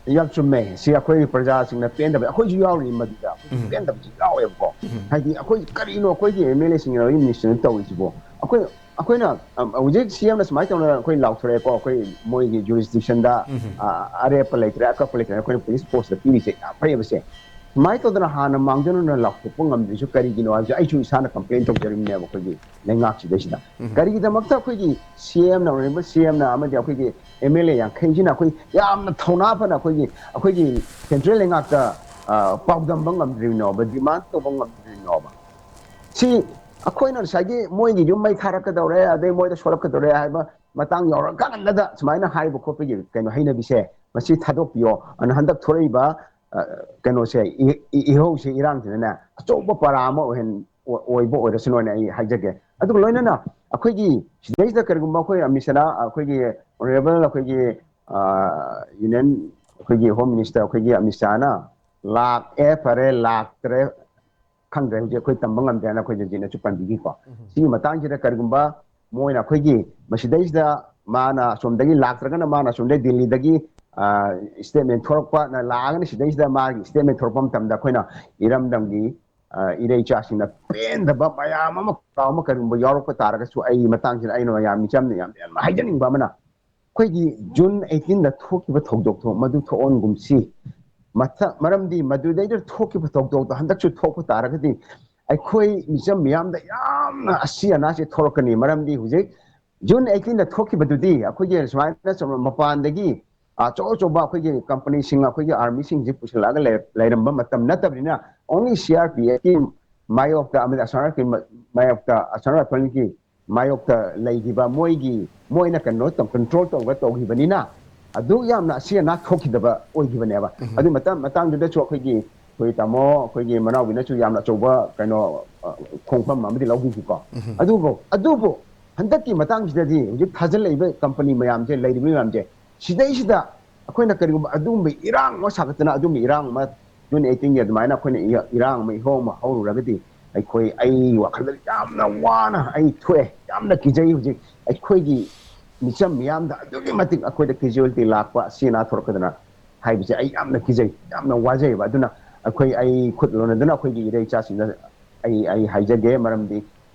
ꯌꯥꯝ ꯆꯨꯝꯃꯦ꯫ ꯁꯤ ꯑꯩꯈꯣꯏ ꯄ꯭ꯔꯖꯥꯁꯤꯡꯅ ꯄꯦꯟꯗꯕ, ꯑꯩꯈꯣꯏꯁꯨ ꯌꯥꯎꯔꯤ ꯃꯗꯨꯗ, ꯑꯩꯈꯣꯏꯁꯨ ꯄꯦꯟꯗꯕꯁꯨ ꯌꯥꯎꯋꯦꯕꯀꯣ꯫ ꯍꯥꯏꯗꯤ ꯑꯩꯈꯣꯏ ꯀꯔꯤꯅꯣ ꯑꯩꯈꯣꯏꯒꯤ MLAꯁꯤꯡꯅ ꯃꯤꯅꯤꯁꯇꯔꯅ ꯇꯧꯔꯤꯁꯤꯕꯣ? ꯑꯩꯈꯣꯏ, ꯑꯩꯈꯣꯏꯅ, ꯑ, ꯍꯧꯖꯤꯛ CMꯅ ꯁꯨꯃꯥꯏꯅ ꯇꯧꯅ ꯑꯩꯈꯣꯏ ꯂꯥꯎꯊꯣꯔꯛꯑꯦꯀꯣ, ꯑꯩꯈꯣꯏ ꯃꯣꯏꯒꯤ jurisdictionꯗ, ꯑ, ꯑꯔꯦꯞꯄ ꯂꯩꯇ꯭ꯔꯦ, ꯑꯀꯛꯄ ꯂꯩꯇ꯭ꯔꯦ, ꯑꯩꯈꯣꯏꯅ police forceꯇ ꯄꯤꯔꯤꯁꯦ ꯌꯥꯝ ꯐꯩꯌꯦꯕꯁꯦ꯫ ꯁꯨꯃꯥꯏꯅ ꯇꯧꯗꯅ ꯍꯥꯟꯅ ꯃꯥꯡꯖꯧꯅꯅ ꯂꯥꯎꯊꯣꯛꯄ ꯉꯝꯗ꯭ꯔꯤꯁꯨ ꯀꯔꯤꯒꯤꯅꯣ ꯍꯥꯏꯕꯁꯦ ꯑꯩꯁꯨ ꯏꯁꯥꯅ complain ꯇꯧꯖꯔꯤꯕꯅꯦꯕ ꯑꯩꯈꯣꯏꯒꯤ ꯂꯩꯉꯥꯛꯁꯤꯗꯩꯁꯤꯗ꯫ ꯀꯔꯤꯒꯤꯗꯃꯛꯇ ꯑꯩꯈꯣꯏꯒꯤ CMꯅ, ꯑꯣꯏꯔꯤꯕ CMꯅ ꯑꯃꯗꯤ ꯑꯩꯈꯣꯏꯒꯤ MLA ꯌꯥꯡꯈꯩꯁꯤꯅ ꯑꯩꯈꯣꯏ ꯌꯥꯝꯅ ꯊꯧꯅꯥ ꯐꯅ ꯑꯩꯈꯣꯏꯒꯤ, ꯑꯩꯈꯣꯏꯒꯤ central ꯂꯩꯉꯥꯛꯇ, ꯑ, ꯄꯥꯎꯗꯝꯕ ꯉꯝꯗ꯭ꯔꯤꯕꯅꯣꯕ, demand ꯇꯧꯕ ꯉꯝꯗ꯭ꯔꯤꯕꯅꯣꯕ? ꯁꯤ ꯑꯩꯈꯣꯏꯅ ꯉꯁꯥꯏꯒꯤ ꯃꯣꯏꯒꯤ ꯌꯨꯝ ꯃꯩ ꯊꯥꯔꯛꯀꯗꯧꯔꯦ, ꯑꯗꯩ ꯃꯣꯏꯗ ꯁꯣꯛꯂꯛꯀꯗꯧꯔꯦ ꯍꯥꯏꯕ ꯃꯇꯥꯡ ꯌꯧꯔꯀꯥꯟꯗꯗ ꯁꯨꯃꯥꯏꯅ ꯍꯥꯏꯕ ꯈꯣꯠꯄꯒꯤ ꯀꯩꯅꯣ ꯍꯩꯅꯕꯤꯁꯦ, ꯃꯁꯤ ꯊꯥꯗꯣꯛꯄꯤꯌꯣ꯫ ꯑꯗꯨꯅ ꯍꯟꯗꯛ ꯊꯣꯔꯛꯏꯕ, ꯑ, ꯀꯩꯅꯣꯁꯦ, ꯏ-, ꯏ-, ꯏꯍꯧꯁꯦ, ꯏꯔꯥꯡꯁꯤꯅꯅꯦ ꯑꯆꯧꯕ ꯄꯔꯥ ꯑꯃ ꯑꯣꯏꯍꯟ-, ꯑꯣꯏ-, ꯑꯣꯏꯕ ꯑꯣꯏꯔꯁꯅꯨ ꯍꯥꯏꯅ ꯑꯩ ꯍꯥꯏꯖꯒꯦ꯫ ꯑꯗꯨꯒ ꯂꯣꯏꯅꯅ ꯑꯩꯈꯣꯏꯒꯤ ꯁꯤꯗꯩꯁꯤꯗ ꯀꯔꯤꯒꯨꯝꯕ ꯑꯩꯈꯣꯏ ꯑꯃꯤꯠ ꯁꯥꯍ, ꯑꯩꯈꯣꯏꯒꯤ honourable ꯑꯩꯈꯣꯏꯒꯤ, ꯑ, Union, ꯑꯩꯈꯣꯏꯒꯤ Home Minister ꯑꯩꯈꯣꯏꯒꯤ ꯑꯃꯤꯠ ꯁꯥꯍꯅ ꯂꯥꯛꯑꯦ, ꯐꯔꯦ, ꯂꯥꯛꯇ꯭ꯔꯦ, ꯈꯪꯗ꯭ꯔꯦ, ꯍꯧꯖꯤꯛ ꯑꯩꯈꯣꯏ ꯇꯝꯕ ꯉꯝꯗ꯭ꯔꯦꯅ ꯑꯩꯈꯣꯏ ꯍꯧꯖꯤꯛꯅꯁꯨ ꯄꯟꯕꯤꯈꯤꯀꯣ꯫ ꯁꯤꯒꯤ ꯃꯇꯥꯡꯁꯤꯗ ꯀꯔꯤꯒꯨꯝꯕ ꯃꯣꯏꯅ ꯑꯩꯈꯣꯏꯒꯤ ꯃꯁꯤꯗꯩꯁꯤꯗ ꯃꯥꯅ ꯑꯁꯣꯝꯗꯒꯤ ꯂꯥꯛꯇ꯭ꯔꯒꯅ ꯃꯥꯅ ꯑꯁꯣꯝꯗꯒꯤ ꯗꯤꯜꯂꯤꯗꯒꯤ ꯁ꯭ꯇꯦꯠꯃꯦꯟ ꯊꯣꯔꯛꯄꯅ ꯂꯥꯛꯑꯒꯅꯤ꯫ ꯁꯤꯗꯩꯁꯤꯗ ꯃꯥꯒꯤ ꯁ꯭ꯇꯦꯠꯃꯦꯟ ꯊꯣꯔꯛꯄ ꯃꯇꯝꯗ ꯑꯩꯈꯣꯏꯅ ꯏꯔꯝꯗꯝꯒꯤ ꯏꯔꯩꯆꯥꯁꯤꯡꯅ ꯄꯦꯟꯗꯕ ꯃꯌꯥꯝ ꯑꯃ ꯀꯥꯎ ꯑꯃ ꯀꯔꯤꯒꯨꯝꯕ ꯌꯥꯎꯔꯛꯄ ꯇꯥꯔꯒꯁꯨ, ꯑꯩ ꯃꯇꯥꯡꯁꯤꯗ ꯑꯩꯅ ꯌꯥꯝ ꯃꯤꯆꯝꯅ ꯌꯥꯝ ꯌꯥꯝ ꯍꯥꯏꯖꯅꯤꯡꯕ ꯑꯃꯅ, ꯑꯩꯈꯣꯏꯒꯤ ꯖꯨꯟ ꯑꯩꯠꯇꯤꯟꯗ ꯊꯣꯛꯈꯤꯕ ꯊꯧꯗꯣꯛꯇꯣ ꯃꯗꯨ ꯊꯣꯛꯍꯟꯒꯨꯝꯁꯤ꯫ ꯃꯊ- ꯃꯔꯝꯗꯤ ꯃꯗꯨꯗꯩꯗ ꯊꯣꯛꯈꯤꯕ ꯊꯧꯗꯣꯛꯇꯣ ꯍꯟꯗꯛꯁꯨ ꯊꯣꯛꯄ ꯇꯥꯔꯒꯗꯤ ꯑꯩꯈꯣꯏ ꯃꯤꯆꯝ ꯃꯤꯌꯥꯝꯗ ꯌꯥꯝꯅ ꯑꯁꯤ ꯑꯅꯥꯁꯦ ꯊꯣꯛꯂꯛꯀꯅꯤ꯫ ꯃꯔꯝꯗꯤ ꯍꯧꯖꯤꯛ ꯖꯨꯟ ꯑꯩꯠꯇꯤꯟꯗ ꯊꯣꯛꯈꯤꯕꯗꯨꯗꯤ ꯑꯩꯈꯣꯏꯒꯤ ꯁꯨꯃꯥꯏꯅ ꯁꯨꯝ ꯃꯄꯥꯟꯗꯒꯤ ꯑꯆꯧ ꯑꯆꯧꯕ ꯑꯩꯈꯣꯏꯒꯤ ꯀꯝꯄꯅꯤꯁꯤꯡ, ꯑꯩꯈꯣꯏꯒꯤ ꯑꯥꯔꯃꯤꯁꯤꯡꯁꯤ ꯄꯨꯁꯤꯜꯂꯛꯑꯒ ꯂꯩ- ꯂꯩꯔꯝꯕ ꯃꯇꯝ ꯅꯠꯇꯕꯅꯤꯅ, only C R P F ꯀꯤ ꯃꯥꯌꯣꯛꯇ ꯑꯃꯗꯤ ꯑꯁꯥꯝ ꯔꯥꯏꯐꯜꯒꯤ ꯃꯥꯌꯣꯛꯇ, ꯑꯁꯥꯝ ꯔꯥꯏꯐꯜꯒꯤ ꯃꯥꯌꯣꯛꯇ ꯂꯩꯈꯤꯕ ꯃꯣꯏꯒꯤ, ꯃꯣꯏꯅ ꯀꯩꯅꯣ ꯇꯧ- ꯀꯟꯇ꯭ꯔꯣꯜ ꯇꯧꯔꯒ ꯇꯧꯈꯤꯕꯅꯤꯅ, ꯑꯗꯨ ꯌꯥꯝꯅ ꯑꯁꯤ ꯑꯅꯥ ꯊꯣꯛꯈꯤꯗꯕ ꯑꯣꯏꯈꯤꯕꯅꯦꯕ꯫ ꯑꯗꯨ ꯃꯇꯝ ꯃꯇꯥꯡꯗꯨꯗꯁꯨ ꯑꯩꯈꯣꯏꯒꯤ, ꯑꯩꯈꯣꯏ ꯇꯥꯃꯣ, ꯑꯩꯈꯣꯏꯒꯤ ꯃꯅꯥꯎꯕꯤꯅꯁꯨ ꯌꯥꯝꯅ ꯑꯆꯧꯕ ꯀꯩꯅꯣ, ꯑ, ꯈꯣꯡꯐꯝ ꯑꯃꯗꯤ ꯂꯧꯕꯤꯈꯤꯀꯣ꯫ ꯑꯗꯨꯕꯨ ꯑꯗꯨꯕꯨ ꯍꯟꯗꯛꯀꯤ ꯃꯇꯥꯡꯁꯤꯗꯗꯤ ꯍꯧꯖꯤꯛ ꯊꯥꯖꯤꯜꯂꯛꯏꯕ ꯀꯝꯄꯅꯤ ꯃꯌꯥꯝꯁꯦ, ꯂꯩꯔꯤꯕ ꯃꯌꯥꯝꯁꯦ, ꯁꯤꯗꯩꯁꯤꯗ ꯑꯩꯈꯣꯏꯅ ꯀꯔꯤꯒꯨꯝꯕ ꯑꯗꯨꯒꯨꯝꯕ ꯏꯔꯥꯡ ꯑꯃ ꯁꯥꯒꯠꯇꯅ, ꯑꯗꯨꯒꯨꯝꯕ ꯏꯔꯥꯡ ꯑꯃ ꯖꯨꯟ ꯑꯩꯠꯇꯤꯟꯒꯤ ꯑꯗꯨꯃꯥꯏꯅ ꯑꯩꯈꯣꯏꯅ ꯏ- ꯏꯔꯥꯡ ꯑꯃ, ꯏꯍꯧ ꯑꯃ ꯍꯧꯔꯨꯔꯒꯗꯤ, ꯑꯩꯈꯣꯏ, ꯑꯩ ꯋꯥꯈꯜꯗ ꯌꯥꯝꯅ ꯋꯥꯅ ꯑꯩ ꯊꯣꯛꯑꯦ, ꯌꯥꯝꯅ ꯀꯤꯖꯩ꯫ ꯍꯧꯖꯤꯛ ꯑꯩꯈꯣꯏꯒꯤ ꯃꯤꯆꯝ ꯃꯤꯌꯥꯝꯗ ꯑꯗꯨꯛꯀꯤ ꯃꯇꯤꯛ ꯑꯩꯈꯣꯏꯗ casualty ꯂꯥꯛꯄ, ꯑꯁꯤ ꯑꯅꯥ ꯊꯣꯔꯛꯀꯗꯅ ꯍꯥꯏꯕꯁꯦ ꯑꯩ ꯌꯥꯝꯅ ꯀꯤꯖꯩ, ꯌꯥꯝꯅ ꯋꯥꯖꯩꯕ꯫ ꯑꯗꯨꯅ ꯑꯩꯈꯣꯏ, ꯑꯩ ꯈꯨꯠ ꯂꯣꯟꯅꯗꯨꯅ ꯑꯩꯈꯣꯏꯒꯤ ꯏꯔꯩ ꯏꯆꯥꯁꯤꯡꯗ ꯑꯩ, ꯑꯩ ꯍꯥꯏꯖꯒꯦ, ꯃꯔꯝꯗꯤ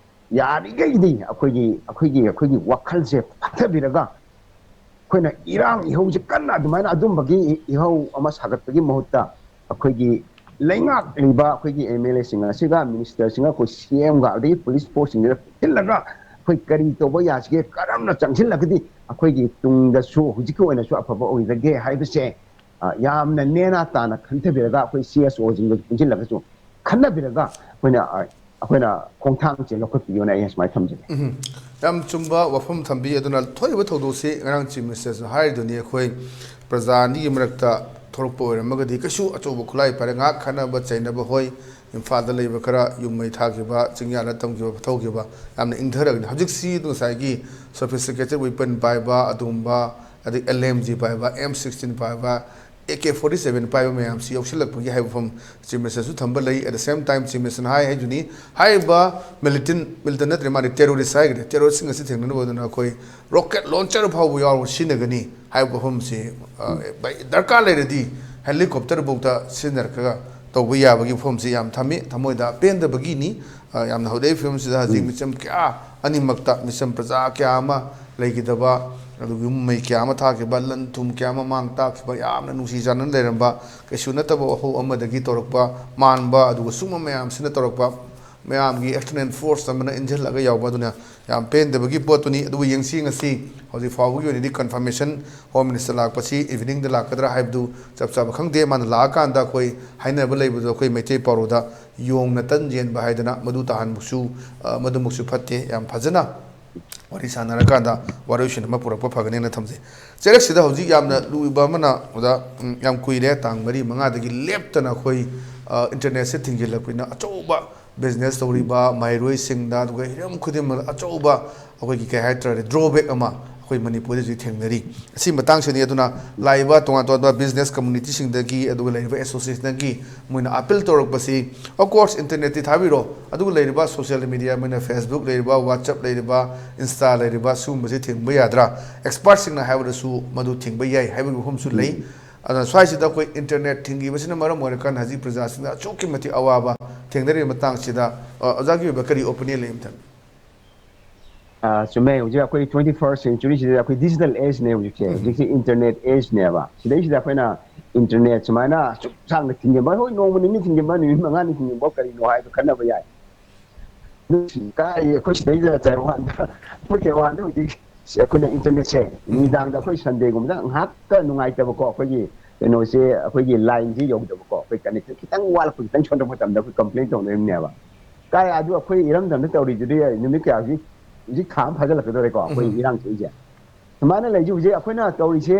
ꯌꯥꯔꯤꯈꯩꯗꯤ ꯑꯩꯈꯣꯏꯒꯤ, ꯑꯩꯈꯣꯏꯒꯤ, ꯑꯩꯈꯣꯏꯒꯤ ꯋꯥꯈꯜꯁꯦ ꯐꯥꯊꯕꯤꯔꯒ, ꯑꯩꯈꯣꯏꯅ ꯏꯔꯥꯡ ꯏꯍꯧꯁꯦ ꯀꯟꯅ ꯑꯗꯨꯃꯥꯏꯅ ꯑꯗꯨꯝꯕꯒꯤ ꯏꯍꯧ ꯑꯃ ꯁꯥꯒꯠꯄꯒꯤ ꯃꯍꯨꯠꯇ, ꯑꯩꯈꯣꯏꯒꯤ ꯂꯩꯉꯥꯛꯂꯤꯕ ꯑꯩꯈꯣꯏꯒꯤ M L A ꯁꯤꯡ ꯑꯁꯤꯒ, minister ꯁꯤꯡꯒ, ꯑꯩꯈꯣꯏ C M ꯒ, ꯑꯗꯒꯤ police force ꯁꯤꯡꯁꯤꯒ ꯄꯨꯟꯁꯤꯜꯂꯒ ꯑꯩꯈꯣꯏ ꯀꯔꯤ ꯇꯧꯕ ꯌꯥꯁꯤꯒꯦ, ꯀꯔꯝꯅ ꯆꯪꯁꯤꯜꯂꯒꯗꯤ ꯑꯩꯈꯣꯏꯒꯤ ꯇꯨꯡꯗꯁꯨ ꯍꯧꯖꯤꯛꯀꯤ ꯑꯣꯏꯅꯁꯨ ꯑꯐꯕ ꯑꯣꯏꯒꯗꯒꯦ ꯍꯥꯏꯕꯁꯦ, ꯑ, ꯌꯥꯝꯅ ꯅꯦꯅꯥ ꯇꯥꯅ ꯈꯟꯊꯕꯤꯔꯒ, ꯑꯩꯈꯣꯏ C S O ꯁꯤꯡꯒ ꯄꯨꯟꯁꯤꯜꯂꯒꯁꯨ ꯈꯟꯅꯕꯤꯔꯒ ꯑꯩꯈꯣꯏꯅ, ꯑ, ꯑꯩꯈꯣꯏꯅ ꯈꯣꯡꯊꯥꯡꯁꯦ ꯂꯧꯈꯠꯄꯤꯌꯣꯅ ꯑꯩ ꯁꯨꯃꯥꯏꯅ ꯊꯝꯖꯒꯦ꯫ ꯌꯥꯝ ꯆꯨꯝꯕ ꯋꯥꯐꯝ ꯊꯝꯕꯤ꯫ ꯑꯗꯨꯅ ꯊꯣꯛꯏꯕ ꯊꯧꯗꯣꯛꯁꯤ ꯉꯔꯥꯡ Chief Minister ꯁꯨ ꯍꯥꯏꯔꯤꯗꯨꯅꯤ, ꯑꯩꯈꯣꯏ ꯄ꯭ꯔꯖꯥ ꯑꯅꯤꯒꯤ ꯃꯔꯛꯇ ꯊꯣꯛꯂꯛꯄ ꯑꯣꯏꯔꯝꯃꯒꯗꯤ ꯀꯩꯁꯨ ꯑꯆꯧꯕ ꯈꯨꯠꯂꯥꯏ ꯄꯥꯏꯔꯦ, ꯉꯥꯏꯍꯥꯛ ꯈꯠꯅꯕ ꯆꯩꯅꯕ, ꯍꯣꯏ, ꯏꯝꯐꯥꯜꯗ ꯂꯩꯕ ꯈꯔ ꯌꯨꯝ ꯃꯩ ꯊꯥꯈꯤꯕ, ꯆꯤꯡꯌꯥꯗ ꯇꯝꯈꯤꯕ, ꯊꯧꯈꯤꯕ, ꯌꯥꯝꯅ ꯏꯪꯊꯔꯒꯅꯤ꯫ ꯍꯧꯖꯤꯛꯁꯤ ꯉꯁꯥꯏꯒꯤ sophisticated weapon ꯄꯥꯏꯕ ꯑꯗꯨꯒꯨꯝꯕ, ꯑꯗꯩ L M G ꯄꯥꯏꯕ, M sixteen ꯄꯥꯏꯕ, ꯑꯦ ꯀꯦ ꯐꯣꯔꯇꯤ ꯁꯦꯚꯦꯟ ꯄꯥꯏꯕ ꯃꯌꯥꯝꯁꯤ ꯌꯥꯎꯁꯤꯜꯂꯛꯄꯒꯤ ꯍꯥꯏꯕ ꯋꯥꯐꯝ ꯆꯤꯐ ꯃꯤꯅꯤꯁꯇꯔꯁꯨ ꯊꯝꯕ ꯂꯩ꯫ At the same time, chief ꯃꯤꯅꯤꯁꯇꯔꯅ ꯍꯥꯏ ꯍꯥꯏꯗꯨꯅꯤ, ꯍꯥꯏꯔꯤꯕ ꯃꯤꯂꯤꯇꯦꯟ, ꯃꯤꯂꯤꯇꯦꯟ ꯅꯠꯇ꯭ꯔꯦ, ꯃꯥꯗꯤ ꯇꯦꯔꯣꯔꯤꯁ ꯍꯥꯏꯈ꯭ꯔꯦ, ꯇꯦꯔꯣꯔꯤꯁꯁꯤꯡ ꯑꯁꯤ ꯊꯦꯡꯅꯅꯕ ꯑꯗꯨꯅ ꯑꯩꯈꯣꯏ ꯔꯣꯀꯦꯠ ꯂꯣꯟꯆꯔ ꯐꯥꯎꯕ ꯌꯥꯎꯔ ꯁꯤꯖꯤꯟꯅꯒꯅꯤ ꯍꯥꯏꯕ ꯋꯥꯐꯝꯁꯤ, ꯑ, ꯗꯔꯀꯥꯔ ꯂꯩꯔꯗꯤ ꯍꯦꯂꯤꯀꯣꯞꯇꯔ ꯐꯥꯎꯗ ꯁꯤꯖꯤꯟꯅꯔꯛꯂꯒ ꯇꯧꯕ ꯌꯥꯕꯒꯤ ꯋꯥꯐꯝꯁꯤ ꯌꯥꯝ ꯊꯝꯃꯤ꯫ ꯊꯃꯣꯏꯗ ꯄꯦꯟꯗꯕꯒꯤꯅꯤ꯫ ꯑ, ꯌꯥꯝꯅ ꯍꯧꯔꯛꯏ ꯐꯤꯕꯝꯁꯤꯗ ꯍꯧꯖꯤꯛ ꯎꯝ꯫ ꯃꯤꯆꯝ ꯀꯌꯥ, ꯑꯅꯤꯃꯛꯇ ꯃꯤꯆꯝ ꯄ꯭ꯔꯖꯥ ꯀꯌꯥ ꯑꯃ ꯂꯩꯈꯤꯗꯕ, ꯑꯗꯨꯒ ꯌꯨꯝ ꯃꯩ ꯀꯌꯥ ꯑꯃ ꯊꯥꯈꯤꯕ, ꯂꯟ ꯊꯨꯝ ꯀꯌꯥ ꯑꯃ ꯃꯥꯡ ꯇꯥꯛꯈꯤꯕ, ꯌꯥꯝꯅ ꯅꯨꯡꯁꯤ ꯆꯥꯟꯅꯅ ꯂꯩꯔꯝꯕ, ꯀꯩꯁꯨ ꯅꯠꯇꯕ ꯋꯥꯍꯧ ꯑꯃꯗꯒꯤ ꯇꯧꯔꯛꯄ ꯃꯥꯟꯕ, ꯑꯗꯨꯒ ꯁꯨꯝꯕ ꯃꯌꯥꯝꯁꯤꯅ ꯇꯧꯔꯛꯄ ꯃꯌꯥꯝꯒꯤ external force ꯑꯃꯅ ꯏꯟꯁꯤꯜꯂꯒ ꯌꯥꯎꯕ, ꯑꯗꯨꯅ ꯌꯥꯝ ꯄꯦꯟꯗꯕꯒꯤ ꯄꯣꯠꯇꯨꯅꯤ꯫ ꯑꯗꯨꯕꯨ ꯌꯦꯡꯁꯤ, ꯉꯁꯤ ꯍꯧꯖꯤꯛ ꯐꯥꯎꯕꯒꯤ ꯑꯣꯏꯅꯗꯤ confirmation, Home Minister ꯂꯥꯛꯄꯁꯤ evening ꯗ ꯂꯥꯛꯀꯗ꯭ꯔꯥ ꯍꯥꯏꯕꯗꯨ ꯆꯞ ꯆꯥꯕ ꯈꯪꯗꯦ꯫ ꯃꯥꯅ ꯂꯥꯛꯑꯀꯥꯟꯗ ꯑꯩꯈꯣꯏ ꯍꯥꯏꯅꯕ ꯂꯩꯕꯗꯣ, ꯑꯩꯈꯣꯏ ꯃꯩꯇꯩ ꯄꯥꯎꯔꯧꯗ "ꯌꯣꯡꯅ ꯇꯟ ꯌꯦꯟꯕ" ꯍꯥꯏꯗꯅ, ꯃꯗꯨ ꯇꯥꯍꯟꯕꯁꯨ, ꯑ, ꯃꯗꯨꯃꯛꯁꯨ ꯐꯠꯇꯦ꯫ ꯌꯥꯝ ꯐꯖꯅ ꯋꯥꯔꯤ ꯁꯥꯟꯅꯔꯀꯥꯟꯗ ꯋꯥꯔꯣꯏꯁꯤꯟ ꯑꯃ ꯄꯨꯔꯛꯄ ꯐꯒꯅꯦꯅ ꯊꯝꯖꯩ꯫ ꯆꯩꯔꯛꯁꯤꯗ ꯍꯧꯖꯤꯛ ꯌꯥꯝꯅ ꯂꯨꯕ ꯑꯃꯅ, ꯑꯣꯖꯥ, ꯎꯝ, ꯌꯥꯝ ꯀꯨꯏꯔꯦ, ꯇꯥꯡ ꯃꯔꯤ ꯃꯉꯥꯗꯒꯤ ꯂꯦꯞꯇꯅ ꯑꯩꯈꯣꯏ, ꯑ, internet ꯁꯦ ꯊꯤꯡꯖꯤꯜꯂꯛꯄꯅꯤꯅ, ꯑꯆꯧꯕ business ꯇꯧꯔꯤꯕ ꯃꯍꯩꯔꯣꯏꯁꯤꯡꯗ, ꯑꯗꯨꯒ ꯍꯤꯔꯝ ꯈꯨꯗꯤꯡꯃꯛ ꯑꯆꯧꯕ ꯑꯩꯈꯣꯏꯒꯤ, ꯀꯩ ꯍꯥꯏꯇꯥꯔꯦ, drawback ꯑꯃ ꯑꯩꯈꯣꯏ ꯃꯅꯤꯄꯨꯔꯗ ꯍꯧꯖꯤꯛ ꯊꯦꯡꯅꯔꯤ꯫ ꯑꯁꯤ ꯃꯇꯥꯡꯁꯤꯅꯤ꯫ ꯑꯗꯨꯅ ꯂꯥꯛꯏꯕ ꯇꯣꯉꯥꯟ ꯇꯣꯉꯥꯟꯕ business community ꯁꯤꯡꯗꯒꯤ, ꯑꯗꯨꯒ ꯂꯩꯔꯤꯕ association ꯗꯒꯤ ꯃꯣꯏꯅ appeal ꯇꯧꯔꯛꯄꯁꯤ, of course, internet T ꯊꯥꯕꯤꯔꯣ, ꯑꯗꯨꯒ ꯂꯩꯔꯤꯕ social media, ꯃꯣꯏꯅ Facebook ꯂꯩꯔꯤꯕ, WhatsApp ꯂꯩꯔꯤꯕ, Insta ꯂꯩꯔꯤꯕ, ꯁꯤꯒꯨꯝꯕꯁꯤ ꯊꯤꯡꯕ ꯌꯥꯗ꯭ꯔꯥ? Expert ꯁꯤꯡꯅ ꯍꯥꯏꯕꯗꯁꯨ ꯃꯗꯨ ꯊꯤꯡꯕ ꯌꯥꯏ ꯍꯥꯏꯕꯒꯤ ꯋꯥꯐꯝꯁꯨ ꯂꯩ꯫ ꯑꯗꯨꯅ ꯁ꯭ꯋꯥꯏꯁꯤꯗ ꯑꯩꯈꯣꯏ internet ꯊꯤꯡꯈꯤꯕꯁꯤꯅ ꯃꯔꯝ ꯑꯣꯏꯔꯀꯥꯟꯗ ꯍꯧꯖꯤꯛ ꯄ꯭ꯔꯖꯥꯁꯤꯡꯗ ꯑꯁꯨꯛꯀꯤ ꯃꯇꯤꯛ ꯑꯋꯥꯕ ꯊꯦꯡꯅꯔꯤꯕ ꯃꯇꯥꯡꯁꯤꯗ, ꯑ, ꯑꯣꯖꯥꯒꯤ ꯑꯣꯏꯕ ꯀꯔꯤ opinion ꯂꯩ ꯑꯝꯇꯪ? ꯑ, ꯆꯨꯝꯃꯦ꯫ ꯍꯧꯖꯤꯛ ꯑꯩꯈꯣꯏ twenty first century ꯁꯤꯗ ꯑꯩꯈꯣꯏ digital age ꯅꯦ ꯍꯧꯖꯤꯛꯁꯦ꯫ ꯎꯝ꯫ ꯍꯧꯖꯤꯛꯁꯦ internet age ꯅꯦꯕ꯫ ꯁꯤꯗꯩꯁꯤꯗ ꯑꯩꯈꯣꯏꯅ internet ꯁꯨꯃꯥꯏꯅ ꯑꯁꯨꯛ ꯁꯥꯡꯅ ꯊꯤꯡꯖꯤꯟꯕ, ꯍꯣꯏ, ꯅꯣꯡꯃ ꯅꯤꯅꯤ ꯊꯤꯡꯖꯤꯟꯕ, ꯅꯨꯃꯤꯠ ꯃꯉꯥꯅꯤ ꯊꯤꯡꯖꯤꯟꯕ ꯀꯔꯤꯅꯣ ꯍꯥꯏꯕ ꯈꯟꯅꯕ ꯌꯥꯏ꯫ ꯑꯗꯨ ꯀꯥꯏ ꯑꯩꯈꯣꯏ ꯁꯤꯗꯩꯗ ꯇꯥꯏꯋꯥꯟꯗ, ꯑꯩꯈꯣꯏ ꯇꯥꯏꯋꯥꯟꯗ ꯍꯧꯖꯤꯛ ꯑꯩꯈꯣꯏꯅ internet ꯁꯦ ꯎꯝ꯫ ꯅꯨꯃꯤꯗꯥꯡꯗ ꯑꯩꯈꯣꯏ Sunday ꯒꯨꯝꯕꯗ ꯉꯥꯏꯍꯥꯛꯇ ꯅꯨꯡꯉꯥꯏꯇꯕꯀꯣ, ꯑꯩꯈꯣꯏꯒꯤ ꯀꯩꯅꯣꯁꯦ, ꯑꯩꯈꯣꯏꯒꯤ line ꯁꯦ ꯌꯧꯗꯕꯀꯣ, ꯑꯩꯈꯣꯏ connection ꯈꯤꯇꯪ ꯋꯥꯠꯂꯛꯄ, ꯈꯤꯇꯪ ꯁꯣꯟꯊꯔꯛꯄ ꯃꯇꯝꯗ ꯑꯩꯈꯣꯏ complain ꯇꯧꯅꯔꯤꯕꯅꯦꯕ꯫ ꯀꯥꯏ ꯑꯗꯨ ꯑꯩꯈꯣꯏ ꯏꯔꯝꯗꯝꯗ ꯇꯧꯔꯤꯗꯨꯗꯤ ꯅꯨꯃꯤꯠ ꯀꯌꯥ, ꯍꯧꯖꯤꯛ, ꯍꯧꯖꯤꯛ ꯊꯥ ꯑꯃ ꯐꯥꯖꯤꯜꯂꯛꯀꯗꯧꯔꯦꯀꯣ, ꯑꯩꯈꯣꯏ ꯎꯝ꯫ ꯏꯔꯥꯡꯁꯦ ꯍꯧꯖꯤꯛ꯫ ꯁꯨꯃꯥꯏꯅ ꯂꯩꯁꯦ ꯍꯧꯖꯤꯛ ꯑꯩꯈꯣꯏꯅ ꯇꯧꯔꯤꯁꯦ,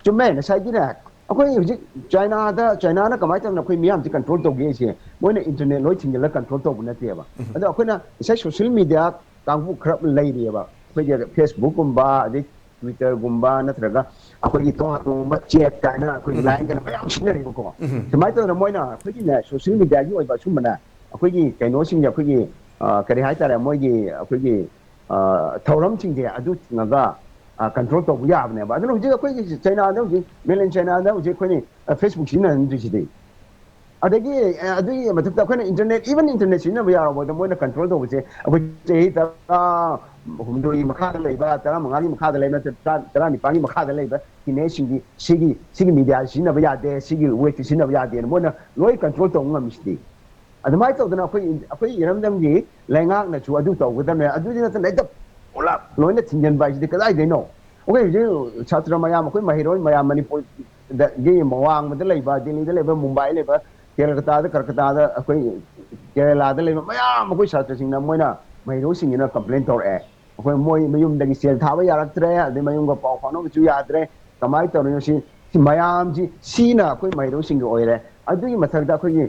ꯆꯨꯝꯃꯦ, ꯉꯁꯥꯏꯒꯤꯅꯦ, ꯑꯩꯈꯣꯏ ꯍꯧꯖꯤꯛ ꯆꯥꯏꯅꯥꯗ, ꯆꯥꯏꯅꯥꯅ ꯀꯃꯥꯏꯅ ꯇꯧꯗꯅ ꯑꯩꯈꯣꯏ ꯃꯤꯌꯥꯝꯁꯦ control ꯇꯧꯒꯦ ꯍꯥꯏꯁꯦ, ꯃꯣꯏꯅ internet ꯂꯣꯏ ꯊꯤꯡꯖꯤꯜꯂꯒ control ꯇꯧꯕ ꯅꯠꯇꯦꯕ꯫ ꯎꯝ꯫ ꯑꯗꯣ ꯑꯩꯈꯣꯏꯅ ꯉꯁꯥꯏ social media ꯀꯥꯡꯕꯨ ꯈꯔ ꯂꯩꯔꯤꯑꯕ, ꯑꯩꯈꯣꯏꯒꯤ Facebook ꯀꯨꯝꯕ, ꯑꯗꯩ ꯇ꯭ꯋꯤꯇꯔꯒꯨꯝꯕ ꯅꯠꯇ꯭ꯔꯒ ꯑꯩꯈꯣꯏꯒꯤ ꯇꯣꯉꯥꯟ ꯇꯣꯉꯥꯟꯕ ꯆꯦꯠ ꯀꯥꯏꯅ ꯑꯩꯈꯣꯏ ꯂꯥꯏꯟ ꯀꯥꯏꯅ ꯃꯌꯥꯝ ꯁꯤꯖꯤꯟꯅꯔꯤꯕꯀꯣ꯫ ꯁꯨꯃꯥꯏꯅ ꯇꯧꯗꯅ ꯃꯣꯏꯅ ꯑꯩꯈꯣꯏꯒꯤꯅꯦ ꯁꯣꯁꯤꯌꯦꯜ ꯃꯦꯗꯤꯌꯥꯒꯤ ꯑꯣꯏꯕ ꯁꯨꯝꯕꯅꯦ ꯑꯩꯈꯣꯏꯒꯤ ꯀꯩꯅꯣꯁꯤꯡꯁꯦ ꯑꯩꯈꯣꯏꯒꯤ ꯑ, ꯀꯔꯤ ꯍꯥꯏꯇꯥꯔꯦ ꯃꯣꯏꯒꯤ ꯑꯩꯈꯣꯏꯒꯤ ꯑ, ꯊꯧꯔꯝꯁꯤꯡꯁꯦ ꯑꯗꯨ ꯊꯤꯡꯉꯒ ꯀꯟꯇ꯭ꯔꯣꯜ ꯇꯧꯕ ꯌꯥꯕꯅꯦꯕ꯫ ꯑꯗꯨꯅ ꯍꯧꯖꯤꯛ ꯑꯩꯈꯣꯏꯒꯤ ꯆꯩꯅꯥꯗ ꯍꯧꯖꯤꯛ ꯃꯦꯂꯦꯟ ꯆꯩꯅꯥꯗ ꯍꯧꯖꯤꯛ ꯑꯩꯈꯣꯏꯅ ꯐꯦꯁꯕꯨꯛ ꯁꯤꯖꯤꯟꯅꯍꯟꯗ꯭ꯔꯤꯁꯤꯗꯤ꯫ ꯑꯗꯒꯤ ꯑ, ꯑꯗꯨꯒꯤ ꯃꯊꯛꯇ ꯑꯩꯈꯣꯏꯅ ꯏꯟꯇꯔꯅꯦꯠ ꯏꯚꯟ ꯏꯟꯇꯔꯅꯦꯠ ꯁꯤꯖꯤꯟꯅꯕ ꯌꯥꯎꯔꯕꯗ ꯃꯣꯏꯅ ꯀꯟꯇ꯭ꯔꯣꯜ ꯇꯧꯕꯁꯦ ꯑꯩꯈꯣꯏ ꯆꯍꯤ ꯇꯔꯥ ꯍꯨꯝꯗꯣꯏꯒꯤ ꯃꯈꯥꯗ ꯂꯩꯕ ꯇꯔꯥ ꯃꯉꯥꯒꯤ ꯃꯈꯥꯗ ꯂꯩꯕ ꯅꯠꯇ꯭ꯔꯒ ꯇꯔꯥ ꯇꯔꯥꯅꯤꯄꯥꯟꯒꯤ ꯃꯈꯥꯗ ꯂꯩꯕ ꯇꯤꯅꯦꯖꯁꯤꯡꯗꯤ ꯁꯤꯒꯤ ꯁꯤꯒꯤ ꯃꯦꯗꯤꯌꯥ ꯁꯤꯖꯤꯟꯅꯕ ꯌꯥꯗꯦ ꯁꯤꯒꯤ ꯋꯦꯕꯁꯤ ꯁꯤꯖꯤꯟꯅꯕ ꯌꯥꯗꯦꯅ ꯃꯣꯏꯅ ꯂꯣꯏ ꯀꯟꯇ꯭ꯔꯣꯜ ꯇꯧꯕ ꯉꯝꯃꯤꯁꯤꯗꯤ꯫ ꯑꯗꯨꯃꯥꯏꯅ ꯇꯧꯗꯅ ꯑꯩꯈꯣꯏ ꯑꯩꯈꯣꯏ ꯏꯔꯝꯗꯝꯒꯤ ꯂꯩꯉꯥꯛꯅꯁꯨ ꯑꯗꯨ ꯇꯧꯒꯗꯕꯅꯦ꯫ ꯑꯗꯨꯗꯤ ꯅꯠꯇꯅ ꯍꯦꯛꯇ ꯄꯨꯂꯞ ꯂꯣꯏꯅ ꯊꯤꯡꯖꯤꯟꯕ ꯍꯥꯏꯁꯤꯗꯤ ꯀꯗꯥꯏꯗꯩꯅꯣ? ꯑꯩꯈꯣꯏ ꯍꯧꯖꯤꯛ ꯁꯥꯇ꯭ꯔ ꯃꯌꯥꯝ ꯑꯩꯈꯣꯏ ꯃꯍꯩꯔꯣꯏ ꯃꯌꯥꯝ ꯃꯅꯤꯄꯨꯔꯗꯒꯤ ꯋꯥꯡꯃꯗ ꯂꯩꯕ ꯗꯦꯜꯂꯤꯗ ꯂꯩꯕ ꯃꯨꯝꯕꯥꯏ ꯂꯩꯕ ꯀꯦꯜꯀꯇꯥꯗ ꯀꯔꯀꯇꯥꯗ ꯑꯩꯈꯣꯏ ꯀꯦꯔꯦꯂꯥꯗ ꯂꯩꯕ ꯃꯌꯥꯝ ꯑꯩꯈꯣꯏ ꯁꯥꯇ꯭ꯔꯁꯤꯡꯅ ꯃꯣꯏꯅ ꯃꯍꯩꯔꯣꯏꯁꯤꯡꯁꯤꯅ ꯀꯝꯄ꯭ꯂꯦꯟ ꯇꯧꯔꯛꯑꯦ꯫ ꯑꯩꯈꯣꯏ ꯃꯣꯏ ꯃꯌꯨꯝꯗꯒꯤ ꯁꯦꯜ ꯊꯥꯕ ꯌꯥꯔꯛꯇ꯭ꯔꯦ ꯑꯗꯩ ꯃꯌꯨꯝꯒ ꯄꯥꯎ ꯐꯥꯎꯅꯕꯁꯨ ꯌꯥꯗ꯭ꯔꯦ꯫ ꯀꯃꯥꯏꯅ ꯇꯧꯔꯤꯅꯣ ꯁꯤ ꯁꯤ ꯃꯌꯥꯝꯁꯤ ꯁꯤꯅ ꯑꯩꯈꯣꯏ ꯃꯍꯩꯔꯣꯏꯁꯤꯡꯒꯤ ꯑꯣꯏꯔꯦ꯫ ꯑꯗꯨꯒꯤ ꯃꯊꯛꯇ ꯑꯩꯈꯣꯏꯒꯤ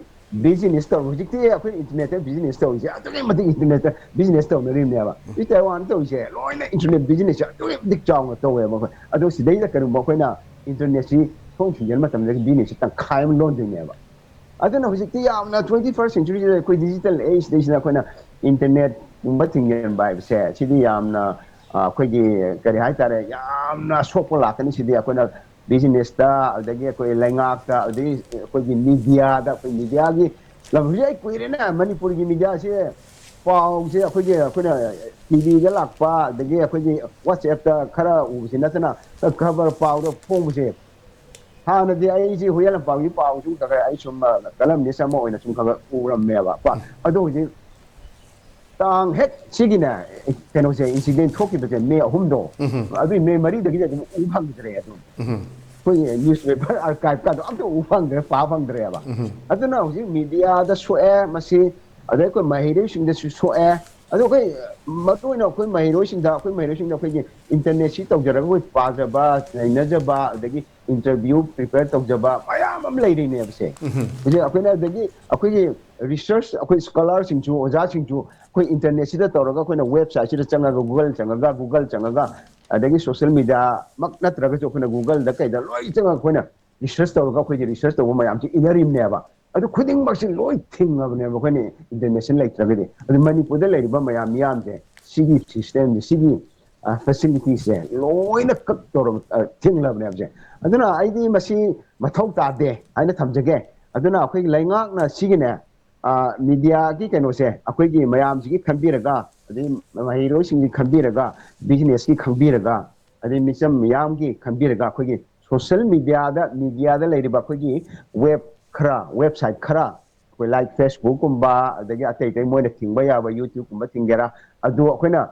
ꯕꯤꯖꯤꯅꯦꯁ ꯇꯧꯔꯤ ꯍꯧꯖꯤꯛꯇꯤ ꯑꯩꯈꯣꯏ ꯏꯟꯇꯔꯅꯦꯠꯇ ꯕꯤꯖꯤꯅꯦꯁ ꯇꯧꯔꯤꯁꯦ ꯑꯗꯨꯛꯀꯤ ꯃꯇꯤꯛ ꯏꯟꯇꯔꯅꯦꯠꯇ ꯕꯤꯖꯤꯅꯦꯁ ꯇꯧꯅꯔꯤꯕꯅꯦꯕ꯫ ꯁꯤ ꯇꯥꯏꯋꯥꯟ ꯇꯧꯔꯤꯁꯦ ꯂꯣꯏꯅ ꯏꯟꯇꯔꯅꯦꯠ ꯕꯤꯖꯤꯅꯦꯁꯁꯦ ꯑꯗꯨꯛꯀꯤ ꯃꯇꯤꯛ ꯆꯥꯎꯅ ꯇꯧꯋꯦꯕ ꯑꯩꯈꯣꯏ꯫ ꯑꯗꯣ ꯁꯤꯗꯩꯗ ꯀꯔꯤꯒꯨꯝꯕ ꯑꯩꯈꯣꯏꯅ ꯏꯟꯇꯔꯅꯦꯠꯁꯤ ꯊꯣꯡ ꯊꯤꯡꯖꯤꯟ ꯃꯇꯝꯗ ꯕꯤꯖꯤꯅꯦꯁꯁꯤ ꯇꯪꯈꯥꯏ ꯑꯃ ꯂꯣꯟꯗꯣꯏꯅꯦꯕ꯫ ꯑꯗꯨꯅ ꯍꯧꯖꯤꯛꯇꯤ ꯌꯥꯝꯅ twenty first centuryꯁꯤꯗ ꯑꯩꯈꯣꯏ ꯗꯤꯖꯤꯇꯦꯜ ꯑꯦꯖꯁꯤꯗꯩꯁꯤꯗ ꯑꯩꯈꯣꯏꯅ ꯏꯟꯇꯔꯅꯦꯠꯀꯨꯝꯕ ꯊꯤꯡꯖꯤꯟꯕ ꯍꯥꯏꯕꯁꯦ ꯁꯤꯗꯤ ꯌꯥꯝꯅ ꯑ, ꯑꯩꯈꯣꯏꯒꯤ ꯀꯔꯤ ꯍꯥꯏꯇꯥꯔꯦ ꯌꯥꯝꯅ ꯑꯁꯣꯛꯄ ꯂꯥꯛꯀꯅꯤ꯫ ꯁꯤꯗꯤ ꯑꯩꯈꯣꯏꯅ ꯕꯤꯖꯤꯅꯦꯁꯇ ꯑꯗꯒꯤ ꯑꯩꯈꯣꯏ ꯂꯩꯉꯥꯛꯇ ꯑꯗꯒꯤ ꯑꯩꯈꯣꯏꯒꯤ ꯃꯤꯗꯤꯌꯥꯗ ꯑꯩꯈꯣꯏ ꯃꯤꯗꯤꯌꯥꯒꯤ ꯂꯝꯁꯦ ꯑꯩ ꯀꯨꯏꯔꯦꯅꯦ ꯃꯅꯤꯄꯨꯔꯒꯤ ꯃꯤꯗꯤꯌꯥꯁꯦ ꯄꯥꯎꯁꯦ ꯑꯩꯈꯣꯏꯒꯤ ꯑꯩꯈꯣꯏꯅ ꯇꯤꯚꯤꯗ ꯂꯥꯛꯄ ꯑꯗꯒꯤ ꯑꯩꯈꯣꯏꯒꯤ ꯋꯥꯆꯦꯞꯇ ꯈꯔ ꯎꯕꯁꯤ ꯅꯠꯇꯅ ꯈꯕꯔ ꯄꯥꯎꯗ ꯐꯣꯡꯕꯁꯦ ꯍꯥꯟꯅꯗꯤ ꯑꯩꯁꯤ ꯍꯨꯏꯌꯥꯟ ꯂꯝꯄꯥꯛꯀꯤ ꯄꯥꯎ ꯁꯨꯝ ꯈꯔ ꯈꯔ ꯑꯩ ꯁꯨꯝ ꯀꯂꯝꯅꯤꯁ ꯑꯃ ꯑꯣꯏꯅ ꯁꯨꯝ ꯈꯔ ꯈꯔ ꯎꯔꯝꯃꯦꯕ ꯀꯣ꯫ ꯑꯗꯣ ꯍꯧꯖꯤꯛ ꯇꯥꯡ ꯍꯦꯛ ꯁꯤꯒꯤꯅꯦ ꯀꯩꯅꯣꯁꯦ ꯏꯟꯁꯤꯗꯦꯟ ꯊꯣꯛꯈꯤꯕꯁꯦ ꯃꯦ ꯑꯍꯨꯝꯗꯣ ꯑꯗꯨꯏ ꯃꯦ ꯃꯔꯤꯗꯒꯤꯗꯤ ꯑꯗꯨꯝ ꯎ ꯐꯪꯗ꯭ꯔꯦ ꯑꯗꯨꯝ ꯑꯩꯈꯣꯏꯒꯤ ꯅ꯭ꯌꯨꯁꯄꯦꯄꯔ ꯑꯥꯔꯀꯥꯏꯚꯀꯗꯣ ꯑꯝꯇ ꯎ ꯐꯪꯗ꯭ꯔꯦ ꯄꯥ ꯐꯪꯗ꯭ꯔꯦꯕ꯫ ꯑꯗꯨꯅ ꯍꯧꯖꯤꯛ ꯃꯤꯗꯤꯌꯥꯗ ꯁꯣꯛꯑꯦ ꯃꯁꯤ ꯑꯗꯩ ꯑꯩꯈꯣꯏ ꯃꯍꯩꯔꯣꯏꯁꯤꯡꯗꯁꯨ ꯁꯣꯛꯑꯦ꯫ ꯑꯗꯣ ꯑꯩꯈꯣꯏ ꯃꯔꯨ ꯑꯣꯏꯅ ꯑꯩꯈꯣꯏ ꯃꯍꯩꯔꯣꯏꯁꯤꯡꯗ ꯑꯩꯈꯣꯏ ꯃꯍꯩꯔꯣꯏꯁꯤꯡꯗ ꯑꯩꯈꯣꯏꯒꯤ ꯏꯟꯇꯔꯅꯦꯠꯁꯤ ꯇꯧꯖꯔꯒ ꯑꯩꯈꯣꯏ ꯄꯥꯖꯕ ꯅꯩꯅꯖꯕ ꯑꯗꯒꯤ ꯏꯟꯇꯔꯚꯤꯌꯨ ꯄ꯭ꯔꯤꯄꯦꯌꯔ ꯇꯧꯖꯕ ꯃꯌꯥꯝ ꯑꯃ ꯂꯩꯔꯤꯅꯦꯕꯁꯦ꯫ ꯍꯧꯖꯤꯛ ꯑꯩꯈꯣꯏꯅ ꯑꯗꯒꯤ ꯑꯩꯈꯣꯏꯒꯤ ꯔꯤꯁꯔꯁ ꯑꯩꯈꯣꯏ ꯁ꯭ꯀꯣꯂꯥꯔꯁꯤꯡꯁꯨ ꯑꯣꯖꯥꯁꯤꯡꯁꯨ ꯑꯩꯈꯣꯏ ꯏꯟꯇꯔꯅꯦꯠꯁꯤꯗ ꯇꯧꯔꯒ ꯑꯩꯈꯣꯏꯅ ꯋꯦꯕꯁꯥꯏꯠꯁꯤꯗ ꯆꯪꯉꯒ ꯒꯨꯒꯜ ꯆꯪꯉꯒ ꯒꯨꯒꯜ ꯆꯪꯉꯒ ꯑꯗꯒꯤ ꯁꯣꯁꯤꯌꯦꯜ ꯃꯤꯗꯤꯌꯥꯃꯛ ꯅꯠꯇ꯭ꯔꯒꯁꯨ ꯑꯩꯈꯣꯏꯅ ꯒꯨꯒꯜꯗ ꯀꯩꯗ ꯂꯣꯏ ꯆꯪꯉꯒ ꯑꯩꯈꯣꯏꯅ ꯔꯤꯁꯔꯁ ꯇꯧꯔꯒ ꯑꯩꯈꯣꯏꯒꯤ ꯔꯤꯁꯔꯁ ꯇꯧꯕ ꯃꯌꯥꯝꯁꯤ ꯏꯅꯔꯤꯕꯅꯦꯕ꯫ ꯑꯗꯨ ꯈꯨꯗꯤꯡꯃꯛꯁꯤ ꯂꯣꯏ ꯊꯤꯡꯉꯕꯅꯦꯕ ꯑꯩꯈꯣꯏꯅ ꯏꯟꯇꯔꯅꯦꯁꯅꯦꯜ ꯂꯩꯇ꯭ꯔꯒꯗꯤ꯫ ꯑꯗꯨ ꯃꯅꯤꯄꯨꯔꯗ ꯂꯩꯔꯤꯕ ꯃꯌꯥꯝ ꯃꯤꯌꯥꯝꯁꯦ ꯁꯤꯒꯤ ꯁꯤꯁꯇꯦꯝꯁꯦ, ꯁꯤꯒꯤ ꯐꯦꯁꯤꯂꯤꯇꯤꯁꯦ ꯂꯣꯏꯅ ꯀꯛ ꯇꯧꯔꯕ, ꯑ, ꯊꯤꯡꯂꯕꯅꯦꯕꯁꯦ꯫ ꯑꯗꯨꯅ ꯑꯩꯗꯤ ꯃꯁꯤ ꯃꯊꯧ ꯇꯥꯗꯦ ꯍꯥꯏꯅ ꯊꯝꯖꯒꯦ꯫ ꯑꯗꯨꯅ ꯑꯩꯈꯣꯏꯒꯤ ꯂꯩꯉꯥꯛꯅ ꯁꯤꯒꯤꯅꯦ, ꯑ, ꯃꯤꯗꯤꯌꯥꯒꯤ ꯀꯩꯅꯣꯁꯦ ꯑꯩꯈꯣꯏꯒꯤ ꯃꯌꯥꯝꯁꯤꯒꯤ ꯈꯟꯕꯤꯔꯒ, ꯑꯗꯩ ꯃꯍꯩꯔꯣꯏꯁꯤꯡꯒꯤ ꯈꯟꯕꯤꯔꯒ, ꯕꯤꯖꯤꯅꯦꯁꯀꯤ ꯈꯟꯕꯤꯔꯒ, ꯑꯗꯩ ꯃꯤꯆꯝ ꯃꯤꯌꯥꯝꯒꯤ ꯈꯟꯕꯤꯔꯒ, ꯑꯩꯈꯣꯏꯒꯤ ꯁꯣꯁꯤꯌꯦꯜ ꯃꯤꯗꯤꯌꯥꯗ, ꯃꯤꯗꯤꯌꯥꯗ ꯂꯩꯔꯤꯕ ꯑꯩꯈꯣꯏꯒꯤ ꯋꯦꯕ ꯈꯔ, ꯋꯦꯕꯁꯥꯏꯠ ꯈꯔ, ꯑꯩꯈꯣꯏ ꯂꯥꯏꯛ ꯐꯦꯁꯕꯨꯛꯀꯨꯝꯕ, ꯑꯗꯒꯤ ꯑꯇꯩ ꯑꯇꯩ ꯃꯣꯏꯅ ꯊꯤꯡꯕ ꯌꯥꯕ YouTubeꯀꯨꯝꯕ ꯊꯤꯡꯒꯦꯔꯥ, ꯑꯗꯨ ꯑꯩꯈꯣꯏꯅ,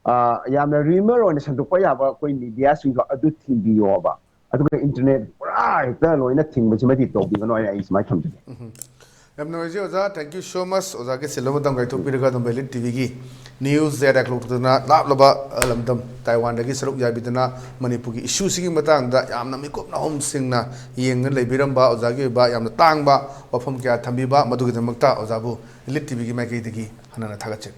ꯑ, ꯌꯥꯝꯅ ꯔꯤꯌꯨꯃꯔ ꯑꯣꯏꯅ ꯁꯟꯗꯣꯛꯄ ꯌꯥꯕ ꯑꯩꯈꯣꯏ ꯃꯤꯗꯤꯌꯥꯁꯤꯡꯗꯣ ꯑꯗꯨ ꯊꯤꯡꯕꯤꯌꯣꯕ꯫ ꯑꯗꯨꯒ ꯏꯟꯇꯔꯅꯦꯠ ꯄꯨꯔꯥ ꯍꯦꯛꯇ ꯂꯣꯏꯅ ꯊꯤꯡꯕꯁꯤꯃꯗꯤ ꯇꯧꯕꯤꯒꯅꯣ ꯍꯥꯏꯅ ꯑꯩ ꯁꯨꯃꯥꯏꯅ ꯊꯝꯖꯒꯦ꯫ ꯎꯝ꯫ ꯌꯥꯝ ꯅꯨꯡꯉꯥꯏꯖꯩ ꯑꯣꯖꯥ, thank you so much꯫ ꯑꯣꯖꯥꯒꯤ ꯆꯤꯜꯂꯕ ꯃꯇꯝ ꯀꯥꯏꯊꯣꯛꯄꯤꯔꯒ ꯑꯗꯨꯝ Elite TVꯒꯤ news ꯖꯦꯠ ꯑꯦꯛ ꯂꯧꯊꯣꯛꯇꯨꯅ ꯂꯥꯞꯂꯕ, ꯑ, ꯂꯝꯗꯝ ꯇꯥꯏꯋꯥꯟꯗꯒꯤ ꯁꯔꯨꯛ ꯌꯥꯕꯤꯗꯨꯅ ꯃꯅꯤꯄꯨꯔꯒꯤ ꯏꯁꯨꯁꯤꯒꯤ ꯃꯇꯥꯡꯗ ꯌꯥꯝꯅ ꯃꯤꯀꯨꯞ ꯅꯍꯨꯝꯁꯤꯡꯅ ꯌꯦꯡꯗꯨꯅ ꯂꯩꯕꯤꯔꯝꯕ, ꯑꯣꯖꯥꯒꯤ ꯑꯣꯏꯕ ꯌꯥꯝꯅ ꯇꯥꯡꯕ ꯋꯥꯐꯝ ꯀꯌꯥ ꯊꯝꯕꯤꯕ, ꯃꯗꯨꯒꯤꯗꯃꯛꯇ ꯑꯣꯖꯥꯕꯨ Elite TVꯒꯤ ꯃꯥꯏꯀꯩꯗꯒꯤ ꯍꯟꯅ ꯊꯥꯒꯠꯆꯔꯤ꯫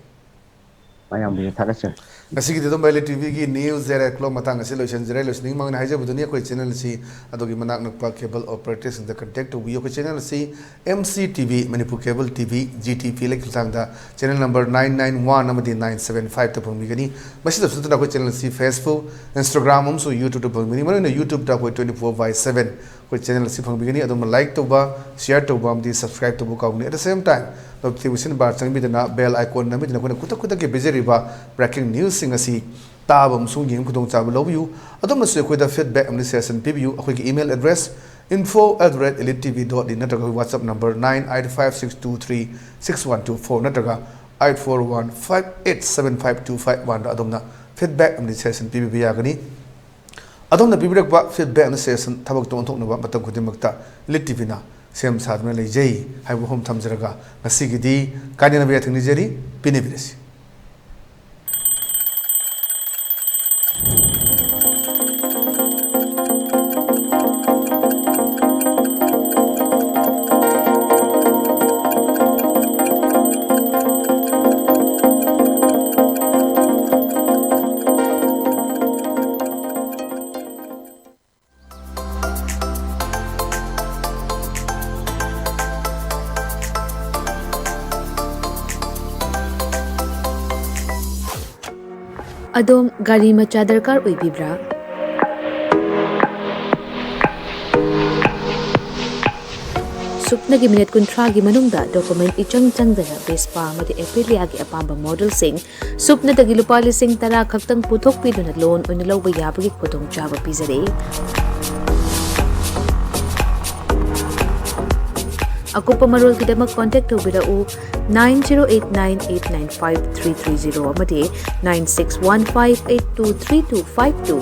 ꯃꯌꯥꯝꯕꯨꯁꯨ ꯊꯥꯒꯠꯆꯔꯤ꯫ ꯉꯁꯤꯒꯤꯗꯤ ꯑꯗꯨꯝ Elite TVꯒꯤ news ꯖꯦꯠ ꯑꯦꯛ ꯂꯧ ꯃꯇꯥꯡ ꯑꯁꯤ ꯂꯣꯏꯁꯤꯟꯖꯔꯦ꯫ ꯂꯣꯏꯁꯤꯟꯅꯤꯡꯕ ꯉꯥꯡꯅ ꯍꯥꯏꯖꯕꯗꯨꯅꯤ, ꯑꯩꯈꯣꯏ ꯆꯦꯅꯦꯜ ꯑꯁꯤ ꯑꯗꯣꯝꯒꯤ ꯃꯅꯥꯛ ꯅꯛꯄ cable operatorꯁꯤꯡꯗ contact ꯇꯧꯕꯤꯌꯨ꯫ ꯑꯩꯈꯣꯏ ꯆꯦꯅꯦꯜ ꯑꯁꯤ MCTV, Manipur Cable TV, GTPLꯒꯤ ꯈꯨꯠꯊꯥꯡꯗ channel number nine nine one ꯑꯃꯗꯤ nine seven fiveꯇ ꯐꯪꯕꯤꯒꯅꯤ꯫ ꯃꯁꯤꯗꯁꯨ ꯅꯠꯇꯅ ꯑꯩꯈꯣꯏ ꯆꯦꯅꯦꯜ ꯑꯁꯤ Facebook, Instagram ꯑꯃꯁꯨꯡ YouTubeꯇ ꯐꯪꯕꯤꯒꯅꯤ꯫ ꯃꯔꯨꯑꯣꯏꯅ YouTubeꯇ ꯑꯩꯈꯣꯏ twenty four by seven ꯑꯩꯈꯣꯏ ꯆꯦꯅꯦꯜ ꯑꯁꯤ ꯐꯪꯕꯤꯒꯅꯤ꯫ ꯑꯗꯣꯝꯅ like ꯇꯧꯕ, share ꯇꯧꯕ ꯑꯃꯗꯤ subscribe ꯇꯧꯕ ꯀꯥꯎꯒꯅꯨ꯫ At the same time, notification bar ꯆꯪꯕꯤꯗꯨꯅ bell icon ꯅꯝꯕꯤꯗꯨꯅ ꯑꯩꯈꯣꯏꯅ ꯈꯨꯗꯛ ꯈꯨꯗꯛꯀꯤ ꯄꯤꯖꯔꯤꯕ breaking newsꯁꯤꯡ ꯑꯁꯤ ꯇꯥꯕ ꯑꯃꯁꯨꯡ ꯌꯦꯡꯕ ꯈꯨꯗꯣꯡꯆꯥꯕ ꯂꯧꯕꯤꯌꯨ꯫ ꯑꯗꯣꯝꯅꯁꯨ ꯑꯩꯈꯣꯏꯗ feedback ꯑꯃꯗꯤ suggestion ꯄꯤꯕꯤꯌꯨ꯫ ꯑꯩꯈꯣꯏꯒꯤ email address info at the rate elite TV dot in ꯅꯠꯇ꯭ꯔꯒ ꯑꯩꯈꯣꯏ WhatsApp number nine eight five six two three six one two four ꯅꯠꯇ꯭ꯔꯒ eight four one five eight seven five two five oneꯗ ꯑꯗꯣꯝꯅ feedback ꯑꯃꯗꯤ suggestion ꯄꯤꯕꯤꯕ ꯌꯥꯒꯅꯤ꯫ ꯑꯗꯣꯝꯅ ꯄꯤꯕꯤꯔꯛꯄ feedback ꯑꯃꯗꯤ suggestion ꯊꯕꯛꯇ ꯑꯣꯟꯊꯣꯛꯅꯕ ꯃꯇꯝ ꯈꯨꯗꯤꯡꯃꯛꯇ Elite TVꯅ ꯁꯦꯝ ꯁꯥꯗꯨꯅ ꯂꯩꯖꯩ ꯍꯥꯏꯕ ꯋꯥꯐꯝ ꯊꯝꯖꯔꯒ ꯉꯁꯤꯒꯤꯗꯤ ꯀꯥꯏꯅꯅꯕ ꯌꯥꯊꯪ ꯅꯤꯖꯔꯤ꯫ ꯄꯦꯟꯕꯤꯔꯁꯤ꯫ ꯑꯗꯣꯝ ꯒꯥꯔꯤ ꯃꯆꯥ ꯗꯔꯀꯥꯔ ꯑꯣꯏꯕꯤꯕ꯭ꯔꯥ? ꯁꯨꯞꯅꯒꯤ ꯃꯤꯅꯤꯠ ꯀꯨꯟꯊ꯭ꯔꯥꯒꯤ ꯃꯅꯨꯡꯗ ꯗꯣꯀꯨꯃꯦꯟ ꯏꯆꯪ ꯆꯪꯗꯅ ꯚꯦꯁꯄꯥ ꯑꯃꯗꯤ ꯑꯦꯄꯤꯂꯤꯌꯥꯒꯤ ꯑꯄꯥꯝꯕ ꯃꯣꯗꯦꯜꯁꯤꯡ ꯁꯨꯞꯅꯗꯒꯤ ꯂꯨꯄꯥ ꯂꯤꯁꯤꯡ ꯇꯔꯥ ꯈꯛꯇꯪ ꯄꯨꯊꯣꯛꯄꯤꯗꯨꯅ ꯂꯣꯟ ꯑꯣꯏꯅ ꯂꯧꯕ ꯌꯥꯕꯒꯤ ꯈꯨꯗꯣꯡꯆꯥꯕ ꯄꯤꯖꯔꯤ꯫ ꯑꯀꯨꯞꯄ ꯃꯔꯣꯜꯒꯤꯗꯃꯛ ꯀꯣꯟꯇꯦꯛ ꯇꯧꯕꯤꯔꯛꯎ nine zero eight nine eight nine five three three zero ꯑꯃꯗꯤ nine six one five eight two three two five two.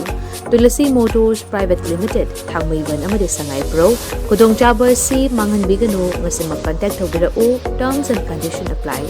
Tulsi motors private limited, Thangmeiband ꯑꯃꯗꯤ ꯁꯉꯥꯏꯄ꯭ꯔꯧ꯫ ꯈꯨꯗꯣꯡꯆꯥꯕ ꯑꯁꯤ ꯃꯥꯡꯍꯟꯕꯤꯒꯅꯨ꯫ ꯉꯁꯤꯃꯛ ꯀꯟꯇꯦꯛ ꯇꯧꯕꯤꯔꯛꯎ꯫ Terms and condition apply.